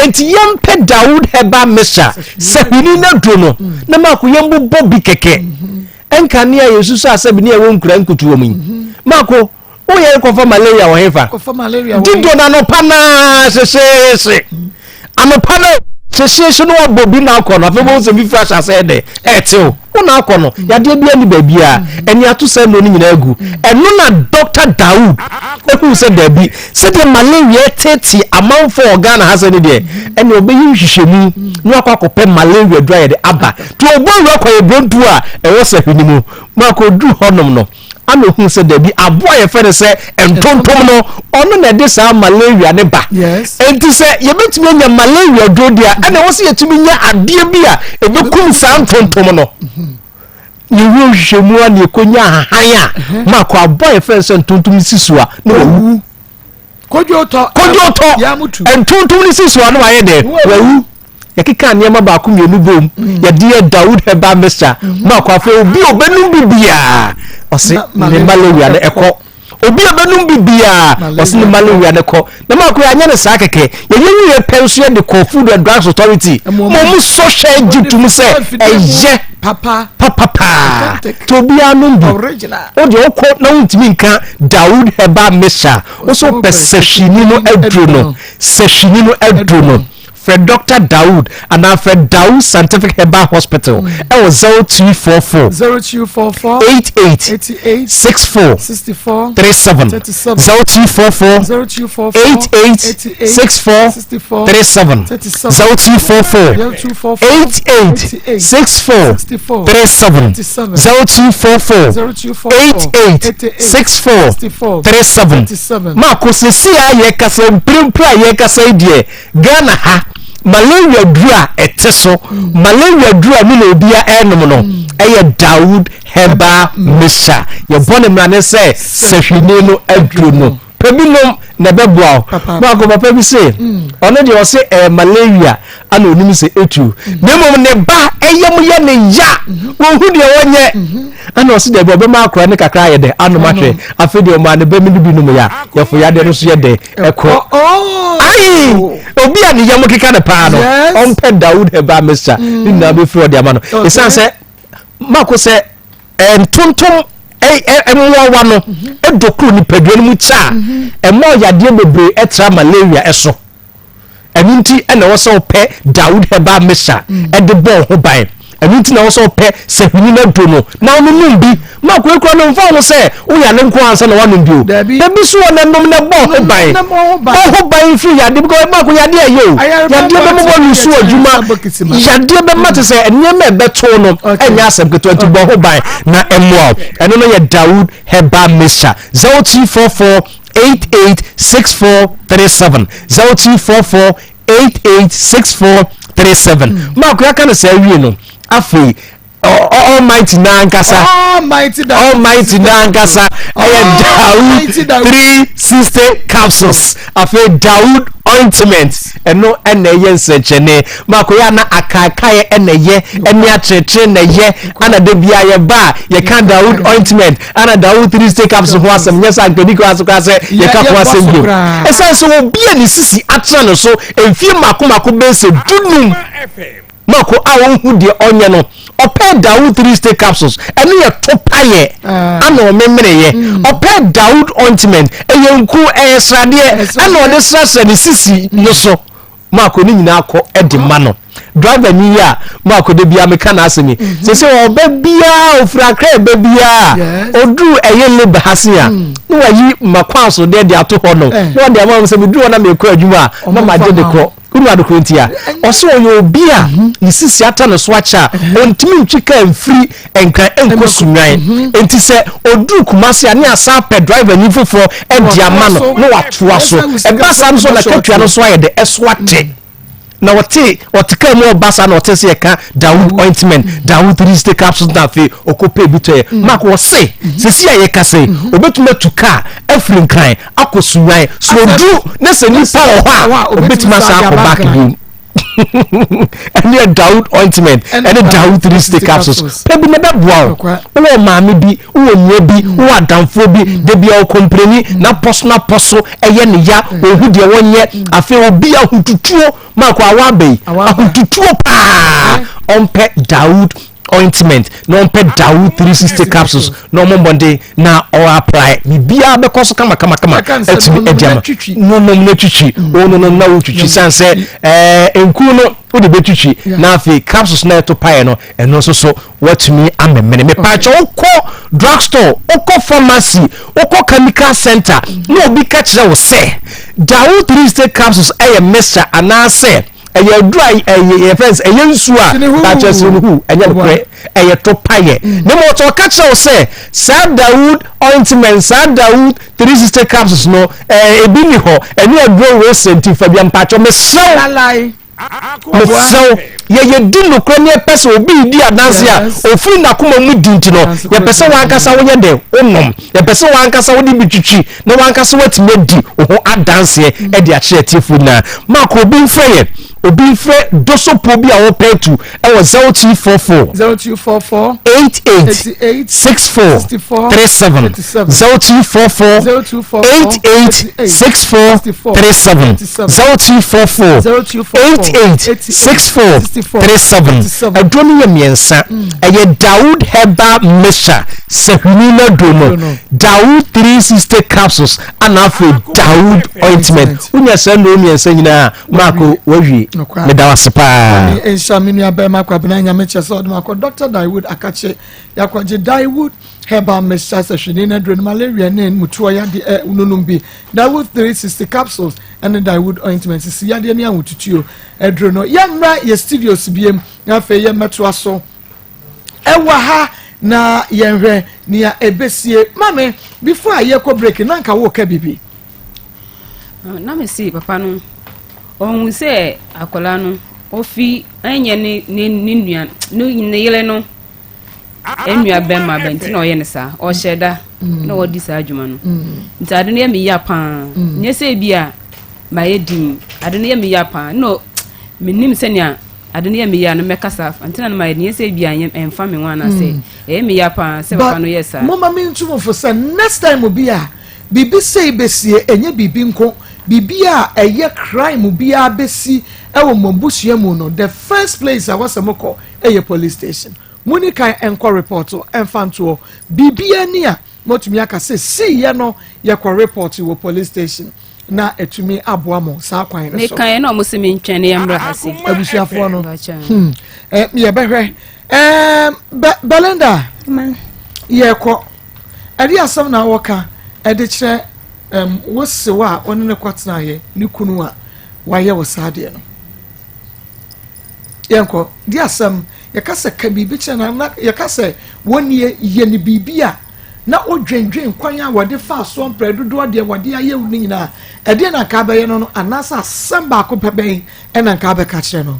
Nti yɛmpɛ Dawood herbal mixture sɛ hwini no aduro no na maako yɛmbobɔ bi kɛkɛ. Ɛnka ne a yɛsusu asɛ bi ne ɛwɔ nkura nkutu wɔ mu yi. Maako, woyɛ kɔfa malaria wɔ hefa? Dido no anɔpa naa hyehyeehye. Anɔpa no hyehyeehye no wabɔ bi na akɔ no afei wɔn sɛ fifiri ahyɛ asɛ dɛ ɛtew wo na akɔ no yadeɛ bi ani baabi a ɛne ato sɛ nnuro no nyinaa agu ɛno na Dr. Dawood ehu sɛ daabi sɛdeɛ malaria tete amanfoɔ wɔ Ghana ha sɛ ne deɛ ɛne ɔbɛyi nhwehwɛmu na wakɔ akɔpɛ malaria duro ayɛ de aba to ɔbɔ awura kɔ yɛ brontu a ɛwɔ sɛ hwene mu mu akɔduru hɔnom no Ana ohuu sɛ dabi, aboa a yɛfrɛ no sɛ ntontom no, ɔno na ɛde saa malaria no ba. Enti sɛ yɛbɛtumi anya malaria duro deɛ a, ɛna ɛwɔ sɛ yɛtumi nya adeɛ bi a ɛbɛkum saa ntontom no. Yɛwie nhwehwɛmu a na yɛkɔnya ahahan a maakɔ aboa a yɛfrɛ no sɛ ntontom si so a na wawu. Kodwo tɔ. Kodwo tɔ. Ntontom no si so a na wayɛ dɛ wawu. Yɛkeka nneɛma baako mmienu bom mm. yɛde yɛ Dawood herbal mixture mm-hmm. ma akɔ afei obi a ɔbɛnum bi biara ɔse ne malaria no ɛkɔ obi a ɔbɛnum bi biara ɔse ne malaria no kɔ na ma akɔ yɛanyɛ no saa kɛkɛ yɛyɛ wie pɛ nso yɛde kɔ Food and Drugs Authority ma ɔmo sɔ hwɛ gye tum sɛ ɛyɛ papa paa nti obiara nom bi wo deɛ wokɔ na wontumi nka Dawood herbal mixture wo so pɛ sɛhwini no aduro no sɛhwini no aduro no Frɛ Dɔkta Daud anaa frɛ Daud Scientific Herbal Hospital ɛwɔ 0244 0244 88 88 64 64 37 37 0244 0244 88 88 64 64 37 37 0244 0244 88 64 64 37 37 0244 0244 88 64 64 37 37 Maako sisi a yɛkasa mprempren a yɛkasa yi deɛ Ghana ha malaria duru a ɛte so malaria duru a ne na obia ɛnom no ɛyɛ Dawood herbal mixture yɛbɔ ne mmara ne sɛ sɛhwini no aduro no pɛ bi nom na ɛbɛboa wo baako papa bi se ɔno deɛ ɔse ɛyɛ malaria ana onim sɛ ɛtu na mmom ne ba ɛyɛ mu yɛ ne ya wɔhu deɛ wɔnyɛ ana ɔse daabi ɔbɛma akora ne kakra ayɛ dɛ anom ahwɛ afei deɛ ɔmaa ne ba mu no bi nom yɛ a yɛfo yadeɛ no so yɛ dɛ ɛkɔ oh. ayi obi a ne yam keka no paa no ɔmpɛ Dawood herbal mixture ne mm. nyinaa bɛfiri ɔde ama no ɛsiane sɛ mako sɛ ntontom mmoawa no mhm. dɔ kuro nipadua no mu kyɛ a mhm. ɛma ɔyadeɛ bebree ɛtra malaria ɛso Ɛno nti na ɛwɔ sɛ wopɛ Dawood Herbal Mixture de bɔ wo ho ban. Ɛno nti na ɛwɔ sɛ wopɛ sahwini no aduro no na wononom bi. Ma kurakura no mfa ho sɛ woyare nko ansa na woanom bi o. Dabi. Dabi so wɔ na nom na bɔ ho ban. Na bɔ ho ban. Bɔ ho ban firi yadeɛ because baako yadeɛ ɛyɛ o. Yadeɛ bɛma wɔlusu adwuma. Yadeɛ bɛma te sɛ nneɛma ɛbɛto no ɛnyɛ asɛm ketewa nti bɔ ho ban na ɛmmoa wo. Ɛno no yɛ Dawood Herbal Mixture 0244 886437 0244 886437 maako yɛaka no saa wie no afei almighty n'ankasa almighty almighty n'ankasa ɛyɛ Dawood 360 capsules afei Dawood ointment ɛno ɛna ɛyɛ nsɛnkyerɛnne maako yɛ ana akaakaeɛ ɛna ɛyɛ ɛne akyerɛkyerɛ na ɛyɛ ana de bia yɛba a yɛka Dawood ointment Ana Dawood 360 capsules ho asɛm nyɛ sɛ anka ɛdi koraa so koraa sɛ yɛka ho asɛm bio. Ɛsiane sɛ obi a ne sisi atena ne so mfie mmaako mmaako bɛyɛ sɛ dunum mako a ɔnhu deɛ ɔnyɛ no, ɔpɛɛ Dawood 360 capsules, ɛno yɛ to payɛ ah. ana ɔmemeneeɛ. Mm. Ɔpɛɛ Dawood ointment, ɛyɛ nku, ɛyɛ sradeɛ, ɛna ɔde srasra ne sisi no so. Maako ne nyinaa kɔ de ma no. Driver ni yi a Maako da biara meka n'asɛm yi. Sɛ sɛ ɔba biara ofiri Accra ɛba biara oduru ɛyɛ Labour ha se a mm. na wayi makwan so deɛ de ato hɔ no eh. na ɔde ama wɔn sɛ meduru hɔ na mekɔ adwuma a na magye de kɔ. Wonu adekoro nti a ɔsɛ ɔyɛ obi a mhm. ne sisi ata ne so akyɛ a mhm. ɔntumi ntwi kaa mfiri Nkran nkɔ Sunyani. Mhm. Nti sɛ ɔduru Kumasi a ne asan apɛ driver ni foforɔ de ama no na watoa so. Ɛba saa no so na katua no so ayɛ dɛ ɛso ate. Mm. Na ɔte ɔte kaa mu ɔba saa na ɔte sɛ yɛka Dawood mm. ointment Dawood 360 capsules na afei ɔkɔpɛ bi tɔyɛ. Mm. Mark ɔse sɛsi a yɛka sɛ obɛtumi atu kaa afiri Nkran akɔ Sunyani. So ɔduru ne sɛ nipa wɔ hɔ a obɛtumi asan akɔ back bio. Ɛne Dawood ointment ɛne Dawood 360 capsules pɛ bi na ɛbɛboa wo. Wowɔ maame bi, wowɔ nua bi, mm. wowɔ adamfoɔ bi, mm. da bia ɔkɔmprani mm. na pɔ so na pɔ so ɛyɛ ne ya, ɔhu deɛ wɔnyɛ. Afei obi ahotutuo maako awa aba yi ahotutuo paa ɔmpɛ Dawood ointment na ɔmpɛ Dawood 360 capsules na ɔmo mmɔden na ɔ apply biribiara bɛkɔ so kama kama kama atumi adi ama nonom na twitwi wononom na wotwitwi san sɛ ɛɛ nku no wode bɛtwitwi na afei capsules na ɛto paeɛ no ɛno nso so watumi amemene. Mepaakyɛ wokɔ drug store, wokɔ pharmacy, wokɔ chemical center na obi ka kyerɛ wo sɛ Dawood 360 capsules ɛyɛ mixture anaasɛ ɛyɛ aduru a ɛyɛ yɛfrɛ no sɛ ɛyɛ nsuo a baakyɛ sinihu ɛnyɛ nokorɛ ɛyɛ to payɛ mm. Na mmom ɔtɔ ɔka kyerɛ wo sɛ saa Dawood ointment, saa Dawood 360 capsules no ɛɛ ebi ni hɔ ɛne aduro wei sɛ nti fa bi mpakyɛ mesrɛ wo, mesrɛ wo, yɛyɛ di nokorɛ ne yɛpɛ sɛ obi redi adanse a ofiri n'akoma mu di nti no yɛpɛ sɛ wankasa woyɛ dɛ wonom, yɛpɛ sɛ wankasa wode bi twitwi na wankasa watumi adi wo ho adanseɛ mm. de akyerɛ atiefoɔ nyinaa. Mark, obi mfrɛ yɛ, obi mfrɛ dosopo bi a wɔpɛ tu ɛwɔ 0244 0244 88 64 37, 0244 88 64 37, 0244 88 64 37. Aduro no yɛ mmiɛnsa, ɛyɛ Dawood herbal mixture, sahwini no aduro no, Dawood 360 capsules, ana afei Dawood ointment. Wonya saa nnuro mmiɛnsa nyinaa, Maako wawie. Meda wo ase paa. Nyame nhyira me nua bɛrima Kwabena. Nyame kyɛ sɛ ɔde makɔ Dr. Dawood akakye yɛakɔgye Dawood herbal mixture sahwini no aduro no, malaria ne mutuo yadeɛ ɛ nonom bi, Dawood 360 capsules ɛne Dawood ointment, sisi yadeɛ ne ahotutuo aduro no. Yɛmmra yɛ studios biem na afei yɛmmɛtoa so ɛwɔ ha na yɛnhwɛ nea ɛbɛsie. Mame, before a yɛkɔ break na nka woka biribi. Na me se papa no ɔhu sɛ akwadaa no ofi ɛnyɛ ne ne ne nua ne ne yere no nua bɛrima bɛ nti na ɔyɛ ne saa ɔhyɛ da mm. na ɔdi saa adwuma no mm. Nti ade no yɛ me ya paa mm. Nyɛ sɛ bi a ma yɛ din ade no yɛ me ya paa na menim sɛnea ade no yɛ me ya no mɛkasa nti na no ma yɛ nyɛ sɛ bi a ɛmfa me ho anaasɛ ɛyɛ me ya paa sɛ papa no yɛ saa. Moma me ntu fo sɛ next time bi a biribi sei bɛsie, ɛnyɛ biribi nko, biribi a ɛyɛ crime biara bɛsi ɛwɔ mo abusua mu no, the first place a wɔsɛ mokɔ ɛyɛ police station. Muni kan nkɔ report ɛmfa ntoɔ. Biribiara ni a motumi aka sɛ siiɛ no yɛkɔ report wɔ police station na ɛtumi aboa mo saa kwan no so. Mekaeɛ na ɔmo se mentwɛn ne yɛmmra ha se. Abusuafoɔ no yɛbɛhwɛ. Belinda, yɛkɔ ɛde asɛm na wɔka ɛde kyerɛ wo sew a ɔne ne kɔtenaeɛ ne kunu a wayɛ wɔ saa adeɛ no. Yɛnkɔ di asɛm, yɛka sɛ ka biribi kyerɛ na na yɛka sɛ wɔnie yɛ ne biribi a na wodwendwen kwan a wɔde fa soɔ mprɛ dodoɔ deɛ wɔde ayɛ wo no nyinaa, ɛdeɛ na nka abɛyɛ no no anaasɛ asɛm baako pɛ bɛn ɛna nka abɛka kyerɛ no?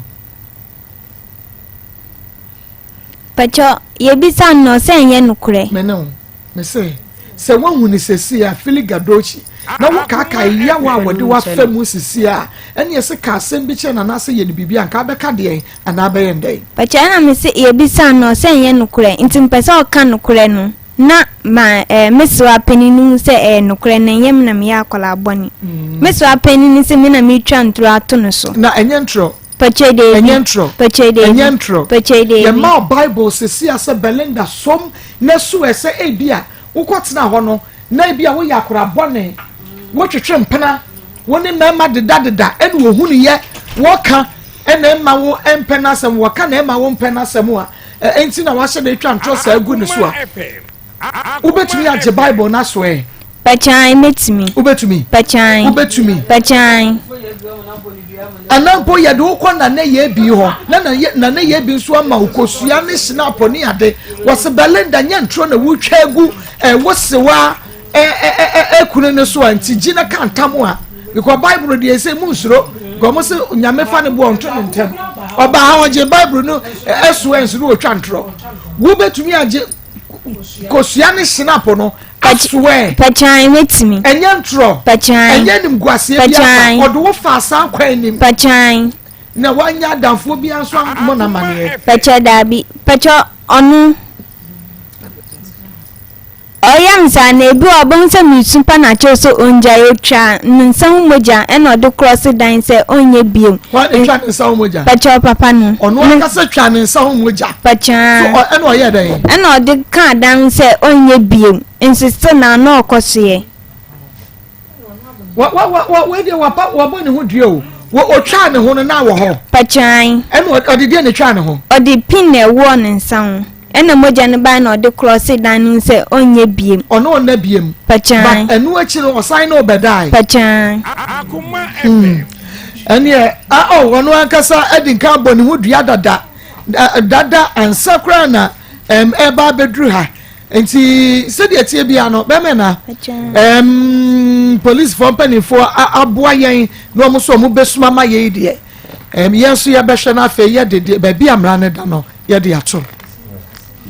Pakyɛ yɛbisa no sɛ ɛnyɛ nokorɛ. Me ne wo, me se, sɛ woahu no seesei a, Fili Gadochi, na wokaakae yaw a wɔde wo afa mu seesei a, ɛneɛ se ka asɛm bi kyerɛ no anaasɛ yɛ no biribi a, anka abɛka deɛn anaa abɛyɛ no dɛn? Pakyɛ ɛna me se yɛbisaa no sɛ ɛnyɛ nokorɛ, nti mepɛ sɛ ɔka nokorɛ no na ma eh, me sewa panin no hu sɛ ɛyɛ nokorɛ na ɛnyɛ me na meyɛ akwadaa bɔne. Me sewa panin no se me na meretwa ntorɔ ato no so. Na ɛnyɛ ntorɔ. Pakyɛ deebi. Ɛnyɛ ntorɔ. Pakyɛ deebi. Ɛnyɛ ntorɔ. Pakyɛ deebi. Yɛma wo Bible sisi a sɛ Belinda som na su ɛ sɛ ebia wokɔtena hɔ no na ebia woyɛ akora bɔne, wotwetwe mpena, wo ne mmarima dedadeda ɛna wɔhunuyɛ. wɔka ɛna ɛma wo mpɛ n'asɛm, wɔka na ɛma wo mpɛ n'asɛm a, ɛnti na wahyɛ da atwa ntorɔ saa agu ne so a, wobɛtumi agye Bible no aso ɛ? Pɛkyan, mɛtumi. Wobɛtumi? Pɛkyan. Wobɛtumi? Pɛkyan. Anaa mpo yɛde wo kɔ Nana Yebi hɔ na Nana Yebi nso ama wo kosua ne snap ne ade. Wɔse Belinda nyɛ ntorɔ na wotwa agu wo sewa ekunu no so a, nti gye na ka ntam a, because Bible deɛ sɛ mu nsuro, because mo se Nyame fa ne boɔ nto ne ntam. Ɔbaa ha ɔgye Bible no ɛso ɛnso no ɔtwa ntorɔ. Wobɛtumi agye kosua ne snap no asoɛ? Pɛkyan, mɛtumi. Ɛnyɛ ntorɔ? Pɛkyan. Ɛnyɛ nimguaseɛ bi asa? Ɔde wo fa saa kwan nim? Pɛkyan. Na wanya adamfoɔ bi nso ammɔ no amaneɛ? Pɛkyɛ, daabi. Pɛkyɛ, ɔno ɔyɛ me saa na ebi wɔ ɔbɛhu sɛ meresu pa na akyerɛ sɛ ɔngyae. Ɔtwa ne nsa ho mogya ɛna ɔde krɔse dan sɛ ɔnyɛ biom. Hwan na twa ne nsa ho mogya? Pɛkyɛ, papa no. Ɔno ankasa twa ne nsa ho mogya? Pɛkyɛ. So ɛna ɔyɛ dɛn? Ɛna ɔde kaa dan sɛ ɔnyɛ biom, nso still na na ɔkɔ so yɛ. Wa wa wa wa wei deɛ wapa wabɔ ne ho dua o. Wɔ otwaa ne ho no na wɔ hɔ? Pɛkyɛn. Ɛna ɔde deɛ na etwaa ne ho? Ɔde pin na ɛwɔɔ ne nsa ho. Ɛna mogya no bae na ɔde krɔse dan no sɛ ɔnyɛ biem. Ɔne ɔnna biem. Pɛkyɛn. But ɛno akyi no ɔsan ne ɔbɛdae. Pɛkyɛn. Ɛneɛ a oh ɔno ankasa adi nka abɔ ne ho dua dada dada ansa koraa na ɛba abɛduru ha. Nti sɛdeɛ ɛteɛ biara no, bɛmɛ na polisifoɔ mpanimfoɔ aboa yɛn na wɔn nso wɔn bɛsuma ma yɛn deɛ, yɛn nso yɛbɛhwɛ no, afei yɛde deɛ baabi a mmara no da no yɛde ato.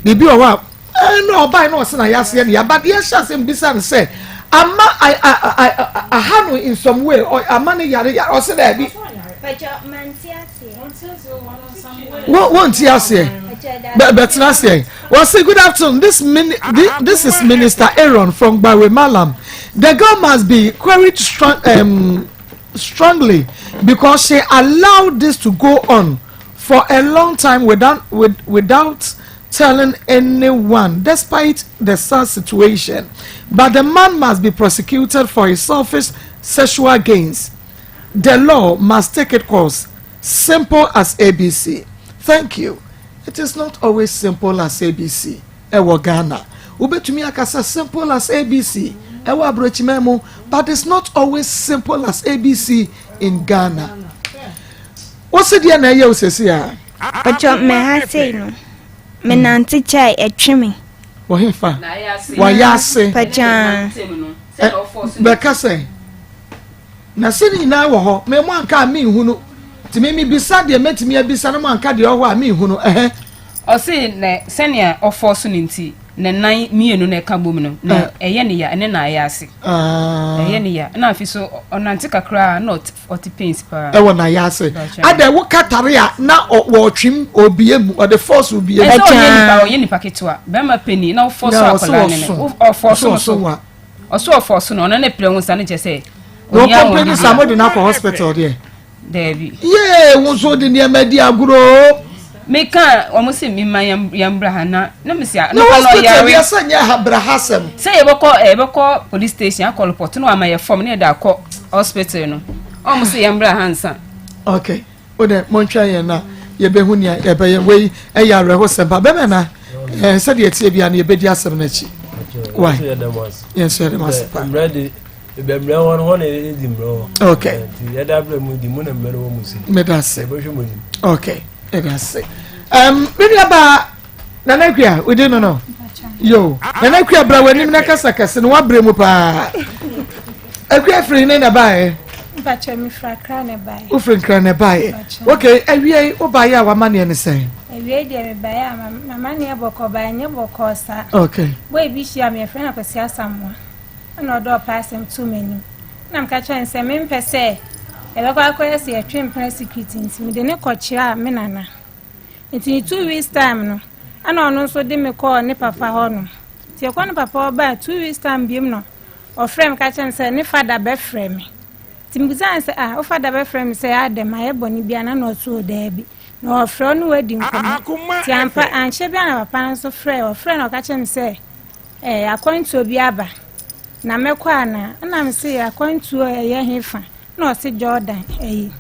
Biribi wɔ hɔ a ɛna ɔbae na ɔsɛ na yɛaseɛ no yɛaba deɛ ɛhyɛ asɛm bisa no sɛ ama aha no in some way, ama no yare yare, ɔsɛ daabi. Wonti aseɛ, bɛtena aseɛ. Wɔsi good afternoon, this is Minister Aaron from Gbawe Malam. The girl must be queried strongly because she allowed this to go on for a long time without telling anyone despite the sad situation. But the man must be prosecuted for his selfish sexual gains. The law must take its course. Simple as ABC. Thank you." It is not always simple as ABC. Ɛwɔ Ghana. Wobɛtumi akasa simple as ABC ɛwɔ aburokyiman mu, but it's not always simple as ABC in Ghana. Wosi deɛ na ɛyɛ wo sɛsi a? Pɛkyɛ, mɛ ha sei no, menante kyɛe ɛtwe me. Wɔhe fa? Wayɛ ase. Pɛkyɛ. Bɛka sɛ na sɛ ne nyinaa wɔ hɔ, mɛ mo anka a menhu no, nti me mebisa deɛ mɛtumi abisa no, mo anka deɛ ɔhɔ a menhu no ɛhɛ. Ɔse na sɛnea ɔfɔ so no nti ne nan mmienu na ɛka bom no na ɛyɛ ne ya, ɛne na ayɛ ase ɛyɛ ne ya, na afi so ɔnante kakra na ɔte pains paa. Ɛwɔ na yɛ ase ada wo katare a na wɔtwem obie mu, ɔde force obie mu. Ɛsɛ ɔyɛ nipa, ɔyɛ nipa ketewa, bɛrima panyin na ɔfɔ so akwadaa ne ne ɔfɔ so no so ɔso ɔfɔ so no, ɔno ne pere ho sa ne kyɛ sɛ. Na ɔkɔmpɛ ne sa mo de no akɔ hospital deɛ? Daabi. Yee, wo nso de nneɛma di agorɔ. Meka wɔn sɛ mi ma yɛn bra ha na mi si a. Na hospital deɛ sɛ nyɛ ha bra ha sɛm. Sɛ yɛbɛkɔ police station akɔ report no ama yɛ form ne yɛde akɔ hospital no, wɔn sɛ yɛn bra ha nsa. Okay, o de mo ntwɛn yɛn na yɛbɛhu nea yɛbɛyɛ. Wei ɛyɛ awerɛhosɛm pa bɛmɛ na sɛdeɛ ɛteɛ bia no yɛbɛdi asɛm no akyi. Why yɛn nso yɛde mo ase pa. Ebi mmerɛ hɔ no, hɔ na yɛdi mmerɛ hɔ. Okay. Nti yɛda abirɛ mu di mu na mmerɛ no wɔ mu si. Meda ase. Yɛbɛhwɛ mu anim. Okay, meda ase. Me nua baa Nana Akua, wodi no? Yo, Nana Akua, bra w'anim na kasa kɛse no, wabrɛ mu paa. Akua firi ne na baeɛ? Mpakyɛ, mefiri Akra na ɛbaeɛ. Wofiri Nkra na ɛbaeɛ. Okay, awie wobaeɛ a w'amanneɛ ne sɛn? Awie deɛ mebaeɛ a m'amanneɛ bɔkɔɔ baeɛ, nyɛ bɔkɔɔ saa. Okay. Boy bi hyia me, yɛfrɛ no Akwasi Asamoah. Ɛna ɔde ɔpɛ asɛm too m'anim. Na meka kyerɛ no sɛ mempɛ sɛ yɛbɛkɔ akɔyɛ sɛ yɛtwe mpena secret, nti mede ne kɔkyerɛ a me nana. Nti ne 2 weeks time no, ɛna ɔno nso de me kɔɔ ne papa hɔ nom. Nti yɛkɔ ne papa hɔ baa 2 weeks time biom no, ɔfrɛ me ka kyerɛ me sɛ ne fada bɛfrɛ me. Nti mebisa no sɛ, "Ah, wo fada bɛfrɛ me sɛ adɛm, ayɛ bɔne bi ana?" Na ɔso o, daabi, na ɔfrɛ wo ne wadi nkɔmmɔ. Nti ampa ankyɛ bia na papa no nso frɛ, ɔfrɛ na ɔka kyerɛ me sɛ akwantuo bi aba na mɛkɔ anaa. Ɛna me se akwantuo ɛyɛ he fa? Na ɔse Jordan, ɛyi.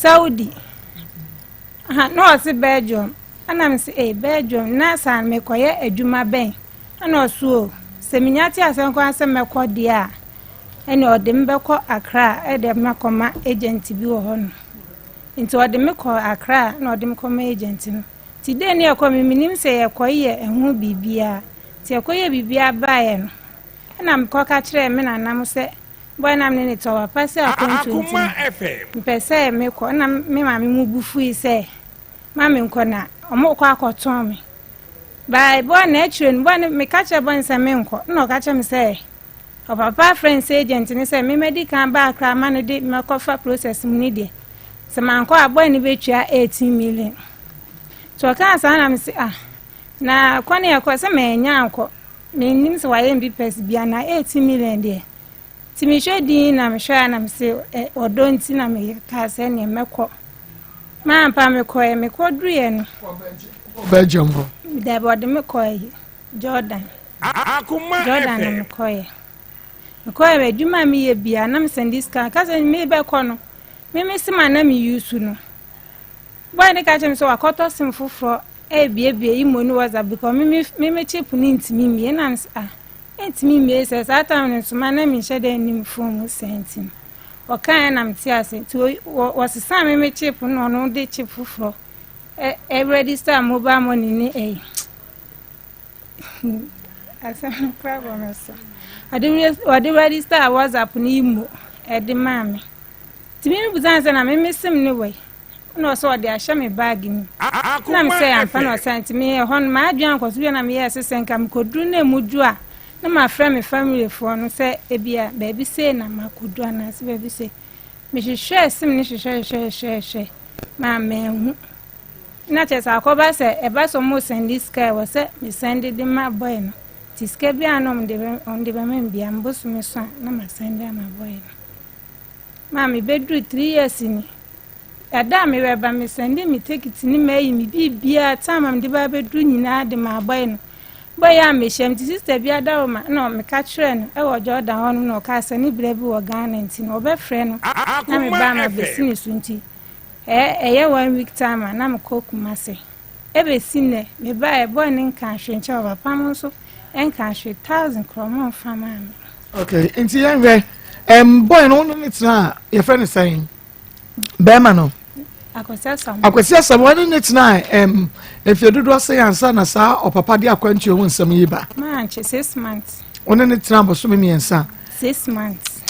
Saudi. Aha, na ɔse Belgium. Ɛna mese ee Belgium na saa no mekɔyɛ adwuma bɛn? Ɛna ɔse o sɛ menya te asɛm koraa sɛ mɛkɔ deɛ a ɛne ɔde me bɛkɔ Accra ɛde me akɔma agent bi wɔ hɔ no. Nti ɔde me kɔ Accra na ɔde me kɔma agent no. Nti dei ne yɛkɔ me menim sɛ yɛkɔyɛ ɛho biribiara. Nti yɛkɔyɛ biribiara baeɛ no ɛna mekɔka kyerɛɛ me nana mo sɛ Boy na me ne no tɔ papa sɛ akwantuo nti no mepɛ sɛ mekɔ na me maame mu bu fui sɛ ma menkɔ na ɔmo kɔ akɔtɔn me by boy na akyire no boy no meka kyerɛ boy no sɛ menkɔ na ɔka kyerɛ me sɛ ɔpapa afrɛ no sɛ agent ne sɛ memadi kan ba akra ma no de mɛkɔfa process mu ne deɛ sɛ mankɔ a boy no bɛtua 18 million nti ɔkaa saa na mese ah na kɔ ne ɛkɔ sɛ manya ankɔ Mennim sɛ wayɛ me papers bi anaa 18 million deɛ nti mehwɛ din na mehwɛ a na mese ɛ ɔdɔ nti na mekaa sɛ neɛ mɛkɔ mampa mekɔɛ mekɔ duruiɛ no Belgium hɔ dabi ɔde me kɔɛ Jordan Jordan na mekɔɛ mekɔɛ adwuma a meyɛ bia na mesɛnde sika ka sɛ mebɛkɔ no meme sema na meyusu no Boy no ka kyerɛ me sɛ wakɔtɔ sim foforɔ ɛrebuebue imo ne WhatsApp because me me me me chip no ntumi mmie na me sɛ ah ɛntumi mmie sɛ saa time no nso ma na menhyɛ dɛ nnim phone mu sɛ nti no ɔkaeɛ na mete ase nti wɔsesaa me me chip no na ɔno de chip foforɔ ɛ ɛ register mobile money ne ɛyi asɛm no kora bɔ me so ɔde ɔde register WhatsApp ne imo ɛde maa me nti me me busa sɛ na me me sim ne wɔ yi Ɛna ɔsɛ ɔde ahyɛ me baage mu. Na me sɛ ampa na ɔsɛ nti me ɛhɔ no m'adwene ankɔ so bio na meyɛɛ sɛ sɛ nka mekɔduru na emu dwo a na mafrɛ me family foɔ no sɛ ebia baabi sei na makɔduru anaasɛ baabi sei. Mehwehwɛɛ sim no hwehwɛ hwehwɛ hwehwɛ hwehwɛ maa manhu. Na kyerɛ sɛ akɔba sɛ ɛba sɛ ɔmo sɛnde sika ɛwɔ sɛ mesɛnde de ma boy no. Nti sika biara na ɔmo de bɛ ɔmo de bɛma me biara me bosome so a na masɛnde ama boy no. Maa mebɛduru 3 years ni. Ɛda a mebɛba, mesɛndee me tekiti ne m'ayi, me biribiara, time a mede ba abɛduru nyinaa de maa boy no. Boy a mehyia nti sister bi adaworoma na meka kyerɛɛ no wɔ Jordan hɔ nom na ɔkaa sɛ ne bra bi wɔ Ghana nti no ɔbɛfrɛ no na meba a mabɛsi ne so nti ɛyɛ one week time a na mekɔ Kumasi. Ɛbɛsi nnɛ mebaeɛ boy no nkaa hwee nkyerɛ ɔpapa mo nso nkaa hwee thousand korɔ ɔmo mfa maa me. Okay, nti yɛnhwɛ boy no wo ne no tena a yɛfrɛ no sɛn? Bɛrima no Akwasi Asamoah ne ne tena ɛm mfie dodoɔ sɛ ansa na saa ɔpapa de akwantuo ho nsɛm yi ba. Mankye 6 months. Ɔne ne tena bosome 3. 6 months.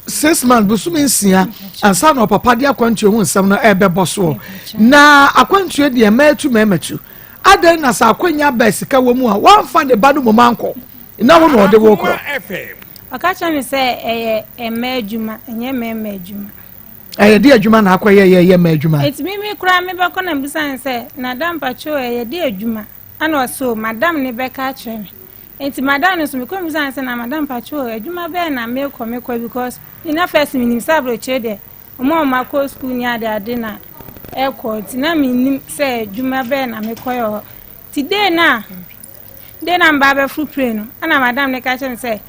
6 months bosome 6 ansa na ɔpapa de akwantuo ho nsɛm no ɛbɛbɔ soɔ na akwantuo deɛ mmaa tu mmarima tu adan na sɛ akwanya ba sika wɔ mu a wɔamfa ne ba no mu mankɔ na wo na ɔde wɔ korɔ. Ɔka kyerɛ me sɛ ɛyɛ mmaa adwuma ɛnyɛ mmarima adwuma. Ɛyɛ de adwuma na akɔyɛ yɛ yɛ mmaa adwuma. Eti mi koraa mi bɛkɔ na mbisa ne sɛ nada mpatwo ɛyɛ de adwuma ɛna ɔsɛ o madam ne bɛka akyerɛ me nti madam no so mekɔ mbisa ne sɛ na madam mpatwo adwuma bɛyɛ na mekɔ mekɔ because mi na first mi nim sɛ aburokyire deɛ ɔmo a ɔmo akɔ school ni ade ade na ɛkɔ nti na mi nim sɛ adwuma bɛyɛ na mekɔ yɛ hɔ ti day na day na mba abɛforo plane no ɛna madam ne ka kyerɛ me sɛ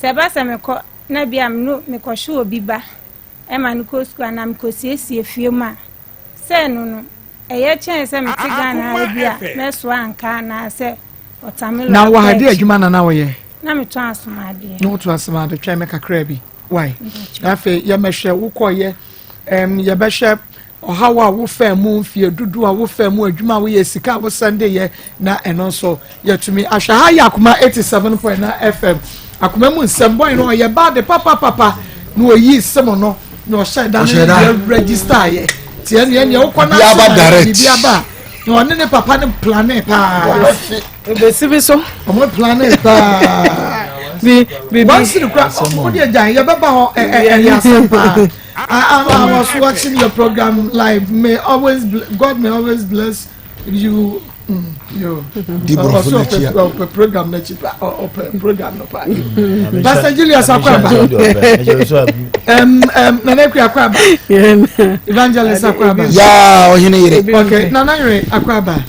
sɛ ɛba sɛ mekɔ na bia no mekɔhwe obi ba ɛma no kɔ sukuu anaa mekɔsiesie fie mu a sɛ no no ɛyɛ kyɛn sɛ mete Ghana ha bi a mɛsoa anka anaasɛ ɔtamelo. Na wɔ ha de adwuma na na wɔyɛ? Na metɔn asomadeɛ. Na wotɔ asomadeɛ. Twɛn me kakra bi wai na afei yɛmɛhwɛ wokɔyɛ yɛbɛhwɛ ɔhaw a wofaa mu mfie dodoɔ a wofaa mu adwuma a woyɛ sika a wosɛnde yɛ na ɛno nso yɛtumi ahwɛ ha yɛ Akoma 87.9 FM akoma mu nsɛm. Bɔn no ɔyɛ baade papapapa na oyi sim no na ɔhyɛ da no yɛ register yɛ tiɛ neɛ neɛ wokɔ na so na biribi aba na ɔne ne papa ne plane paa. Ebesi bi so. Ɔmo plane paa. Bi bi wɔn si kura ɔmo de gyan yɛbɛba hɔ ɛ ɛ ɛyɛ asɛm paa. I was watching your program live. May always God may always bless you. Yo. Di borɔfo n'akyi a. Ɔpɛ program n'akyi pa ɔpɛ program no pa. Pastor Julius Akwaba. Nana Ekwe Akwaba. Evangelist Akwaba. Yaa ɔhene yere. Okay, Nana Yere Akwaba.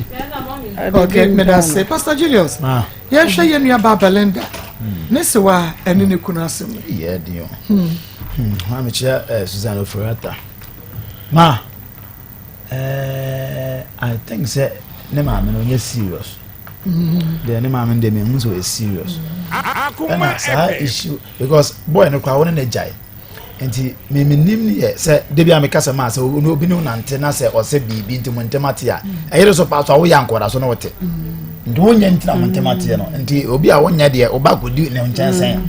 Okay, medase. Pastor Julius. Ah. Yɛnhwɛ yɛn nua ba Belinda. Ne sewa ɛne ne kunu asɛm. Yɛ den o. Maame kyerɛ Susan Ofurata. Ma. Eh, I think sɛ ne maame no ɔnyɛ serious. Deɛ ne maame no deɛ mehu sɛ ɔyɛ serious. Ɛna saa issue because boy no koraa wo ne no gyae. Nti me menim ne yɛ sɛ da bi a meka sɛ maa sɛ obi ne wo nante na sɛ ɔsɛ biribi nti mo ntɛm ate a ɛyere so paa so a woyɛ ankɔda so na wote. Nti wonyɛ nti na mo ntɛm ateɛ no. Nti obi a wonyɛ deɛ woba kɔdi ne nkyɛn sɛn.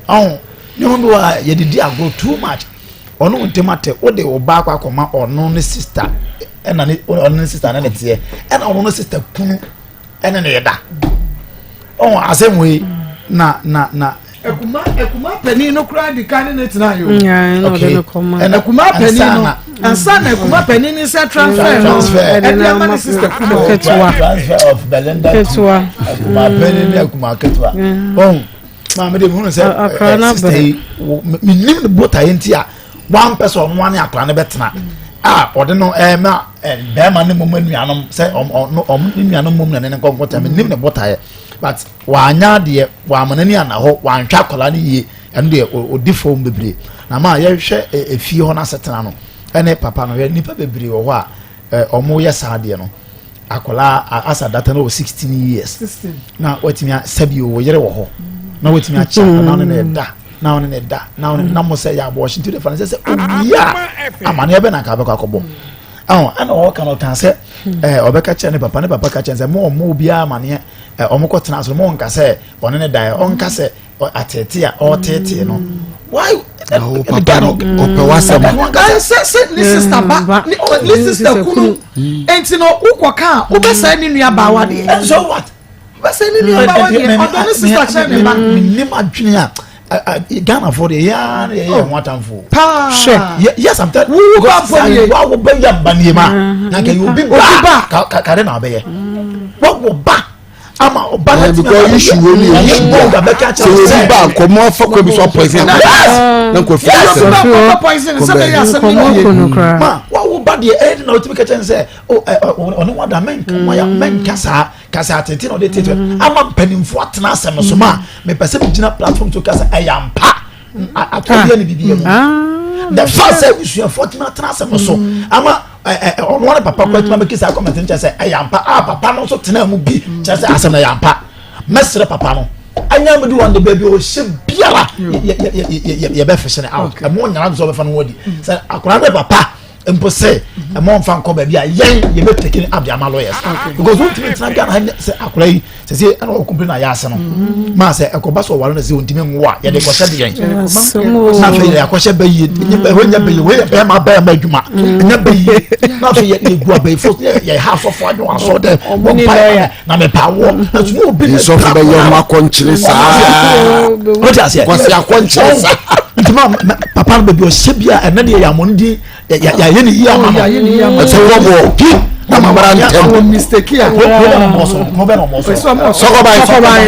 Ɔho ne ho bi wɔ a yɛde di agorɔ too much. Ɔne wo ntɛm ate wode wo ba akɔ akɔma ɔno ne sister ɛna ne ɔno ne sister ne ne teɛ ɛna ɔno ne sister kunu ɛne ne yɛ da. Ɔho asɛm wei na na na Ekuma ekuma panin no koraa di kan ne ne tena yi o. Okay. Ekuma panin no ansa na ekuma panin ne sɛ transfer no ɛdi ama ne sister kuma. Ketewa transfer of Belinda to ekuma panin ne ekuma ketewa. Ɔn maame de mi hu sɛ ɛ sister yi mi nim ne bota yi nti a wampɛ sɛ ɔno ane akora no bɛtena a ɔde no ɛma bɛrima ne mom anuanom sɛ ɔmo ɔmo ne nuanom mom na ne ne nkɔnkɔ tɛ mi nim ne bota yɛ but. Wanyɛ adeɛ, wamma n'ani anna hɔ, wanhwɛ akwadaa no yie, ɛno deɛ ɔdi fam bebree. Na ma yɛhwɛ efie hɔ n'asetena no ɛne papa no, hwɛ nnipa bebree wɔ hɔ a wɔyɛ saa adeɛ no. Akwadaa asa data no wɔ 16 years na watumi sɛbi wɔ yere wɔ hɔ na watumi akyɛ akwadaa na ɔne ne da na ɔne ne da na ɔne na mo sɛ yɛ abɔɔhye nti de fa no sɛ sɛ owie a amaneɛ bɛ na nka abɛkɔ akɔbɔ. Ɛhɔn ɛna ɔka no ɔka sɛ ɛɛ ɔbɛka kyerɛ ne papa ne papa ka kyerɛ sɛ mo ɔmo obiara amaneɛ ɛ ɔmo kɔ tena so mo nka sɛ ɔne ne dan ɔnka sɛ ateetee a ɔteetee no why. o papa no ɔpɛ w'asɛm. sɛ sɛ ne sista ba ne sista kunu nti no wokɔ ka a wobɛsɛe ne nua baa wa deɛ. and so what. wobɛsɛe ne nua baa wa deɛ ɔdɔ ne sista kyerɛ ne ba. menim adwene a Ghana fo deɛ yɛa na yɛyɛ ho atamfo. Paa. Hwɛ yes I'm telling you. Wo ba fo nie. Wa wo ba yɛ ba nie ma. Na nka yɛ obi ba. Ka ka de na ɔbɛyɛ. Wa wo ba ama ɔba na ti na because issue wo ni issue bɔ sɛ obi ba nkɔmɔ afa kɔ bi so poison na nkɔ fi asɛm. Yes poison sɛ bɛyɛ asɛm ni yie. Ma wa wo ba deɛ ɛyɛ de na ɔtumi kɛkyɛ nsɛ o ɛ ɔne wa da mɛnka mɛnka saa. Kasa atete na ɔde tete mm. ama mpanimfoɔ atena asɛm no so ma mepɛ sɛ megyina platform so kasa ɛyɛ ampa atɔdeɛ ne biribi mu ah. the fact sɛ abusuafoɔ tumi atena asɛm no so mm. ama ɔno ne papa kora tumi abɛki saa comment no kyerɛ sɛ ɛyɛ ampa a papa no nso tena mu bi kyerɛ sɛ asɛm no ɛyɛ ampa mɛsrɛ papa no anya mi di wɔn de baabi ɔhyɛ biara yɛbɛfɛhyɛ no out ɛmo nyana sɛ ɔbɛfa no ho adi sɛ akwadaa ne papa mpo sɛ ɛmɔ nfa nkɔ baabi a yɛn yɛ bɛ taking up the ama lawyers because wɔn ntumi ntena Ghana ha sɛ akora yi sɛ sɛ ɛna wɔn kumpin na yɛ ase no maa sɛ ɛkɔba sɛ ɔware no sɛ wɔntumi nwo a yɛde kɔhyɛ de yɛn na afei yɛ akɔhyɛ bɛ yie nyɛ bɛ nyɛ bɛ yie wɔyɛ bɛrima bɛrima adwuma nyɛ bɛ yie na afei yɛ yɛ gu abɛyifo yɛ yɛ ha asɔfo adwo asɔ dɛ wɔn mpa yɛ na mɛ pa wɔ ɛso ne obi na nsɔfo bɛ yɛ ɔmo akɔnkyere saa o ti aseɛ kwasi akɔnkyere saa nti ma papa no baabi ɔhyɛ bi a ɛnɛ deɛ yɛ amɔ ne din yɛayɛ ne yie ama no ɛsɛ wɔbɔ pi na mabara ntɛm wɔ mistake a sɔkɔban sɔkɔban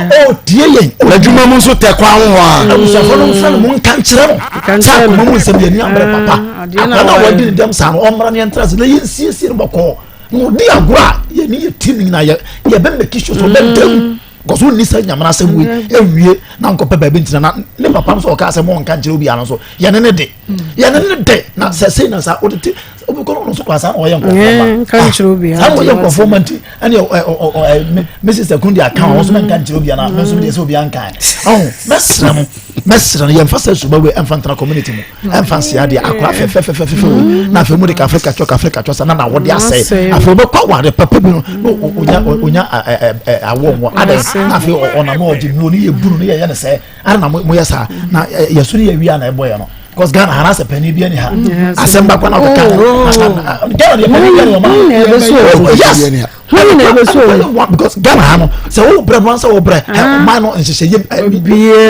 ɔ tie yɛn n'adwuma mu nso tɛ kwan ho a abusuafo no nfrɛ no mo nka nkyerɛ no sɛ akoma mu nsɛm yɛ ni ambrɛ papa akora no a wɔadi ne dɛm saa no ɔmmra ne yɛntra se na yɛnsiesie no bɔkɔɔ na ɔdi agorɔ a yɛne yɛ team nyinaa yɛbɛ make sure sɛ ɔbɛdam because wonni sɛ nyamena asɛm wei ɛnwie na nkɔpɛ baabi ntina na ne papa no sɛ ɔka sɛ mo nka nkyerɛ obiara no so yɛne ne de yɛne ne de na sɛ sei na saa wode te obi kɔ no so kora saa na ɔyɛ nkurɔfoɔ ma saa na ɔyɛ nkurɔfoɔ ma nti ɛne mrs akundi aka wɔn so mɛnka nkyerɛ obiara na mɛnso deɛ sɛ obiara nka ɔho mɛsrɛ mo mɛsrɛ no yɛmfa sɛ suba wei ɛmfa ntena community mu ɛmfa nsia deɛ akora fɛfɛfɛfɛfɛ wei na afei mu de kafre katwɔ kafre katwɔ sa na na wɔde asɛe afei wɔbɛkɔ aware papa bi no na onya onya awɔ nwɔ adɛ na afei ɔnam ɔgye nnuro ne yɛ bunu ne yɛyɛ ne sɛ ada na mo yɛ saa na yɛso ne yɛ wia na ɛbɔ yɛ no because Ghana ha n'asɛ panyin bi ɛni ha asɛm baako na ɔkeka Ghana deɛ panyin bi ɛni ɔma yes Hwan na ɛbɛsɔ owu? Because Ghana ha no sɛ wo brɛ no ansa wo brɛ ɔman no nhyehyɛ yɛ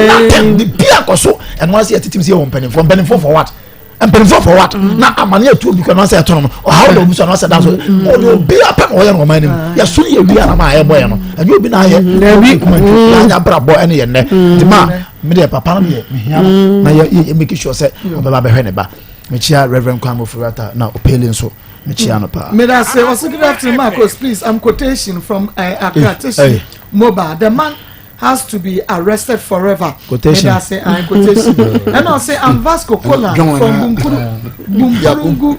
nothing bibi akɔ so ɛno ase yɛ titim sɛ yɛ wɔ mpanimfoɔ mpanimfoɔ for what mpanimfoɔ for what mm. na amane atuo bi kɔ ɛno ase ɛto no ɔhaw na obi so ɛno ase da so mm. ɔde obi apɛ na ɔyɛ no ɔman no mu yɛso ne yɛ wia na ma ɛbɔ yɛ no ɛnyɛ obi na ayɛ obi kuma nti yɛanya abrabɔ ɛne yɛ nnɛ nti ma me deɛ papa no deɛ mehia no na yɛ yɛ make sure sɛ ɔbɛba bɛhwɛ ne ba mekyia Reverend Kwame Ofori-Atta na Opele nso mekyia no paa. Medase ɔsi good afternoon Marcos please I'm quotation from uh, Accra Teshi Mobile the man has to be arrested forever. Quotation. Medase uh, quotation. Ɛna ɔsi I'm Vasco Kola from Bunkuru Bunkurungu.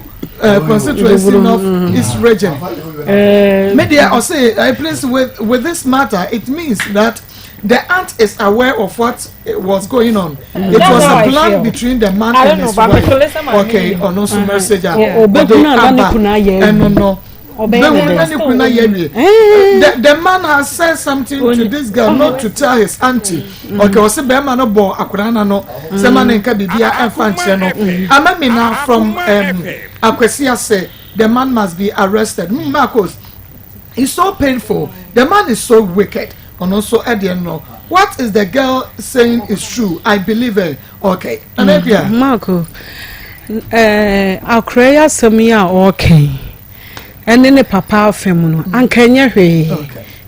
constituency north east region. Me deɛ ɔse please with with this matter it means that the aunt is aware of what was going on. Mm. It was a plan between the man and his wife. Okay, ɔno nso message a ɔde aba ɛno no. The, the man has said something to this girl not to tell his auntie. Mm. Okay, ɔsɛ bɛrima no bɔ akwadaa na no sɛ ma ne nka biribi a ɛnfa nkyerɛ no. Ama mi na from um, Akwasi ase the man must be arrested. Mm, Marcos, it's so painful. The man is so wicked. Ɔno nso ɛdeɛ no what is the girl saying is true I believe her okay. Nana Akua. Mm, Marco, eh, akora yi asɛm yi a ɔreka yi ɛne ne papa afam no mm. anka ɛnyɛ hwee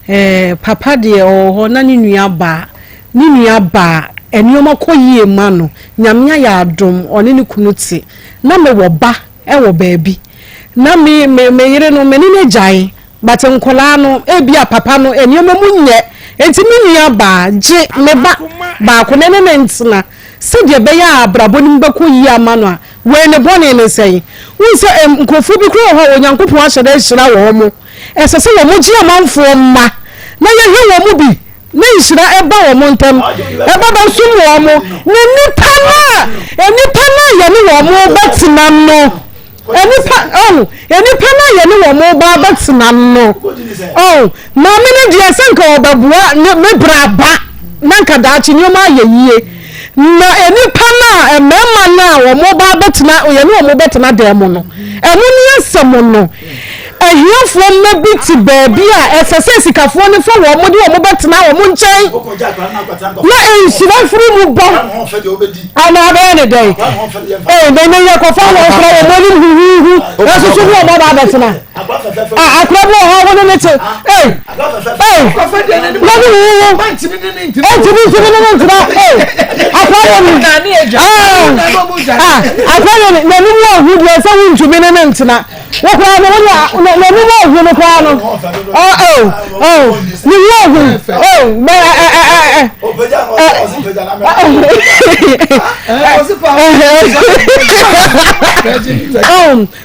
eh, papa deɛ ɔwɔ hɔ na ne nua baa ne nua baa nneɛma kɔ yie ma no nyame ayɛ adom ɔne ne kunu te na mewɔ ba ɛwɔ baabi na me me me yere no me ne no agyae But nkwadaa no, ebia papa no nneɛma mu nyɛ nti me nua baa gye me ba baako na ɛne no ntena sɛdeɛ ɛbɛyɛ a abrabɔ no mu bɛkɔ yie ama no a, wei ne bɔne ne sɛn? Wohu sɛ ɛm nkurɔfoɔ bi koraa wɔ hɔ a Onyankopɔn ahyɛ da ahyira wɔn mo. Ɛsɛ sɛ wɔn gye amanfoɔ mma na yɛhwɛ wɔn mu bi na nhyira ɛba wɔn ntam, ɛba bɛsom wɔn mo. Na nnipa no a nnipa no a yɛne wɔn bɛtena no, Nnipa, oh, nnipa no a yɛne wɔn reba abɛtena no, oh, maame no deɛ sɛ nka ɔbɛboa ne me bra ba na nka daakye nneɛma ayɛ yie. Na nnipa no a mmarima no a wɔn ba abɛtena yɛne wɔn bɛtena dan mu no, ɛno ne asɛm no. Ahiafoɔ mma bi te baabi a ɛsɛ sɛ sikafoɔ no fa wɔn de wɔn bɛtena wɔn nkyɛn na nhyira firi mu ba. Anaa bɛyɛ ne dɛn? Ee, na ne yɛ kɔfa wɔn kora wɔn anim huhuhu ɛsoso ne wɔn aba abɛtena. Akora bi wɔ hɔ wɔn ne te. Ee, ee, na ne huhuhu. Ɛntumi ntumi ne ne ntena. Ee, akora yɛ ni. Akora yɛ ni n'anim wɔ hu deɛ sɛ wontumi ne ne ntena. Wo koraa no wo ne n'anim ɔhu no koraa no ɔ ɔ ɔ ne ho ɔhu ɔ bɛ ɛ ɛ ɛ ɛ.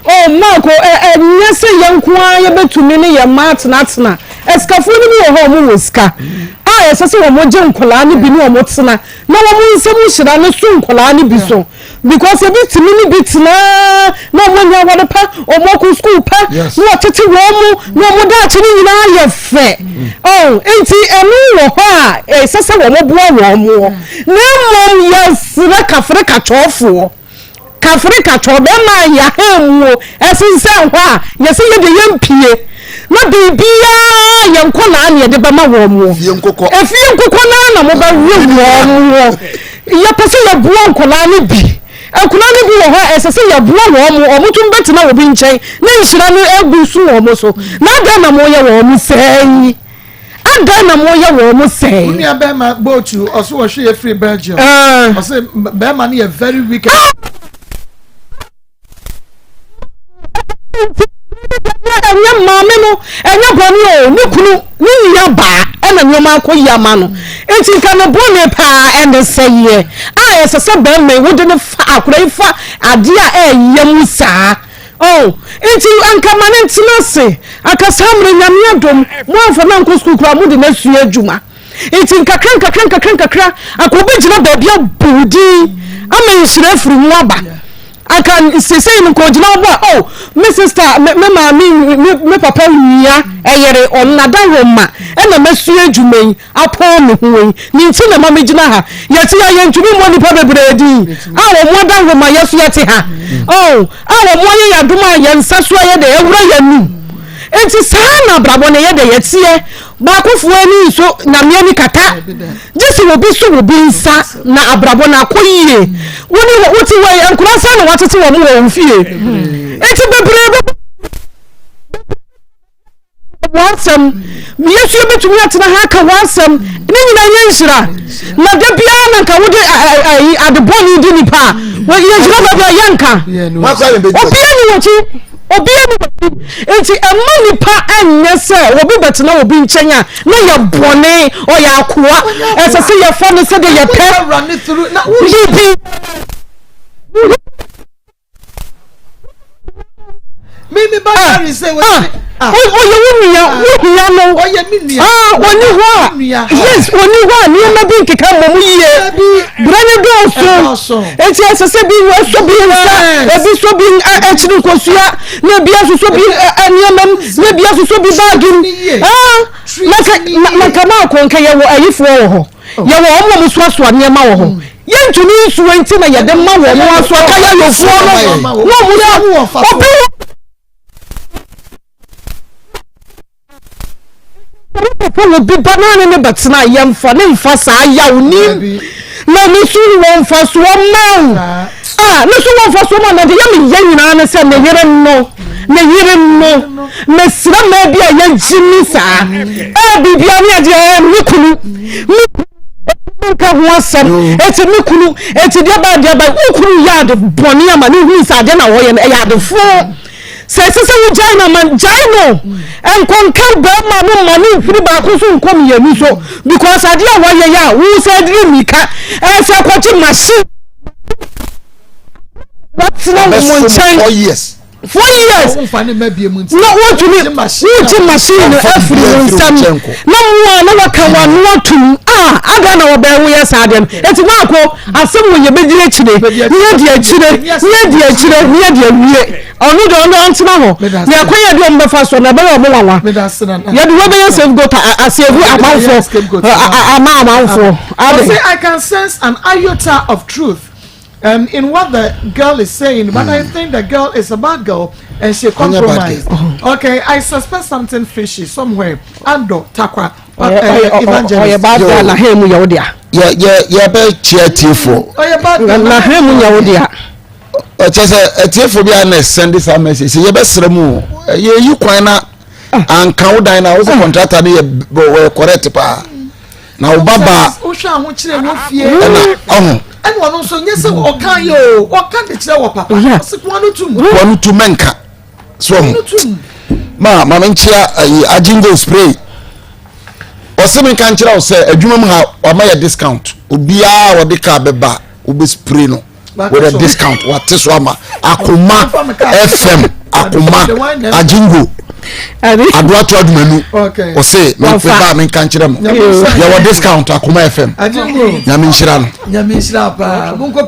Oh, Marco, ɛnyɛ sɛ yɛn nko ara yɛbɛtumi ne yɛn mma atenatena. Asikafoɔ no bi wɔ hɔ a wɔn wɔ sika a ɛsɛ sɛ wɔn gye nkwadaa no bi ne wɔn tena na wɔn nsam nhyira no so nkwadaa no bi so. Because ebi tumi ne bi tena na wɔn anya aware pa, wɔn akɔ sukuu pa, na wɔtete wɔn mu, na wɔn daakye no nyinaa yɛ fɛ. Mm. Oh, nti ɛno wɔ hɔ a ɛsɛ sɛ wɔn boa wɔn mo. Na mmom yɛsrɛ kafere katwɔfoɔ. Kafere katwɔ bɛrima a yɛahan muo ɛsensɛn hɔ a yɛsɛ yɛde yɛmpie na biribiara yɛn nkɔlaa na yɛde bɛma wɔn mo. Efie nkokɔ naa na mobɛwe wɔn mo. Yɛpɛ sɛ yɛboa nkwadaa no bi. Nkwadaa no bi wɔ hɔ a, ɛsɛ sɛ yɛboa wɔn. Wɔtumi bɛtena obi nkyɛn na nhyira no agu so wɔn so. Na adɛn na moyɛ wɔn sɛɛ yi? Adɛn na moyɛ wɔn sɛɛ yi? Wo nua bɛrima Botu, ɔso wɔhwe yɛ firi Belgium. Ɔse bɛrima no yɛ very wicked. Ɛnyɛ maame no, ɛnyɛ bɔne o, ne kunu, ne nua baa ɛna nneɛma akɔ yi ama no. Nti nka ne bɔne paa ɛne sɛ yɛ a ɛsɛ sɛ bɛrima yi wode ne fa akora yi fa adeɛ a ɛyɛ mu saa. Oh, nti anka ma ne ntena ase. Anka saa mmerɛ nyame adom, mo amfa no ankɔ sukuu koraa, mode no asua adwuma. Nti nkakra nkakra nkakra nkakra, anka ɔbɛgyina baabi abɔ wo din ama nhyira afiri mu aba. Anka seesei no nka ɔgyina hɔ bɔ a, oh, me sister, me, me maame, me, me papa nua, ɛyere, ɔno n'adawoma, ɛna masua adwuma yi, apɔn me ho yi, ne nti na ma megyina ha. Yɛte ha, yɛntumi mmɔ nnipa bebree din a wɔn adawoma yɛ so yɛte ha. Oh, a wɔn ayɛ yɛn adom a yɛn nsa so ayɛ dɛ, awura yɛn anum. Nti saa na abrabɔ no ɛyɛ dɛ yɛteɛ. Baakofoɔ ani nso Nyame ani kata gye sɛ obi so obi nsa na abrabɔ no akɔ yie. Wo ne wɔ wote wɔ yi nkora sɛ na watete wɔn wɔ wɔn fie. Eti bebree bɛ wɔn asɛm yɛsu yɛbɛtumi atena ha aka wɔn asɛm ne nyinaa yɛ nhyira na da biara na nka wode ayi ade bɔne di nipa a yɛnhyira baabi a yɛnka obiara ni wɔkyi Obiara nni w'anim. Enti mma nnipa nyɛ sɛ obi bɛtena obi nkyɛn a na yɛ bɔne, ɔyɛ akoa, ɛsɛ sɛ yɛfa no sɛdeɛ yɛpɛ. Biribi. Ah, ah, ɔyɛ wo nua, wo hia no. Ah, ɔni hɔ a, yes, ɔni hɔ a nneɛma bi nkeka mmɔ mu yie. Berɛ ne dɔɔso. Eti ɛsɛ sɛ bi sɔ bi nsa, ebi sɔ bi akyiri nkosua, na ebi asosɔ bi nneɛma mu, na ebi asosɔ bi baagi mu. Ah, na nka maako nka yɛwɔ ayifoɔ wɔ hɔ. Oh. Yɛwɔ wɔn a wɔsoasoa nneɛma wɔ hɔ. Mm. Yɛntumi nsuo nti na yɛde ma wɔn asoa kaya yɔfoɔ no. Na wɔn so obi wɔ. Wopɛ wɔ bi ba na ne ne bɛtena a yɛmfa ne mfa saa yaw nim na ne so wɔ mfasoɔ ma wo a ne so wɔ mfasoɔ ma na deɛ yɛ meyɛ nyinaa ne sɛ ne yere no ne yere no mesrɛ mmaa bi a yɛgye ni saa ɛyɛ biribia ne adeɛ ɛyɛ me kunu me nka ho asɛm eti me kunu eti deɛ ba deɛ ba wo kunu yɛ ade bɔne ama ne hunu sɛ adeɛ na wɔyɛ no ɛyɛ ade fo Sɛ ɛsɛ sɛ wogyae no a, ma gyae no. Nkɔnka bɛrima no ma ne mfiri baako so nkɔ mmienu so because adeɛ a wɔyɛ yɛ a wo sɛ de mmirika ɛsɛ kɔgye machine wɔtena wɔn nkyɛn four years 4 years na wotumi wogye machine no afiri wo nsam na mmoa na waka wano atum a ada na wɔbɛn woyɛ saa deɛ no eti waako asɛm wɔ yɛbɛdi akyire ne yɛdi akyire ne yɛdi akyire ne yɛdi awie ɔno deɛ ɔno ɔntena hɔ na ɛkwan yɛ de ɔmo bɛfa so na ɛbɛyɛ ɔmo nwanwa yɛde wɔ bɛyɛ safe goat asevu amanfoɔ ama amanfoɔ. Ɔse I can sense an iota of truth in what the girl is saying, but I think the girl is a bad girl and she compromised. Okay, I suspect something fishy somewhere. Ando Takwa, evangelist. Ɔyɛ bad girl na hɛn mu yɛ wo dea. Yɛ yɛ yɛ bɛ tia tiefoɔ. Ɔyɛ bad girl na hɛn mu yɛ wo dea. Ɔkyɛ sɛ atiefoɔ bi a na ɛsɛnde saa message sɛ yɛbɛsrɛ mu o yɛyi kwan na anka wo dan na wo sɛ kɔntrata no yɛ wɔyɛ correct paa na wo ba baa wohwɛ ahokyerɛ wɔ fie ɛna ɔho ɛna ɔno nso nyɛ sɛ ɔka yɛ o ɔka de kyerɛ wɔ papa ɔse koa no tum koa no tum mɛnka so ɔho ma ma menkyea ayi agyingo spray ɔse menka nkyerɛ wo sɛ adwuma mu ha wama yɛ discount obiara wɔde kaa bɛba wobɛ spray no with a discount wate so ama akoma fm akoma ajingo adoato adumanu ɔse meba menka nkyerɛ mo yɛwɔ discount akoma fm nyame nhyira no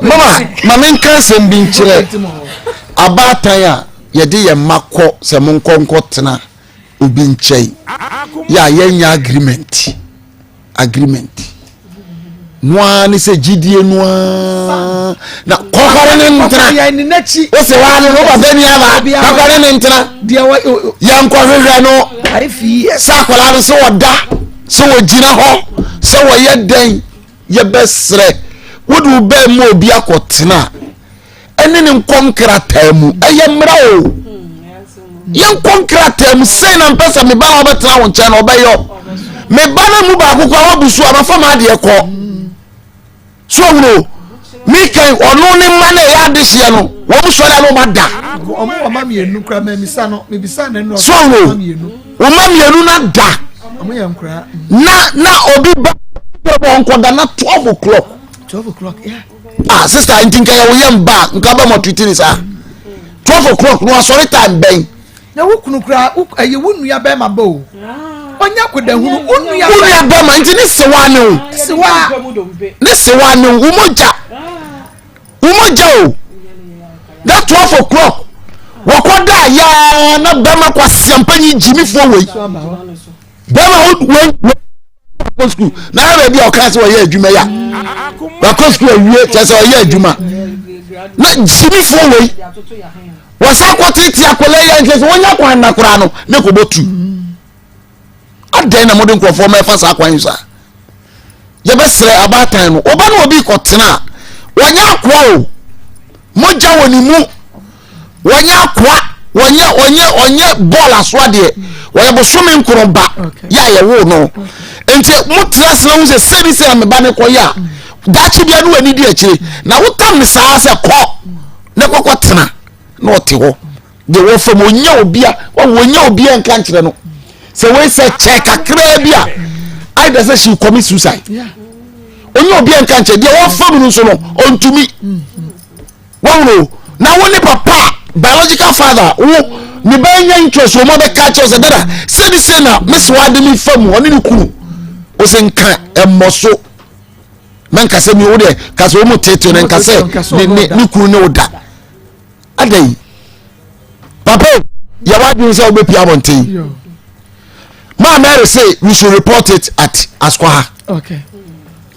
mama ma menka asɛm bi nkyerɛ abaatan a yɛde yɛn mma kɔ sɛ monkɔ nkɔtena obi nkyɛn yɛ a yɛnyɛ agreement agreement no ara ne sɛ gyidie no ara na kɔkɔre ne ntena o sɛ waa no no papa ni aba kɔkɔre ne ntena yɛnkɔhwehwɛ no sɛ akwadaa no sɛ wɔda sɛ wɔgyina hɔ sɛ wɔyɛ dɛn yɛbɛsrɛ wode wo bɛn mu obi akɔtena ɛne ne nkɔ nkrataa mu ɛyɛ mmara o yɛnkɔ nkrataa mu sei na mpɛ sɛ meba na ɔbɛtena wo nkyɛn na ɔbɛyɔ meba no mu baako kɔ a wabu so a mafa ma adeɛ kɔ so ɔhunu mekan ɔno ne mma no ɛyɛ adehyeɛ no wɔn sɔre a na wɔn ada so ɔhunu wɔn mma mmienu na da na na obi ba nkɔda na 12 o'clock. 12 o'clock yeah. Ah sister nti nka yɛ wo yam ba nka bɛ mɔ tweet ni saa 12 o'clock no asɔre time bɛn. Na wo kunu kura ɛyɛ wo nua bɛrima ba o ɔnyɛ kodahunu wo nua wo nua bɛrima nti ne sewa ne wo sewa ne sewa ne wo wo mogya wo mogya o na 12 o'clock wɔkɔ da yaa na bɛrima kɔ asiampanyin gyimifoɔ wei bɛrima wei wei. wakɔ sukuu na ayɛ baabi a ɔka sɛ ɔyɛ adwuma yi a wakɔ sukuu awie kyɛ sɛ ɔyɛ adwuma na gyimifoɔ wei wɔsa kɔ tete akwadaa yi a nkyɛn sɛ wɔnya kwan na koraa no ne kɔ bɔ tu adɛn na mode nkurɔfoɔ ma ɛfa saa kwan yi saa yɛbɛsrɛ abaatan no ɔba no obi kɔtena a wɔnyɛ akoa o mogya wɔ ne mu wɔnyɛ akoa wɔnyɛ wɔnyɛ wɔnyɛ bɔɔl asoadeɛ wɔyɛ bosome nkoro ba yɛ a yɛwoo no nti mo tena ase na ho sɛ sɛbi sɛ na me ba ne kɔ yɛ a daakye bia ne w'ani di akyire na wotam ne saa sɛ kɔ ne kɔkɔ tena na ɔte hɔ deɛ wɔ fam ɔnyɛ obia wɔnyɛ obia nka nkyerɛ no sɛ wei sɛ kyɛ kakraa bi a ayɛ sɛ she commit suicide ɔnyɛ obia nka nkyerɛ deɛ wɔ fam no nso no ɔntumi. Wɔn o, na wo ne papa biological father wo. Ne ba nya interest wɔn abɛka kyerɛ sɛ dada sɛni sɛ na mesi wa de mi fa mu ɔne ne kunu o sɛ nka ɛmmɔ so na nka sɛ mi wo deɛ ka sɛ wɔn tete no nka sɛ ne ne ne kunu ne wo da adɛn papa yɛ wadwene sɛ wobɛpia abɔnten maa Mary say we should report it at Asukwaha okay.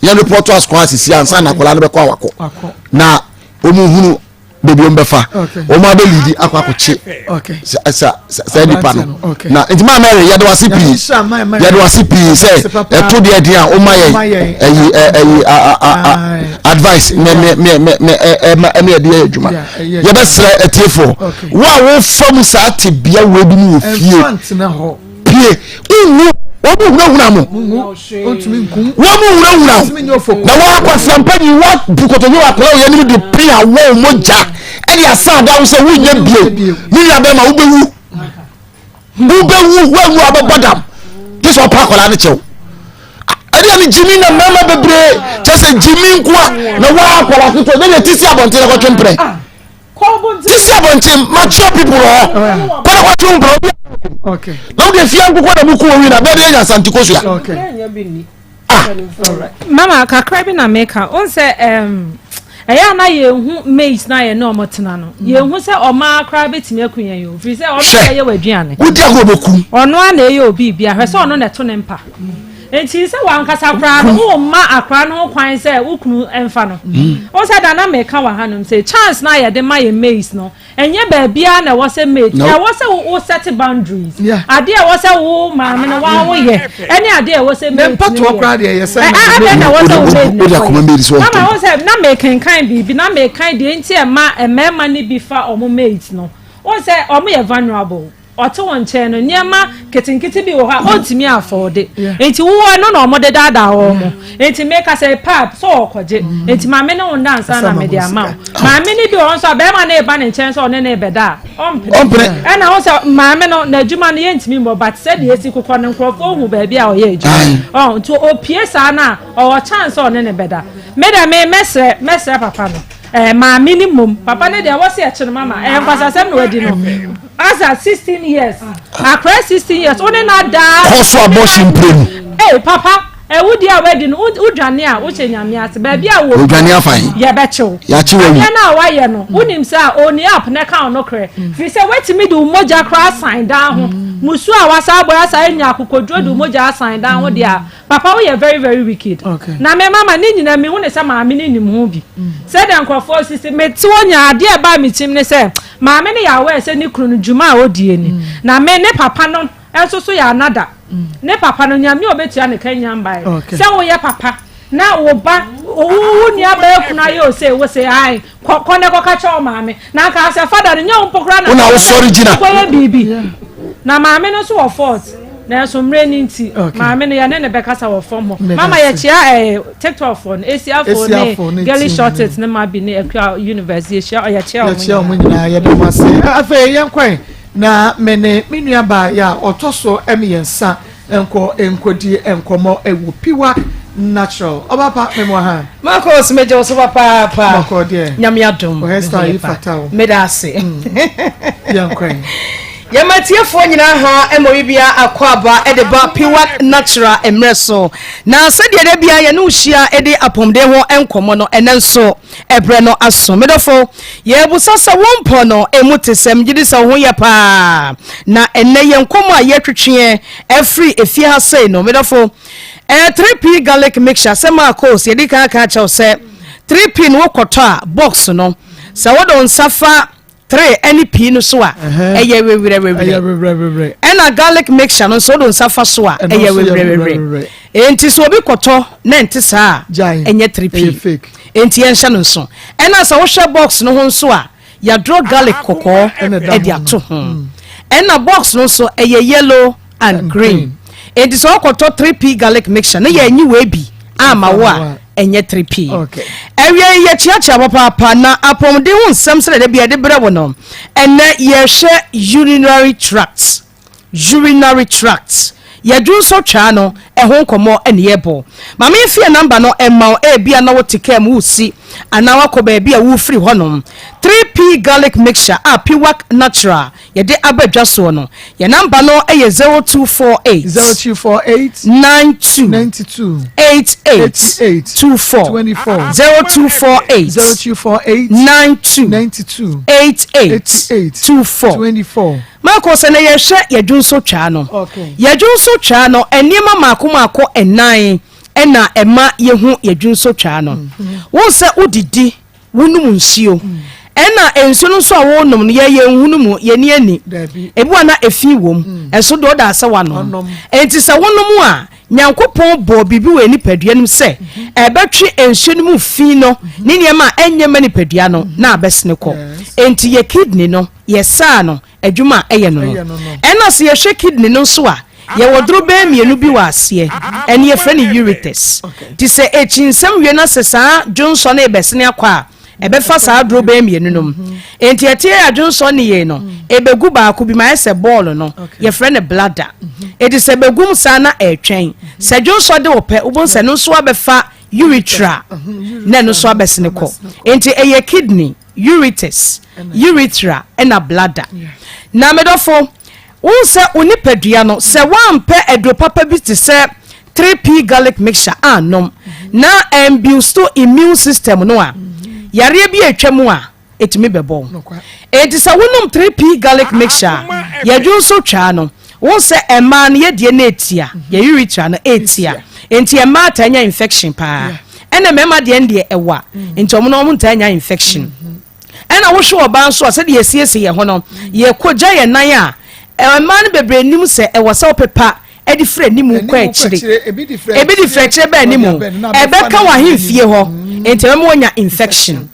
yɛn report to Asukwaha sisi ansa na akwadaa no bɛkɔ awakɔ na wɔn hunu baabi wɔn bɛfa wɔn abɛlidi akɔ akɔkye saa nipa no na nti maa Mary yɛde wase pii yɛde wase pii sɛ ɛto deɛ den a wɔma yɛ ɛyi ɛyi advice mɛ mɛ mɛ mɛ mɛ ɛma ɛmɛ yɛde yɛ adwuma yɛbɛsrɛ atiefoɔ wo a wofa mu saa te bea wei bi mu wɔ fie pie nwu wɔn mu hunahuna mo wɔn mu hunahuna na wɔn akwasia mpanyin wa bu kotodwe wɔ akwadaa wɔn anim de pia wɔn mogya ɛde asan da ho sɛ wonyɛ bio ne nua bɛrima wobɛwu wobɛwu woanwu abɛbɔ dam gye sɛ ɔpa akwadaa no kyɛw ɛdeɛ ne gyimi na mmarima bebree kyɛ sɛ gyimi nkoa na wɔn akwadaa ketewa ne deɛ ti si abɔnten na kɔtwe mprɛ ti si abɔnten mature people wɔ hɔ kɔnɔ kɔtwe mprɛ obi na wode fia nkokɔ na muku wɔ wi na bɛɛ de anya asante kosua. Ah. Mama kakra bi na meka on sɛ um, ɛyɛ a na yɛnhu maize na yɛne ɔmo tena no mm. yɛnhu sɛ ɔmaa koraa bɛtumi aku yɛn o firi sɛ ɔno na ɛyɛ w'aduane wodi agorɔ bɛku ɔno a na ɛyɛ obi bi ahwɛ sɛ ɔno na ɛto ne mpa nti sɛ wankasa koraa no womma akora no ho kwan sɛ wo kunu mfa no mm. wo sɛ da na meka wɔ hanom sɛ chance na yɛde ma yɛ maize no Ɛnyɛ baabiara na ɛwɔ sɛ maid. Ɛwɔ sɛ wo set boundaries. Adeɛ ɛwɔ sɛ wo maame no wa wo yɛ ɛne adeɛ ɛwɔ sɛ maid no yɛ. Mpatoɔ koraa deɛ yɛ sɛ. Adeɛ na ɛwɔ sɛ wo maid no kɔ yɛ. Mama wo sɛ na mekenkan biribi na mekan deɛ nti ɛma mmarima no bi fa wɔn maids no. Wo sɛ wɔn yɛ vulnerable. Ɔte wo nkyɛn no, nneɛma nketenkete bi wɔ hɔ a ɔntumi afɔɔde. Nti wo ɛno na wɔde daadaa wɔn. Nti meka sɛ pap sɛ ɔkɔgye. Mm. Nti maame ne wo nda ansa na mede ama wo. Maame no bi wɔ hɔ nso a bɛrima no reba ne nkyɛn sɛ ɔne ne rebɛda a ɔmpene. Ɛna wo sɛ maame no n'adwuma no yɛntumi mmɔ but sɛdeɛ esi kokɔ no nkurɔfoɔ hu baabi a ɔyɛ adwuma. Ɔ nti opie saa no a ɔwɔ chance sɛ ɔne ne bɛda. Me dɛ me mɛsrɛ mɛsrɛ papa no. Ɛɛ maame no mmom papa no deɛ ɛwɔ sɛ yɛkye no mama ɛyɛ nkwasasɛm na wadi no. Asa 16 years. Akora 16 years. Wo ne na daa. Kɔ so abɔ mpire mu. Ee papa, ɛwo di a wadi no, wodwane a wohyɛ nyame ase. Baabi a wɔ. Odwane afa he. Yɛbɛkyew. Yɛakye wawu. Adeɛ no a wayɛ no, wonim sɛ a oni app na ɛka wo nokorɛ. Firi sɛ woatumi de wo mogya koraa asan dan ho. Musuo a wasa abɔ asa anya akokoduro de wo mogya asan dan ho deɛ a, Papa wo yɛ very very wicked. Okay. Na me mama ne nyina me hu ne sɛ maame ne nim ho bi. Mm. Sɛ deɛ nkurɔfoɔ sisi me te hɔ nya adeɛ ɛbaa me kyim ne sɛ maame ne yɛ aware sɛ ne kunu no dwuma a ɔdie ni. Mm. Na me ne papa no nso so yɛ anada. Mm. Ne papa no nyame ɔbɛtua ne ka nya mbaeɛ. Okay. Sɛ woyɛ papa na wo ba wo nua bɛɛ kunu ayɛ ose wo se ae kɔ kɔ na kɔka kyerɛ wo maame na nka asɛ fada no nyɛ wo mpo koraa na wona wosɔre gyina kɔyɛ biribi na maame no nso wɔ fault nanso mmerɛ no nti maame no yɛne ne bɛkasa wɔ fam hɔ mama yɛkyia ɛɛ eh, tiktok foɔ no esiafoɔ ne girly shorted ne mabi ne akua university yɛhyia yɛkyia wɔn yɛkyia wɔn nyinaa yɛda mo ase afei yɛn kwan na me ne me nua baa yɛ a ɔtɔ so mmiɛnsa Nkɔ nkɔdi nkɔmmɔ wɔ Piwak Natural. Ɔba pa, mema wo ha. Marcus, megye wo so papaapa. Bɔkɔɔ deɛ. Nyame adom. Wo hairstyle yi fata wo. Meda ase. Yɛnkɔ ɛ. Yɛma atiefoɔ nyinaa ha ma obi biara akɔ aba de ba Piwak Natural mmerɛ so. Na sɛdeɛ da biara yɛne wo hyia de apɔmuden ho nkɔmmɔ no, ɛnɛ nso ɛberɛ no aso. Me dɔfo, Yɛrebisa sɛ wo mpɔ no emu te sɛn? Megye di sɛ wo ho yɛ paa. Na ɛnnɛ yɛn nkɔmmɔ a yɛretwetweɛ afiri efie ha sei no, me dɔfo, ɛyɛ 3P garlic mixture. Sɛ Marcos, yɛdi kan aka akyerɛ wo sɛ 3P no wokɔtɔ a, box no, sɛ wode wo nsa fa 3 ɛne P no so a, ɛyɛ wewerɛwewerɛ. Ɛna garlic mixture no nso wode wo nsa fa so a, ɛyɛ wewerɛwewerɛ. Enti sɛ obi kɔtɔ na ɛnte saa a, ɛnyɛ 3P. Enti yɛnhyɛ no nso. Ɛna sɛ wohwɛ box no ho nso a, yɛadrɔ garlic kɔkɔɔ de ato ho. Ɛna box no nso ɛyɛ yellow and green. Enti sɛ wokɔtɔ 3P garlic mixture na yɛanyi wei bi amma wo a, ɛnyɛ 3P. Awia yi yɛkyeakyea papaapa na apɔmuden ho nsɛm sɛdeɛ da biara yɛde brɛ wo no, ɛnnɛ yɛrehwɛ urinary tract. Urinary tract, yɛ dwonsɔ twaa no ɛho nkɔmmɔ ne yɛbɔ. Ma me mfe yɛ number no mma wo, ebia na wote kaa mu woresi. anaa wakɔ baabi a wofiri hɔnom. 3P Garlic Mixture a Piwak Natural yɛde aba dwa soɔ no, yɛn namba no yɛ 0248 0248 92 92 88 88 24 24 0248 0248 92 92 88 88 24. 24. Marco, sɛ na yɛhwɛ yɛdwonso twaa no, Okay. yɛdwonso twaa no, nneɛma mmaako mmaako nnan ɛna ɛma yɛhu yɛdwonso twaa no. Wohu sɛ wodidi, wonom nsuo, ɛna nsuo no nso a wonom no, yɛyɛ nhunu mu, yɛni ani. Dabi. Ebi wa na efi wom, ɛso deɛ ɔda sɛ wanom. Wanom. Enti sɛ wonom a, Nyankopɔn bɔɔ biribi wɔ yɛn nipadua no mu sɛ ɛbɛtwe nsuo no mu fi no ne nneɛma a ɛnyɛ ma nipadua no na abɛsene kɔ. Enti yɛ kidney no, yɛsaa no adwuma a ɛyɛ no no. Ɛna sɛ yɛhwɛ kidney no nso a, yɛwɔ dorobɛn mmienu bi wɔ aseɛ, ɛno yɛfrɛ no ureters. Nti sɛ ɛkyinsɛm wie na sɛ saa dwonsɔ no rebɛsene akɔ a, ɛbɛfa saa dorobɛn mmienu no mu. Enti ɛteɛ yɛ adwonsɔ nneyɛe no, ɛbɛgu baako bi mu ayɛ sɛ bɔɔlo no, yɛfrɛ no bladder. Enti sɛ ɛbɛgu mu saa na ɛretwɛn. Sɛ dwonsɔ de wo pɛ, wobɛhu sɛ ɛno nso abɛfa urethra na ɛno nso abɛsene kɔ. Enti ɛyɛ kidney, ureters, urethra ɛna bladder. Na medɔfo, wohu sɛ wo nipadua no, sɛ woampɛ aduro papa bi te sɛ 3P garlic mixture annom na ɛmbusto immune system no a, yareɛ bi a ɛtwa mu a, ɛtumi bɛbɔ wo. Enti sɛ wonom 3P garlic mixture a, yɛdwo nso twaa no, wohu sɛ mmaa no yɛdeɛ no ɛtia, yɛ urethra no ɛtia. Enti mmaa taa nya infection paa. Ɛna mmarima deɛ no deɛ ɛwa, nti wɔn no wɔn ntaa nya infection. Ɛna wohwɛ ɔbaa nso a, sɛdeɛ yɛsiesie yɛn ho no, yɛkɔgya yɛn nan a, mmaa no bebree nim sɛ ɛwɔ sɛ wopepa de firi anim kɔ akyire. Ebi de firi akyire ba anim. Ɛbɛka w'ahemfie hɔ, nti ɛbɛma woanya infection.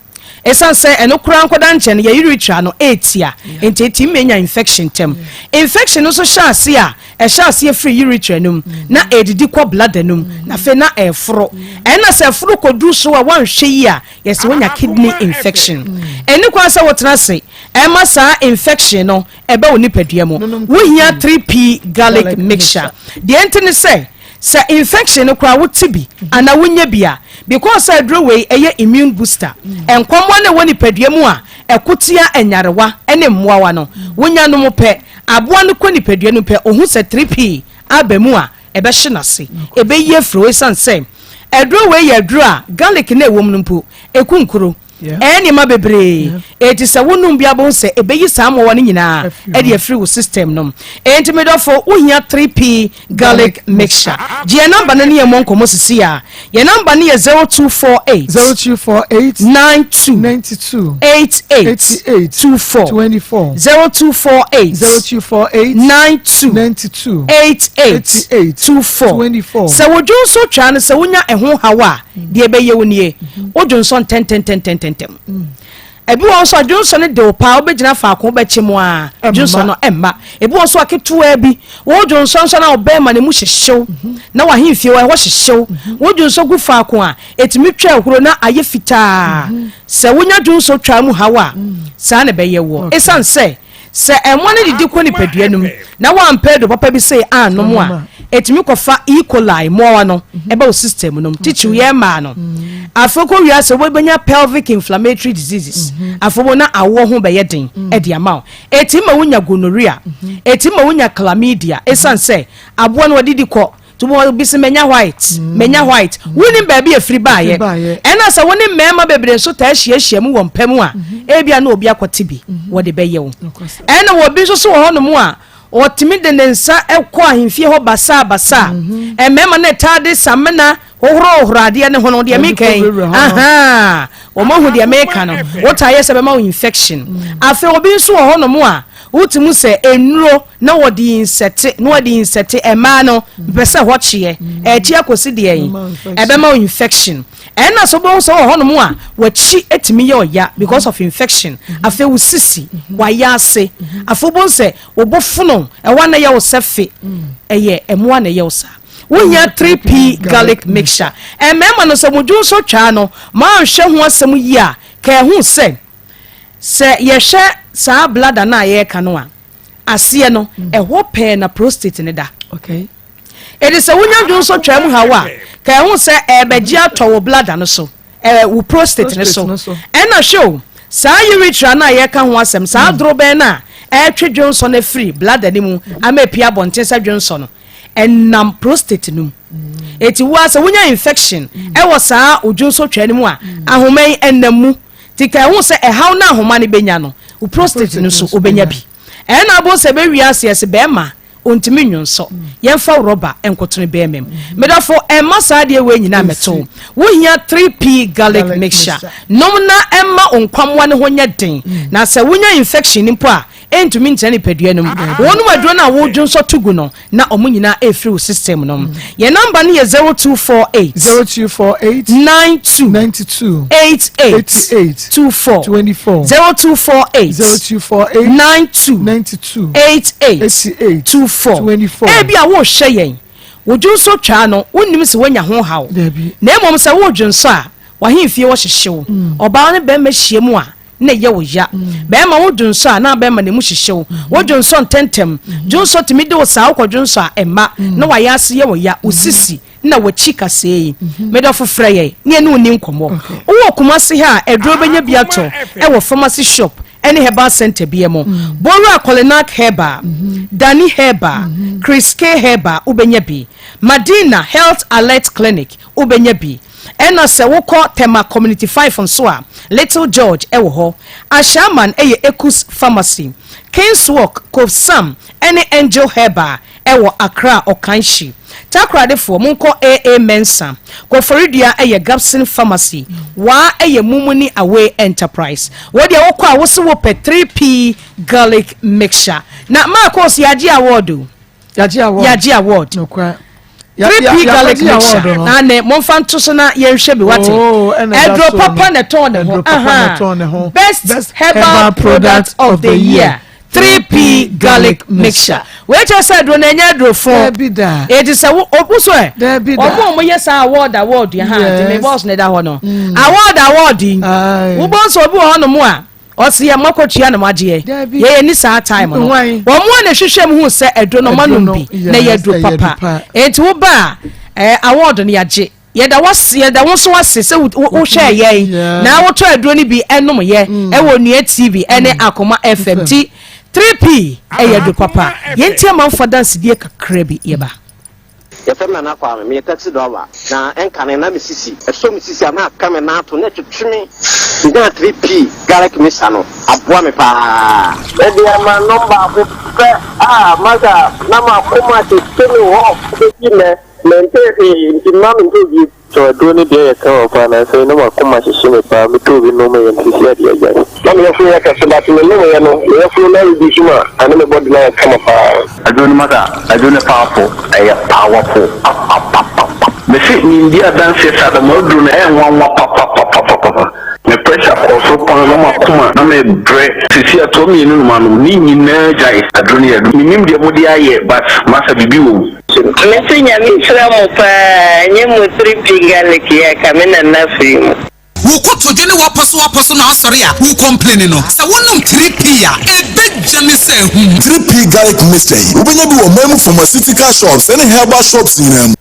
Ɛsiane sɛ ɛno koraa nkɔda nkyɛn no, yɛn urethra no ɛretia, nti ɛtumi ma ɛnya infection ntɛm. Infection no nso hyɛ ase a, ɛhyɛ aseɛ firi urethra no mu na ɛredidi kɔ bladder no mu, na afei na ɛreforo. Ɛna sɛ ɛforo kɔduru so a, woanhwɛ yie a, yɛsɛ wonya kidney infection. Ɛnni kwan sɛ wotena ase ɛma saa infection no ɛba wo nipadua mu. Wohia 3P garlic mixture. Deɛ nti ne sɛ, sɛ infection no koraa wote bi anaa wonya bi a, because sɛ aduro wei ɛyɛ immune booster, nkwammoa no ɛwɔ nipadua mu a ɛko tia nyarewa ne mmoawa no, wonya nom pɛ, aboa no kɔ nipadua no mu pɛ, ohu sɛ 3P aba mu a, ɛbɛhye n'ase, ɛbɛyi afiri hɔ esiane sɛ aduro wei yɛ aduro a garlic no a ɛwɔ mu no mpo, ɛku nkuro. Ɛyɛ nneɛma bebree. Enti sɛ wonom bi a wobɛhu sɛ ɛbɛyi saa mmoawa no nyinaa de afiri wo system no mu. Enti me dɔfo, wohia 3P garlic mixture. Gye yɛn namba no ne yɛn mmɔ nkɔmmɔ sisi a. Yɛn namba no yɛ 0248 0248 92 92 88 88 24 24 0248 0248 92 92 88 88 24 24. Sɛ wodwo nso twaa no sɛ wonya ɛho haw a, deɛ ɛbɛyɛ wo nie, wodwo nsɔ ntɛntɛntɛntɛntɛm. Ebi wɔ hɔ nso a dwonsɔ no de wo paa, wobɛgyina faako wobɛkye mu a dwonsɔ no ɛmma. Ebi wɔ nso a ketewaa bi, wo dwonsɔ nso na ɔbɛrima no mu hyehyew na wahemfie hɔ ɛhɔ hyehyew. Wo dwonsɔ gu faako a ɛtumi twa ahuro na ayɛ fitaa. Sɛ wonya dwonsɔ twa mu haw a, saa na ɛbɛyɛ woɔ. Ɛsiane sɛ Sɛ mmoa no didi kɔ nipadua no mu na woampɛ aduro papa bi sei annom a, ɛtumi kɔfa E. coli mmoawa no ɛba wo system no mu, titiriw yɛn mmaa no. Afei kɔ wiase wobɛnya pelvic inflammatory diseases. Afei wo na awoɔ ho bɛyɛ den de ama wo. Ɛtumi ma wonya gonorrhea, ɛtumi ma wonya chlamydia ɛsiane sɛ aboa no ɔdidi kɔ. Nti wɔ bi se manya white, manya white. Wonim baabi a ɛfiri baeɛ. Ɛna sɛ wo ne mmarima bebree nso taa hyiahyia mu wɔ mpa mu a, ebia na obi akɔte bi, wɔde bɛyɛ wo. Ɛna wɔ bi nso so wɔ hɔnom a, ɔtumi de ne nsa kɔ ahemfie hɔ basaa basaa. Mmarima no taa de samena hohorohohoro adeɛ no ho no, deɛ meka yi, ahaa, wɔn ahu deɛ meka no, wotaa yɛ sɛ bɛma wo infection. Afei obi nso wɔ hɔnom a, Wote mu sɛ nnuro na wɔde insɛte na wɔde insɛte mmaa no mpɛ sɛ hɔ kyeɛ ɛkye akɔsi deɛ yi ɛbɛma wo infection. Ɛna sɛ wobɛhu sɛ wɔ hɔnom a wakyi tumi yɛ ɔya because of infection. Afei wo sisi wayɛ ase. Afei wobɛhu sɛ wo bo fono ɛhɔ a na ɛyɛ wo sɛ fe ɛyɛ ɛmoa na ɛyɛ wo saa. Wohia 3P garlic mixture. Mmarima no sɛ mo dwonsɔ twaa no moanhwɛ ho asɛm yie a ka ɛho sɛ Sɛ yɛhwɛ saa bladder no a yɛreka no a, aseɛ no, mm. ɛhɔ pɛɛ na prostate no da. Okay. Ɛde sɛ wonya dwonsɔ twaa mu haw a, ka ɛho sɛ ɛbɛgye atɔ wo bladder no so. ɛɛ wo prostate ne so. Ɛna hwɛ o, saa urethra no a yɛka ho asɛm, saa dorobɛn no a ɛretwe dwonsɔ no afiri bladder no mu ama apue abɔnten sɛ dwonsɔ no, ɛnam prostate no mu. Eti wo a sɛ wonya infection ɛwɔ saa odwonsɔ twaa no mu a, ahoma yi ɛnam mu. Ti ka ɛho sɛ ɛhaw no ahoma no bɛnya no, wo prostate no so wobɛnya bi. Ɛna abo sɛ bɛwie aseɛ sɛ bɛrima Ontumi nnwonsɔ. Yɛmfa rɔba nkoto ne bɛɛma mu. Medɔfo, ɛmma saa adeɛ wei nyinaa mmɛto wo. Wohia 3P garlic mixture. Nom na ɛmma wo nkwammoa no ho nyɛ den. Na sɛ wonya infection mpo a, ɛntumi ntena nipadua no mu. Wonom aduro no a wodwonsɔ to gu no, na wɔn nyinaa ɛrefiri wo system no mu. Yɛn namba no yɛ 0248. 0248. 92. 92. 88. 88. 24. 24. 0248. 0248. 92. 92. 88. 88. 24. 24. Ebi a wohwɛ yɛn, wo dwonsɔ twaa no, wonnim sɛ woanya ho haw. Dabi. Na mmom sɛ wodwonsɔ a, w'ahemfie hɔ hyehye wo. Ɔbaa ne bɛrima hyia mu a, na ɛyɛ wo ya. Bɛrima wo dwonsɔ a, na bɛrima na emu hyehye wo. Wo dwonsɔ ntɛntɛm. Dwonsɔ tumi de wo saa wokɔ dwonsɔ a ɛmma, na wayɛ ase yɛ wo ya, wo sisi na w'akyi kasɛɛ yi. Me dɔfo frɛ yɛn na yɛne wo nni nkɔmmɔ. Wowɔ Kumasi ha a, aduro bɛnya bi atɔ wɔ pharmacy shop ne herbal centre bia mu. Bowura Kolinak Herbal, Dani Herbal, Chris K Herbal wobɛnya bi. Madina Health Alert Clinic wobɛnya bi. Ɛna sɛ wokɔ Tema Community 5 nso a, Little George wɔ hɔ. Ashaiman yɛ Ekus Pharmacy. Kingswalk, Kofsam ne Angel Herbal wɔ Accra Ɔkanhyi. Takoradefoɔ, monkɔ AA Mensah. Koforidua yɛ Gabson Pharmacy. Waa yɛ Mumuni Away Enterprise. Wo deɛ wokɔ a wose wopɛ 3P Garlic Mixture. Na Marcos yɛagye award o. Yɛagye award. Yɛagye award. Nokorɛ. 3P garlic mixture na ne momfa nto so na yɛnhwɛ bi wate. Oh, Ɛduro papa na ɛtɔn ne ho. Aha. Best herbal product of the year. 3P garlic mixture. Wei kyerɛ sɛ aduro no ɛnyɛ aduro fo. Dabi da. Eti sɛ wo obu so ɛ. Dabi da. Ɔmo a ɔmo yɛ saa award award yi ha Yes. nti me boss ne da hɔ no. Award award yi. Wobɔ nso obi wɔ hɔnom a ɔsi yɛ mɔkɔtua na moagyeɛ. Dabi. Yɛyɛ ni saa time no. Hwan? Wɔn a na ɛhwehwɛ mu hu sɛ aduro no Aduro ɔmo no, anom bi na ɛyɛ yes, aduro ɛyɛ aduro papa. pa. Eti wo ba a ɛɛ award no yɛagye. Yɛda wo ase, yɛda wo nso ase sɛ wohwɛɛ yɛn na wotɔ aduro no bi ɛnom yɛ ɛwɔ Nua TV ɛne Akoma FM ti 3P ɛyɛ aduro papa. Yɛn ti amanfoɔ adansedie kakra bi yɛba. Yɛfrɛ me Nana Kwame, meyɛ taxi driver, na ɛnkane na me sisi, ɛsɔ me sisi a na aka me nan ato na ɛtwetwe me. Menyaa 3P garlic mixture no, aboa me paa. Mede ama nom baako pɛ a masa na makoma tete me hɔ bɛsi nnɛ. Mentee hwee nti mma mentɔ bio. So aduro no deɛ yɛ kama paa nansa yi na makoma hyehye me paa metɔɔ bi nom yɛ no sisi adeɛ agyae. Na me yafunu yɛ kɛse but me nom yɛ no me yafunu no areduce ma ɛne me body no ayɛ kama paa. Aduro no masa aduro no powerful ɛyɛ powerful papapapapa. Mese mendi adanseɛ saa da m'aduro no ɛyɛ nwanwa papapapapapa. Me pressure kɔɔ soro paa na makoma na me brɛ sisi atoa mienu na manom ne nyinaa gyae aduro no yɛ aduro menim deɛ mode ayɛ but masa biribi wɔ mu. Mese Nyame nhyira mo paa nyɛ mo 3P garlic yi a ka me nana firi mu. Wo kotodwe ne w'apɔso apɔso na asɔre a wo complaini no, sɛ wonom 3P a, ɛbɛgya ne sɛ ahum. 3P Garlic Mixture yi, wobɛnya bi wɔ ɔman mu pharmaceutical shops ne herbal shops nyinaa mu.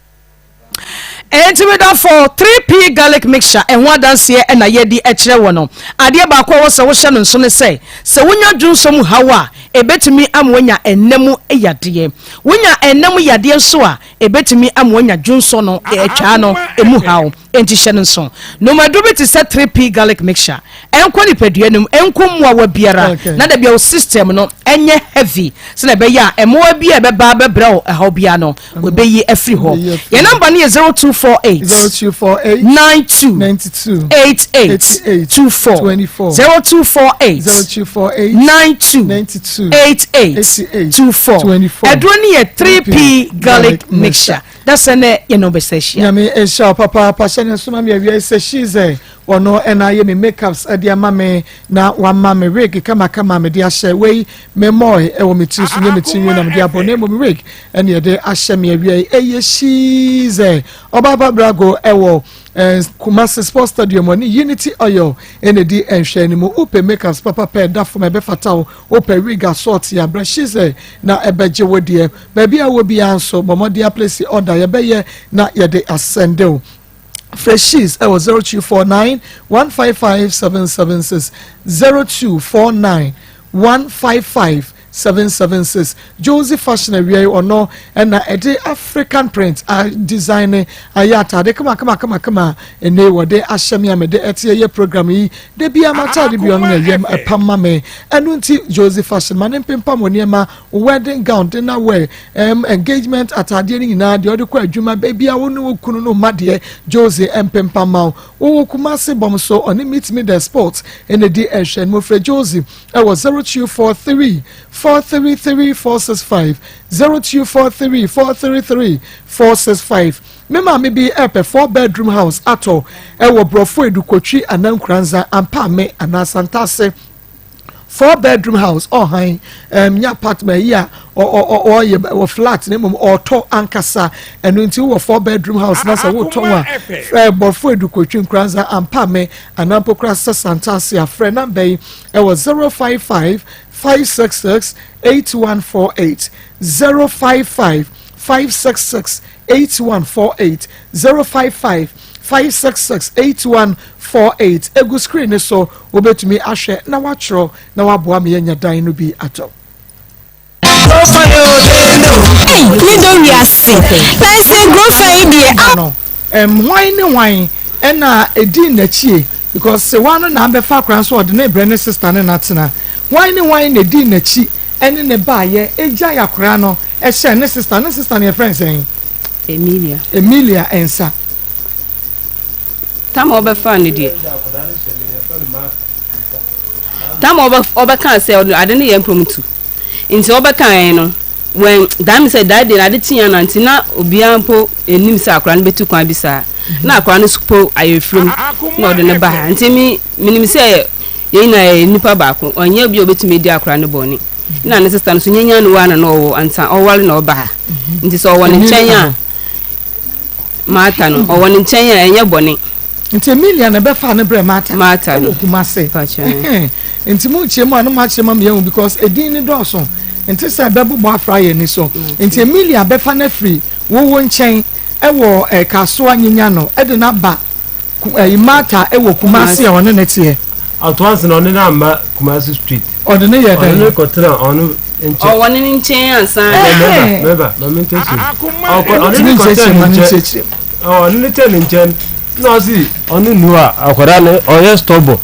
Enti me dɔfo, 3P Garlic Mixture ɛho adanseɛ na yɛadi kyerɛ wo no. Adeɛ baako a ɛwɔ sɛ wohyɛ no nso ne sɛ, sɛ wonya dwonsɔ mu haw a, ɛbɛtumi ama woanya ɛnna mu yadeɛ. Wonya ɛnna mu yadeɛ nso a, ɛbɛtumi ama woanya dwonsɔ no, atwaa no, ɛmu haw. Enti hyɛ no nso. Nom aduro bi te sɛ 3P Garlic Mixture. Ɛnkɔ nipadua no mu, ɛnku mmoawa biara, na da biara wo system no nyɛ heavy sɛdeɛ ɛbɛyɛ a mmoawa bi a ɛbɛba abɛbrɛ wo ɛhaw biara no, wɔbɛyi afiri hɔ. Yɛn namba no yɛ 0248 0248 92 92 88 24 24 0248 0248 92 92 88 24 24 Aduro no yɛ 3P Garlic Mixture. Dasɛ nɛ yɛne wo bɛsa ahyia. Nyame nhyira wo papaapa hyɛ ne nso ma me awia yi sɛ she's Ɔno na ayɛ me makeups de ama me na wama me wig kamakama a mede ahyɛ. Wei memmɔe wɔ me tiri so, nyɛ me tiri nwi na mede abɔ na mmom wig na yɛde ahyɛ me awia yi. Ɛyɛ shiizɛ. Ɔbaapa Brago wɔ eh, Kumasi Sports Stadium ɔne Unity Oil na ɛdi nhwɛanimu. Wopɛ makeups papa pɛ ɛda fam ɛbɛfata wo. Wopɛ wig asɔɔte a, brɛ shiizɛ na ɛbɛgye wo deɛ. Baabi a wɔ biara nso, bɔ mmɔden aplesi order yɛbɛyɛ na yɛde asɛnde wo. Freshies ɛwɔ 0249 155 776 0249 155 776 Josie Fashion awia yi ɔno ɛna ɛde African print a design ayɛ ataade kama kama kama kama ɛnɛ wɔde ahyɛ me a mede ɛte ɛyɛ program yi da bi ama ataade bi ɔno na ɛyɛ ɛpam ma me ɛno nti Josie Fashion ma ne mpempam wɔ nneɛma wedding gown dinner wear um, engagement ataadeɛ no nyinaa deɛ ɔde kɔ adwuma baabi a wo ne wo kunu no mma deɛ Josie mpempam ma wo wowɔ Kumasi bɔm so ɔne meet me the sport ɛna di ɛhwɛ no mofrɛ Josie ɛwɔ 0243 433 465 0243 433 465 Me maame bi ɛpɛ 4 bedroom house atɔ ɛwɔ Borɔfo Edukotwi Anankuranza Ampaame anaa Santase 4 bedroom house ɔhan ɛm nya apartment yi a ɔyɛ wɔ flat na mmom ɔtɔ ankasa ɛno nti wɔ 4 bedroom house na sɛ wotɔn a frɛ Borɔfo Edukotwi Nkuranza Ampaame anaa mpo koraa sɛ Santase a frɛ namba yi ɛwɔ 055 566 8148 055 566 8148 055 566 8148 egu screen ne so wobɛtumi ahwɛ na watwerɛ na waboa me yɛnya dan no bi atɔ. Ei, me dɔ wiase. Nanso nkurɔfoɔ yi deɛ. No, hwan ne hwan ɛna ɛdii n'akyie because sewa no na abɛfa akora nso ɔde ne brɛ ne sister ne n'atena hwan ne hwan na ɛdii n'akyi ɛne ne baayɛ ɛgyae akora no ɛhyɛ ne sister ne sister no yɛfrɛ no sɛn? Emilia. Emilia nsa. Tam a ɔbɛfaa no deɛ. Tam a ɔbɛkaa sɛ ade no yɛ mpromutu nti ɔbɛkaeɛ no when that means sɛ that day na ade kyeeɛ na nti na obiara mpo nnim sɛ akwadaa no bɛtu kwan bi saa na akwadaa no mpo ayɛ firim na ɔde no ba ha nti me menim sɛ yɛn nyinaa yɛ nipa baako ɔnyɛ obi a ɔbɛtumi adi akwadaa no bɔne na ne sista no so nyanya no wa na na ɔwɔ ansa ɔware na ɔba ha nti sɛ ɔwɔ ne nkyɛn a Martha no ɔwɔ ne nkyɛn a ɛnyɛ bɔne. Nti Emilia na ɛbɛfaa ne brɛ Martha. Martha no. Ɛwɔ Kumase. Nti mo nkyerɛ mu a no mo akyerɛ ma mi yɛn because edin ne dɔɔso. Nti sɛ ɛbɛbobɔ afra yɛn ni so. Nti Emilia bɛfa no afiri wowo nkyɛn ɛwɔ ɛ Kasoa nyinya no ɛde no aba ɛyi Martha ɛwɔ Kumase a ɔne ne teɛ. Ɔtoa so na ɔne no amma Kumasi street. Ɔde ne yɛ dɛn? Ɔne no kɔtena ɔno nkyɛn. Ɔwɔ ne nkyɛn ansa. Mɛba mɛba maame nkyɛn so. Ɔkɔ ɔne no kɔtena ne nkyɛn. Ɔne no tɛ ne nkyɛn na ɔsi ɔno nu a akwadaa no ɔyɛ stubborn.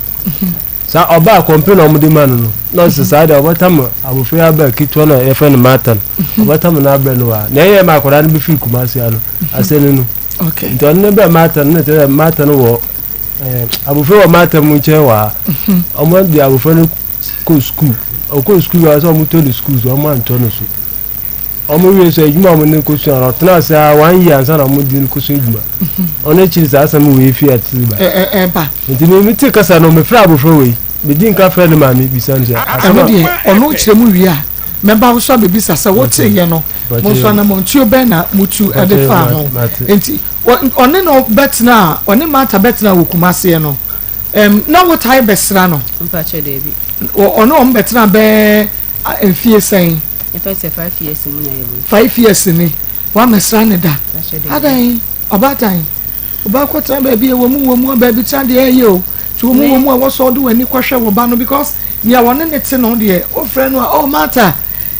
Saa ɔbaa kɔmpe na ɔmo de ma no no na ɔsi saa deɛ ɔbɛtam abofra yi aba ketewa na yɛfrɛ no Martha no ɔbɛtam no abrɛ no wa na ɛyɛ ma akwadaa no bɛfiri Kumasi ano asɛ no no. Nti ɔne no bɛ Martha no na kyerɛ sɛ Martha no wɔ Eh, abofra wɔ maata mu nkyɛn wɔ ha mhm. ɔmo de abofra no kɔ sukuu ɔkɔ sukuu wɔ sɛ ɔmo tɔ ne sukuu so ɔmo antɔ no so ɔmo wie so adwuma ɔmo ne kɔ sua no ɔtena ase a one year ansa na ɔmo de no kɔ sua adwuma mhm. ɔno akyiri saa asɛm wɔ efi ati ba ɛba nti mi mi te kasa no mi fira abofra wɔ yi mi di nka fira ne maame bisa no sɛ asɛm a ɛno deɛ ɔno kyerɛ mu wie a mɛba wo so abɛbisa sɛ wote yɛ no mo nso anamɔntuo bɛn na mutu ɛde fa ho nti Ɔne no bɛtena a, ɔne Martha bɛtena wɔ Kumaseɛ no, ɛm, na wotae bɛsra no? Mpakyɛ daabi. Ɔne wɔn bɛtena bɛɛ mfie sɛn? Ɛfɛ sɛ five years mu na yɛwɔ yi. Five years ni, woammɛsra no da? Mpakyɛ daabi. Adɛn, ɔbaatan? Ɔba kɔtena baabi a ɛwɔ mu wɔ mu a baabi tena deɛ ɛyɛ o. Nti wɔ mu wɔ mu a ɛwɔ sɛ ɔde w'ani kɔhwɛ wo ba no because nea wɔne ne te no deɛ, wofrɛ no a, oh Martha,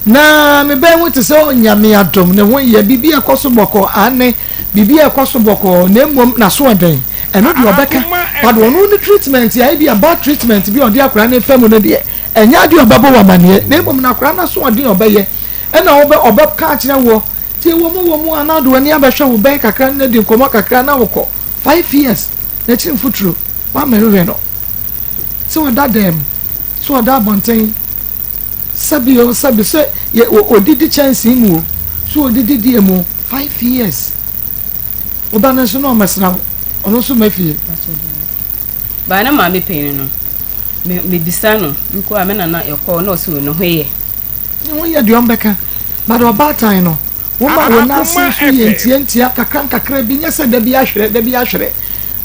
na me ba yi ho te sɛ oh Nyame adom, ne ho yɛ, biribi ɛkɔ so bɔkɔɔ, aane. Biribi rekɔ so bɔkɔɔ na mmom n'asoɔden, ɛno deɛ ɔbɛka. But ɔno ne treatment a ebia bad treatment bi a ɔde akwadaa no refa mu no deɛ, ɛnyɛ adeɛ a ɔbɛbɔ wo amaneɛ. Na mmom no akwadaa no asoɔden a ɔbɛyɛ ɛna ɔbɛ ɔbɛka akyerɛ woɔ. Nti ɛwɔ mu wɔ mu a na ɔde w'ani abɛhwɛ wo bɛn kakra na di nkɔmmɔ kakra na wokɔ. 5 years n'akyiri mfuturo, woammɛhwehwɛ no. Sɛ ɔda dan mu, sɛ ɔda abɔnten, sɛbi o sɛbi sɛ yɛ ɔdidi kyɛnsee mu o, sɛ ɔdidi deɛ mu o, 5 years wo ba no nso na ɔmɛsra wo ɔno nso ma fie. Baa na maame panyin no me mebisa no nko a me nana yɛkɔɔ na ɔsɛ ne ho yɛ. Ne ho yɛ deɛ ɔmbɛka but ɔbaatan no woma wo nan ase nso yɛ ntiantia kakra nkakra bi nyɛ sɛ da bi ahwerɛ da bi ahwerɛ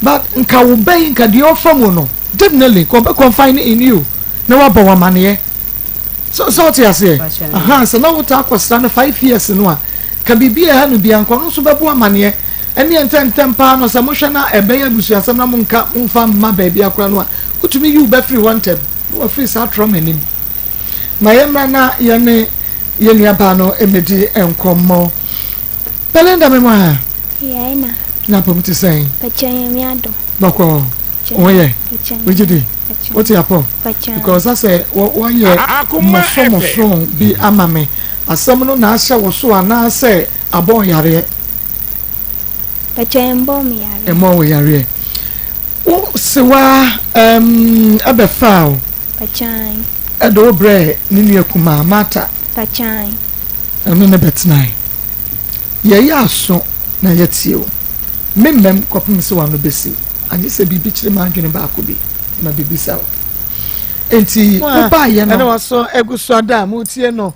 but nka wo ba yi nka deɛ ɔfa mu no definitely nka ɔbɛ confine in you na wabɔ wo amaneɛ so sɛ ɔte aseɛ aha sɛ na wotaa kɔsra no 5 years no a ka biribi a ɛha no bia nka ɔno nso bɛbɔ amaneɛ. Ɛneɛ ntɛmntɛm paa no sɛ mohwɛ na ɛbɛyɛ abusuasɛm na monka momfa mma baabi akora no a, wotumi yi wo ba firi hɔ ntɛm na wafiri saa trɔma no mu. Ma yɛmmra na yɛne yɛn nuabaa no mmɛdi nkɔmmɔ. Belinda me mu ha. Yɛɛ na. Na apɔm te sɛn? Pakyɛ Nyame adom. Bɔkɔɔ. Wo yɛ? Wogye di? Wote apɔ? Because asɛ wɔyɛ mɔsomɔso bi ama me. Asɛm no na ahyɛ wo so anaasɛ abɔ yareɛ? Pakyɛ ɛmbɔ me yareɛ. Ɛmmɔ wo yareɛ. Wo sewa ɛbɛfaa wo. Pakyɛ. Ɛde wo brɛɛ ne nua kumaa Martha. Pakyɛ. Ɛno ne bɛtenae. Yɛyɛ aso na yɛatie wo. Me mmam kɔpem sɛ w'ano bɛsi, agye sɛ biribi kyere m'adwene baako bi ma bebisa wo. Enti wobaeɛ no. Ɛne w'aso agu so ada a moretie no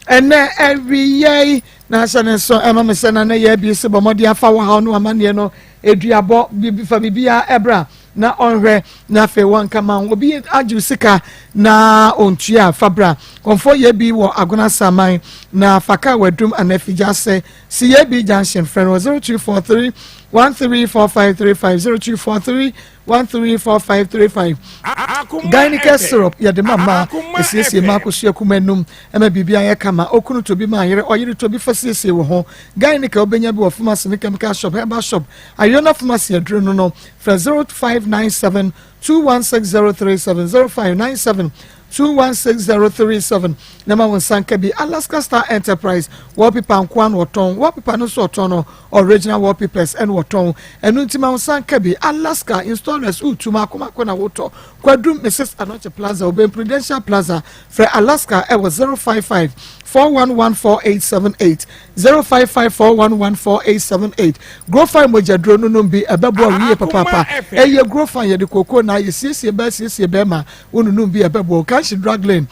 ɛnnɛ awia yi, na ahyɛ ne nso ɛma me sɛ na ne yɛ abie sɛ bɔ mmɔden afa wo haw ne w'amanneɛ no aduabɔ, fa biribiara ɛbra na ɔnhwɛ na afei wɔnka ma wo. Obi agye wo sika na ɔntua a, fa bra. Kɔmfoɔ yɛ bi wɔ Agona Saman na fa kaa wadum anaa afigya ase. Si yɛ bi junction frɛ no wɔ 0243 134535 0243 134535. Gynica syrup yɛde ma mmaa, ɛsiesie mmaa akosua kuma anum ɛma biribi ayɛ kama. Okunu tɔ bi ma ayere, ɔyere tɔ bi fa siesie wo ho. Gynica wobɛnya bi wɔ pharmacy ne chemical shop, herbal shop, Ayona pharmacy aduro no no. Frɛ 0597 216037 0597 216037 na ma wo nsa nka bi. Alaska Star Enterprise wallpaper nkoa na wɔtɔn. Wallpaper no nso wɔtɔn no original wallpapers ɛna wɔtɔn. Ɛno nti ma wo nsa nka bi. Alaska installers wotu mako mako na wotɔ. Kwadum Mrs Anokye Plaza obɛn Prudential Plaza. Frɛ Alaska ɛwɔ 055 411 4878 055 411 4878. Grofine mogyaduro no nom bi ɛbɛboa wo yie papaapa. Ɛyɛ Grofine yɛde kookoo na ayɛ siesie bɛɛ siesie bɛɛma wononom bi ɛbɛboa wo. Kanshi Drug Lane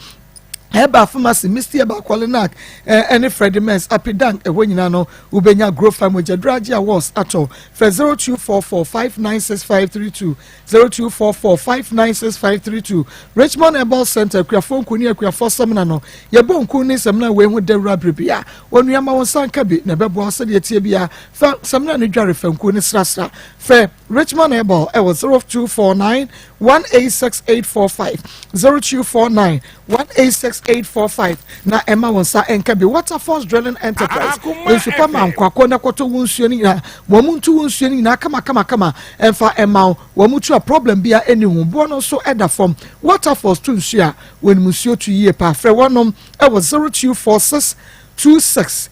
Herbal Pharmacy, Misty Herbal, Qualinac, ɛne Freddie Mens, Apidank, ɛhɔ nyinaa no wobɛnya Grofine mogyaduro agye a wɔs atɔ. Frɛ 0244 596532 0244 596532. Richmond Herbal Center, Akuafoɔ Nku ne Akuafoɔ Samina no, yɛbɔ nku ne samina wei ho dawura bere bia. Onua ma wo nsa nka bi na ɛbɛboa wo sɛdeɛ ɛteɛ bia. Fa samina no dware fa nku no srasra. Frɛ Richmond Herbal ɛwɔ 0249 186845 0249 186845 na ɛma wo nsa nka bi. Waterfalls Drilling Enterprise, nsu pa ma nkwakɔ na kɔtɔ wo nsuo no nyinaa. Wɔn mu ntu wo nsuo no nyinaa kama kama kama ɛmfa ɛma wo. Wɔn mu tu a problem bia ɛni ho. Boɔ no nso ɛda fam. Waterfalls tu nsuo a wɔnim nsuo tu yie paa. Frɛ wɔnom ɛwɔ 0246 26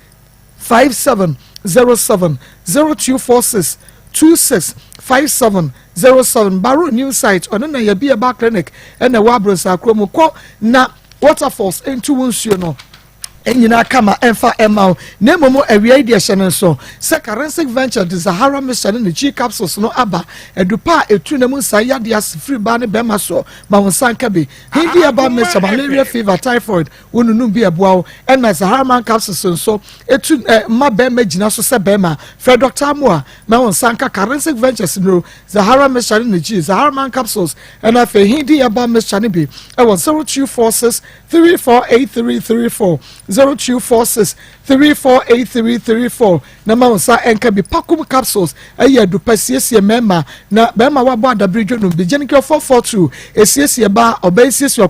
5707 0246 26 5707. Baro New Site ɔno na yɛbi ɛba clinic ɛna ɛwɔ Abronsakuro mu. Kɔ na Waterfalls ntu wo nsuo no nyinaa kama ɛmfa ɛma wo. Na mmom awia yi deɛ hyɛ no nso sɛ Karensic Venture de Zahara mixture ne ne G capsules no aba, adupa a ɛtu na mu nsa yadeɛ ase firi baa ne bɛrima soɔ. Ma wo nsa nka bi. Hindi herbal mixture, malaria, fever, typhoid, wo nunum bi ɛboa wo. Ɛna Zahara man capsules nso ɛtu mma bɛrima gyina so sɛ bɛrima. Frɛ Dr. Amoa ma wo nsa nka Karensic Ventures nnuro, Zahara mixture ne ne G Zahara man capsules ɛna afei Hindi herbal mixture no bi ɛwɔ 0246 348334 0246 348334 na ma wo nsa nka bi. Pakum capsules ɛyɛ adupa siesie mmarima na bɛrima wabɔ adabere dwa nom bi. Gyenikɛ 442 esiesie ba ɔbɛyɛ siesie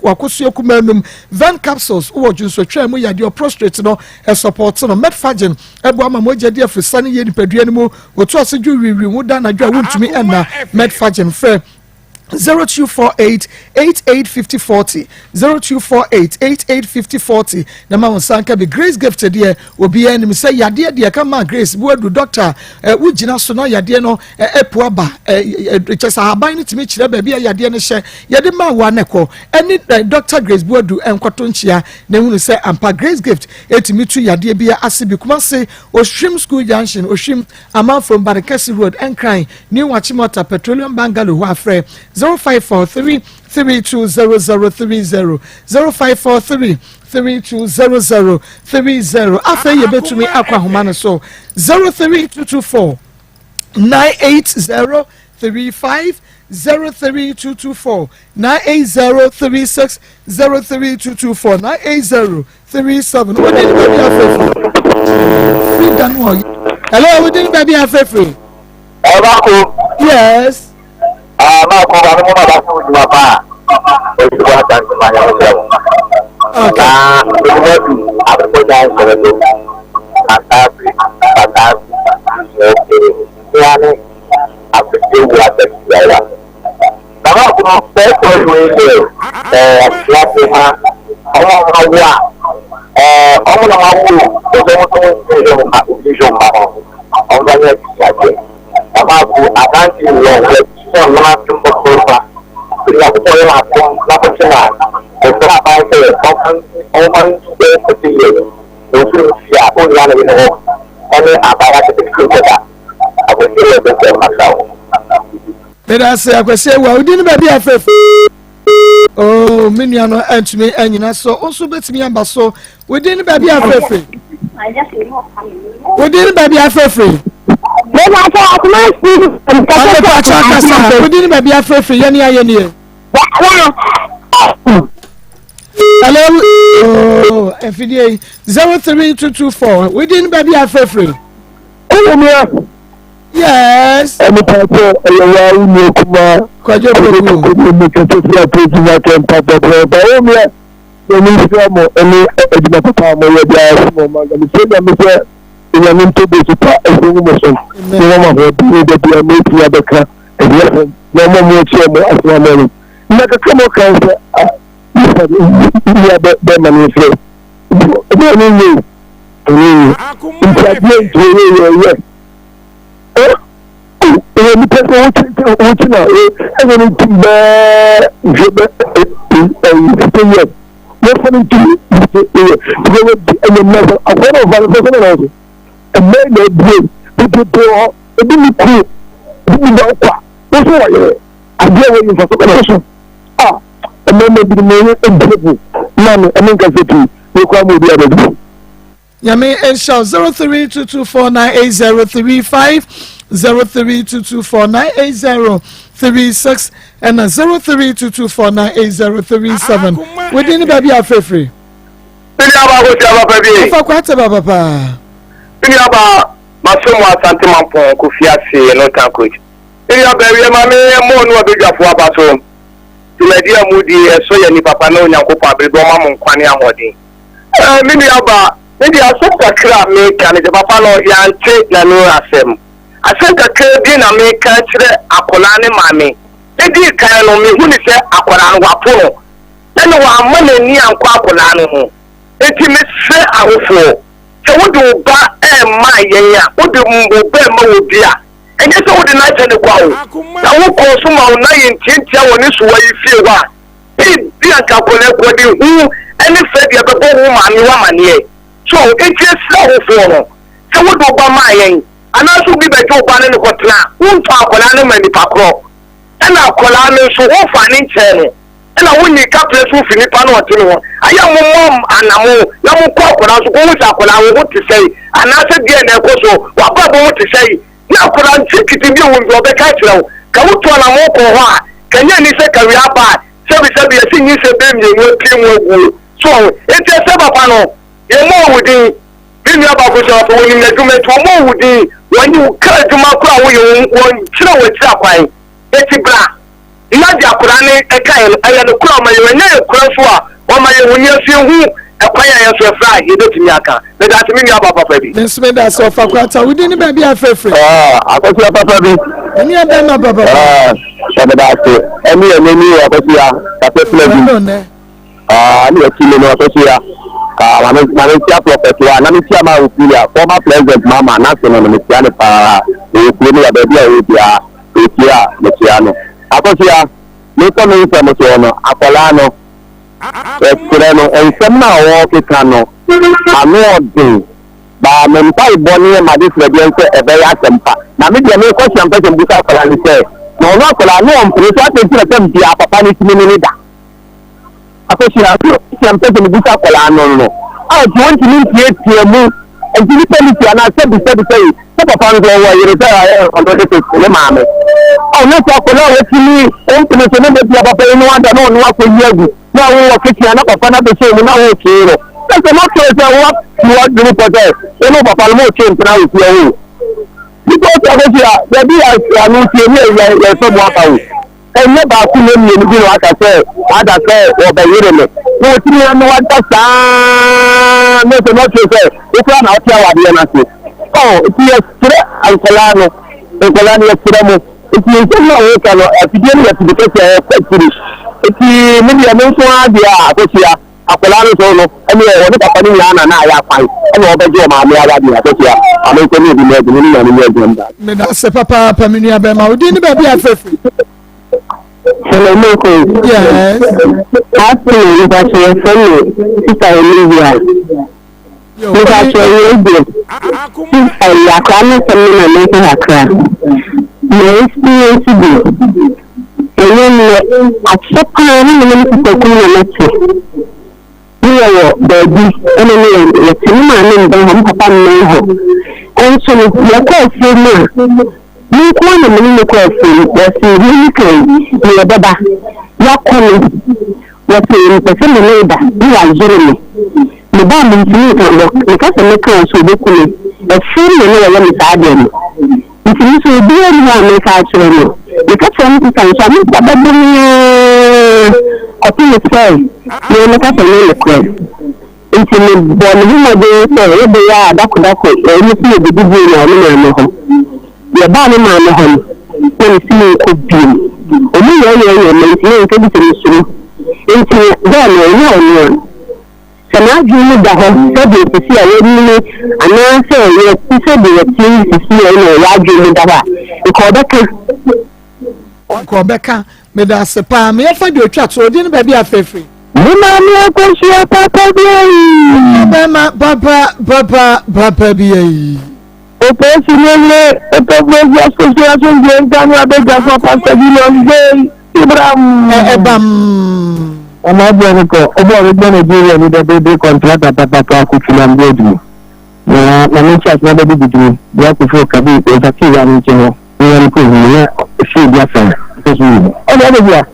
wakosuo kumaa num. Ven capsules wɔ dwonsotwa mu yadeɛ prostate no ɛsɔpɔte no. Metfagin ɛboa ma mogya di afurisa ne yɛ nipadua no mu otu ase dwo wiwi ho da anadwo a wontumi ɛnna. Metfagin, frɛ 0248 88 50 40 0248 88 50 40 na ma wo nsa nka bi. Grace Gift deɛ obiara anim sɛ yadeɛ deɛ ka ma Grace bi wadu doctor wogyina so na yadeɛ no ɛpo aba kyɛ sɛ ahaban no tumi kyerɛ baabi a yadeɛ no hyɛ yɛde ma wo anɛkɔ ɛne Dr Grace Buadu nkɔto nkyia na ehunu sɛ ampa Grace Gift etumi tu yadeɛ bi ase bi. Kumase, Ohwim School Junction, Ohwim Amanfrom, Barekɛse Road, Nkran, New Achimota, Petroleum Bungalow hɔ. Afrɛ 0543 320030 0543 320030. Afei yɛbɛtumi akɔ ahoma no so 03224 98035 03224 98036 03224 98037. Wọ́n ní baabi afẹ́fẹ́ free danu ọ̀. Hello, wo din baabi afrɛfrɛ? Ɔbaako. Yes. Ah, maako ba mo ma ba so dwuma pa a. Oyi wa asante ma ya mo sɛ. Okay. Na edwuma bi akokɔ dan sɔrɔ do. Ataase, ataase, okay. Ya ne akokɔ wu asɛm ya. Na maako no first story wei de eh ahyia ha. Ɔmo a ɔmo awo a eh ɔmo na ɔmo awo o, ɔmo nso mo nso mo ma obi nso mma ho. Ɔmo ba nyɛ adeɛ. Na maako aberante yi wɔ sɛ ɔnam ase mbɔkɔrɔba. Onyankopɔn yɛ n'adom na kɔkyɛ no a, ɔsrɛ aban sɛ ɔmfa ɔmfa ntu bɛyɛ 40 years na ɔfiri mu fie a ɔnnya ne yere hɔ ɛne aban akyɛkyɛ kɔda. Akwasi yɛ bɛsɛ masa wo. Meda ase Akwasi Awuah. Wo din ne baabi a afrɛfrɛ. Oh, me nua no antumi anyina so. Wo nso bɛtumi aba so. Wo din ne baabi a afrɛfrɛ. Wo din ne baabi a afrɛfrɛ. Ɔbɛpa akyɛ akasa. Wo din ne baabi a afrɛfrɛ. Yɛne ayɛ nie. Hello. Oh, afidie yi. 03224. Wo din ne baabi a afrɛfrɛ. Yes. Ɛne paatɔ ɛyɛ waa wo nua kumaa. Kwadwo Poku. Kwadwo mu kɛse firi apɛsi mu akɛ mpa bɔbrɛ ba wo nua nyame nhyira mo ɛne adwuma papa a moyɛ de asom ɔman Ghana. Mesrɛ nyame sɛ onyame ntɔ bosu pa ɛsɛ ngu mo so na wɔma ahoɔden ne da bia moatumi abɛka ahiafo na ɔma mo akyerɛ mo asɛm ama no. Na kakra mo kan sɛ ah misa nua bɛma no sɛ ɛbɛyɛ no nyɛ ɛnyɛ yie nti adeɛ nti ɛyɛ yɛ yɛ ɛyɛ nipa sɛ wokyi na ɛnyɛ no ntum bɛɛ nhwɛ bɛ ɛyi fifty years wɔfa no ntum fifty years nti wɔwɔ di ɛnyɛ mmerɛ sɛ akɔrɔ na ɔfa no sɛ sɛ na ɔso ɛmɛ na ebie bebrebe hɔ ebi ni kuro ebi ni bɛ ɔkwa wɔso wɔyɛ adeɛ wɔ yi nfa so bɛ so a ɛmɛ na ebi ni mo yɛ ebie bu maame ɛmi nkasa pii. Mekɔ ama obi abɛdu. Nyame nhyira wo 0322498035 0322498036 ɛna 0322498037 wodi ne baabi afrɛfrɛ. Me nua baa Kosi Abapa bi. Ɔfa kwate baba paa. Me nua baa maso mu Asante Mampɔn Kofi ase no tankoch. Me nua baa wie ma me mmɔ no abadwafo aba so. Dwumadi a mudi yi, ɛsɔ yɛn ani papa na Onyankopɔn abere bi ɔma mo nkwa ne ahoɔden. Eh, me nua ba, me deɛ asɛm kakra a meka ne sɛ papa no yɛante n'ano asɛm. Asɛm kakra bi na meka kyerɛ akwadaa ne maame. Edii kan no, mehu ne sɛ akwadaa no wapo no, ɛna wamma n'ani ankɔ akwadaa no ho. Enti mesrɛ awofoɔ, sɛ wode wo ba rema yɛn a, wode wo ba rema obi a, Ɛnyɛ sɛ wode no akyɛ no kwa o, na wokɔɔ so ma wo nan yɛ ntiantia wɔ ne sowa yi fie hɔ a, ebia anka akwadaa de hu ne fɛ deɛ bɛbɔ wo maame wo amaneɛ. So enti yɛsrɛ awofoɔ no, sɛ wode wo ba maa yɛn, anaasɛ obi bɛgye wo ba ne no kɔtena a, wontɔ akwadaa no ma nipa korɔ, ɛna akwadaa no nso womfaa ne nkyɛɛ no. Ɛna wonni kaprɛ so fi nipa no ɔte ne ho. Ayɛ a mommɔ anamo na monkɔ akwadaa so kɔhu sɛ akwadaa wo ho te sɛn anaasɛ deɛn na ɛkɔ so, w'abrabɔ mu te sɛn. Na akwadaa nketenkete bi a ɔwɔ mu bi ɔbɛka akyerɛ wo. Ka wotu anamo kɔ hɔ a, ka nyɛ ani sɛ kawia aba a, sɛbisɛbi yɛse nyinsɛn bɛyɛ mmienu apue mu aguo. So wahu? Enti ɛsɛ papa no, yɛmmɔɔ wo din. Me nua baako sɛ ɔpɛ wɔnim n'adwuma nti wɔmmɔɔ wo din, wɔnye wo ka adwuma koraa a woyɛ wɔnkyerɛ wo akyiri akwan. Enti bra. Na deɛ akwadaa no kaeɛ no, ɛyɛ nokorɛ a ɔma yɛhu, ɛnyɛ nokorɛ nso a ɔma yɛhu, na yɛn nso yɛhu ɛkwan a yɛn nso yɛfrɛ a yɛbɛtumi aka. Meda ase me nua baa papa bi. Me nso meda ase ɔfa kwata. Wo din ne baabi a frɛfrɛ? Ah, akosua papa bi. Me nua bɛrima papa. Ah, meda ase. Ɛne yɛ n'ani wɔ akosua kasa fila bi. Ɛno nɛ. Ah, ne yɛ ti ne no akosua. Ah, maame maame tia prɔfɛt wa na me tia ma Ophelia, former president mama n'ase no no me tia ne paa. Ɛwɔ kuro no yɛ baabi a ɔwɔ biara. Metie a, mekyea no. Akosua, mekɔ me nsɛm soɔ no, akwadaa no, yɛkyerɛ no, nsɛm no a ɔrekeka no, ano ɔden. Baa me mpaebɔ ne m'adesrɛdeɛ sɛ ɛbɛyɛ asɛm pa. Na me deɛ mekɔ hyia mpɛ sɛ mebisa akwadaa no sɛ, na ɔno akwadaa no ɔmpene so adɛn nti na tam biara papa no tumi ne no da? Akosua, Sɛ mpɛ sɛ mebisa akwadaa no no a, nti wɔntumi ntiatia mu nti nipa no tia anaa sɛbi sɛbi sɛbi sɛ papa no sɛ ɔwɔ yere sɛ ayɛ ɔno de sɛ ne maame. Ɔno sɛ akwadaa a watumi ɔmpene so ne bɛtia papa yi no ada na ɔno akɔyi agu na wowɔ ketewa na papa no abɛhyɛ mu na wotwee no. Sɛ sɛ mokyerɛ sɛ woatu adwene pɔ sɛ wo ne papa no motwe mpena wɔ fie hɔ o. Because akɔsi a yɛde ano sie ne yɛ yɛsɛ mo aba o. Ɛnyɛ baako nyɛ mmienu bi na waka sɛ ada sɛ wɔbɛyere no na wɔtumi ano wada saa na sɛ na ɔkyerɛ sɛ wokura na ɔte awadeɛ no ase. Ɔ nti yɛsrɛ nkwadaa no nkwadaa no yɛsrɛ mo nti nsɛm no a wɔka no afidie no yɛ afidi kɛseɛ a ɛkɔ akyiri nti me deɛ me nko ara deɛ a akɔhyia Akwadaa no so no, ɛneɛ ɔne papa no nyinaa na na ayɛ akwan ɛna ɔbɛgye ɔmaame awadeɛ akɔtua maame nso ne obi nyɛ adwuma ne maame nyɛ adwuma mu. Medase papaapa me nua bɛma wo din ne baabi a frɛ firi. Hello, Moko. Yes. Afternoon, mpatsɔ yɛfrɛ me Sister Olivia. Mpatsɔ wei deɛ, ayi akora no nsɛm no na mɛka kakra. Ma experience bi, ɛnyɛ nnɛ, akyɛ paa ne me ne me sista kunu na mɛte. Ne yɛwɔ baabi ɛna ne yɛ yɛte me maame mbɛn hɔ, me papa mmɛn hɔ. Ɛnso no, yɛkɔ afuo mu a, me nko ara na me ne no kɔ afuo mu. Wɔse me kan ne yɛbɛba, yɛakɔ no. Wɔse mepɛ sɛ me ne wo da na wayere me. Me ba a mentumi nka wɔ meka sɛ mɛka a nso ɔbɛku me. Ɛfiri na na wɔyɛ me saa adeɛ no. Nti me nso obiara nni hɔ a mɛka akyerɛ no. Meka kyerɛ me sista nso a me sista bɛbo me ara kɔpem sɛ me mɛka sɛ ɛnyɛ nokorɛ. Nti mebɔɔ me ho mmɔden sɛ yɛbɛyɛ a dako dako yɛne sɛ yɛbɛdi bio wɔ me maame hɔ. Yɛbaa me maame hɔ no, na mese menkɔ bio. Ɔmu yɛɛyɛɛyɛɛ me nti na nka bi sɛ mesuro. Nti dɛɛ no ɛnyɛ ɔno a. Sɛ n'adwene mu da hɔ sɛdeɛ sisi a yɛnyini anaasɛ yɛte sɛdeɛ yɛte yi sisi a ɛna yɛadwene mu da hɔ a, nka ɔbɛka. Nka ɔbɛka. Meda ase paa. Me yɛfa deɛ otwa to. Odin ne baabi a afeefee. Me maame akɔhyia papa bi ayi. Bɛma papa papa papa bi ayi. Oposi ne ne Oposi asosio asomdwe nka ne abadwafo Pastor Julius Gay Ibram. Ɛbam. Ọmọ abúlé ni kọ ọbọ ọrẹgbẹ Nigeria ni dẹbẹbẹ kọntrata papapa akutu na mbẹ edwuma na na me nkyɛ asoma bɛbi didi bi akufo kabi nsa tii ya ne nkyɛn hɔ ne yɛn kɔ hu na efie bi afa ɛsɛ so yi ɔde ɔde bi a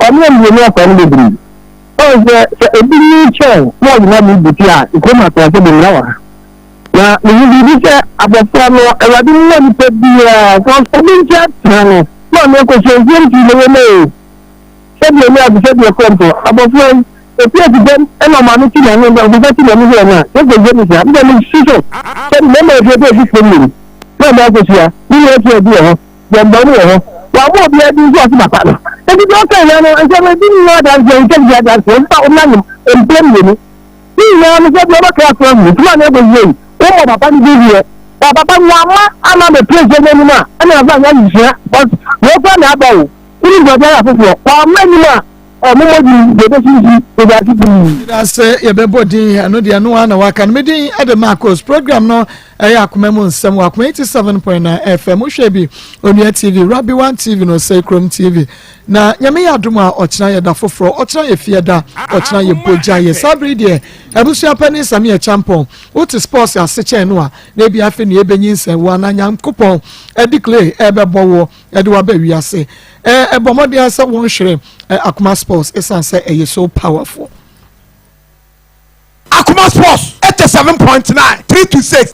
ɔmo yɛ mmienu akɔ no bebree ɔn sɛ sɛ ebi ni kyɛn na ɔde na mi buti a nkurom akɔnfo bi mmira wɔ ha. Na mehu biribi sɛ abɔfra no, Awurade mmoa nipa biara, sɛ ɔbi nkyɛn atena no, na ɔno akɔhyɛ nsuo pii na wɔn o. Sɛdeɛ ne ade sɛdeɛ kɔmpo, abɔfra yi, ofi ati dɛm ɛna ɔmaame ti n'ano, ɔpapa ti n'ano hwɛ no a, yɛkɔ gye ne saa. Mbɛ me si so, sɛ mmarima afie bɛ esi fam mu, na ɔmo akɔhyia, ne nua tia bi wɔ hɔ, yɛn bɔ no wɔ hɔ, wɔabɔ obiara din nso ɔse papa no. Enti deɛ ɔka nyinaa no, nsɛm ebi nyinaa adanseɛ, nsɛm bi adanseɛ, nfa ɔnam mpɛ mmienu. Ne nyinaa no sɛ deɛ ɔbɛka ato agu nti na ɛbɛ yie yi womɔ papa no din deɛ ba papa no wamma ama me pere sɛ n'anim a ɛna afa nyɛ adesua but wɔkura na aba o wonim deɛ ɔde ayɛ afoforɔ wamma anim a ɔmomɔ din deɛ ɛbɛsisi ɛde ase pii. Ase yɛbɛbɔ din ɛno deɛ no ara na waka no me din ɛde Marcos program no ɛyɛ akoma mu nsɛm wɔ akoma 87.9 FM wohwɛ bi Onua TV Rabi One TV na Osei Krom TV Na Nyame yɛ adom a ɔkyena yɛ da foforɔ, ɔkyena yɛ fie da, ɔkyena yɛ bogya yɛ. Saa bere yi deɛ abusua panin Sammy Acheampong, wote sports ase kyɛn no a, na ebia afei na yɛbɛnyinsɛn wo anaa Nyankopɔn de clay ɛrebɛbɔ wo de wo aba wiase. Ɛɛ bɔ mmɔden ara sɛ wonhwere Akoma Sports ɛsiane sɛ ɛyɛ so powerful. Akoma Sports 87.9 3 to 6.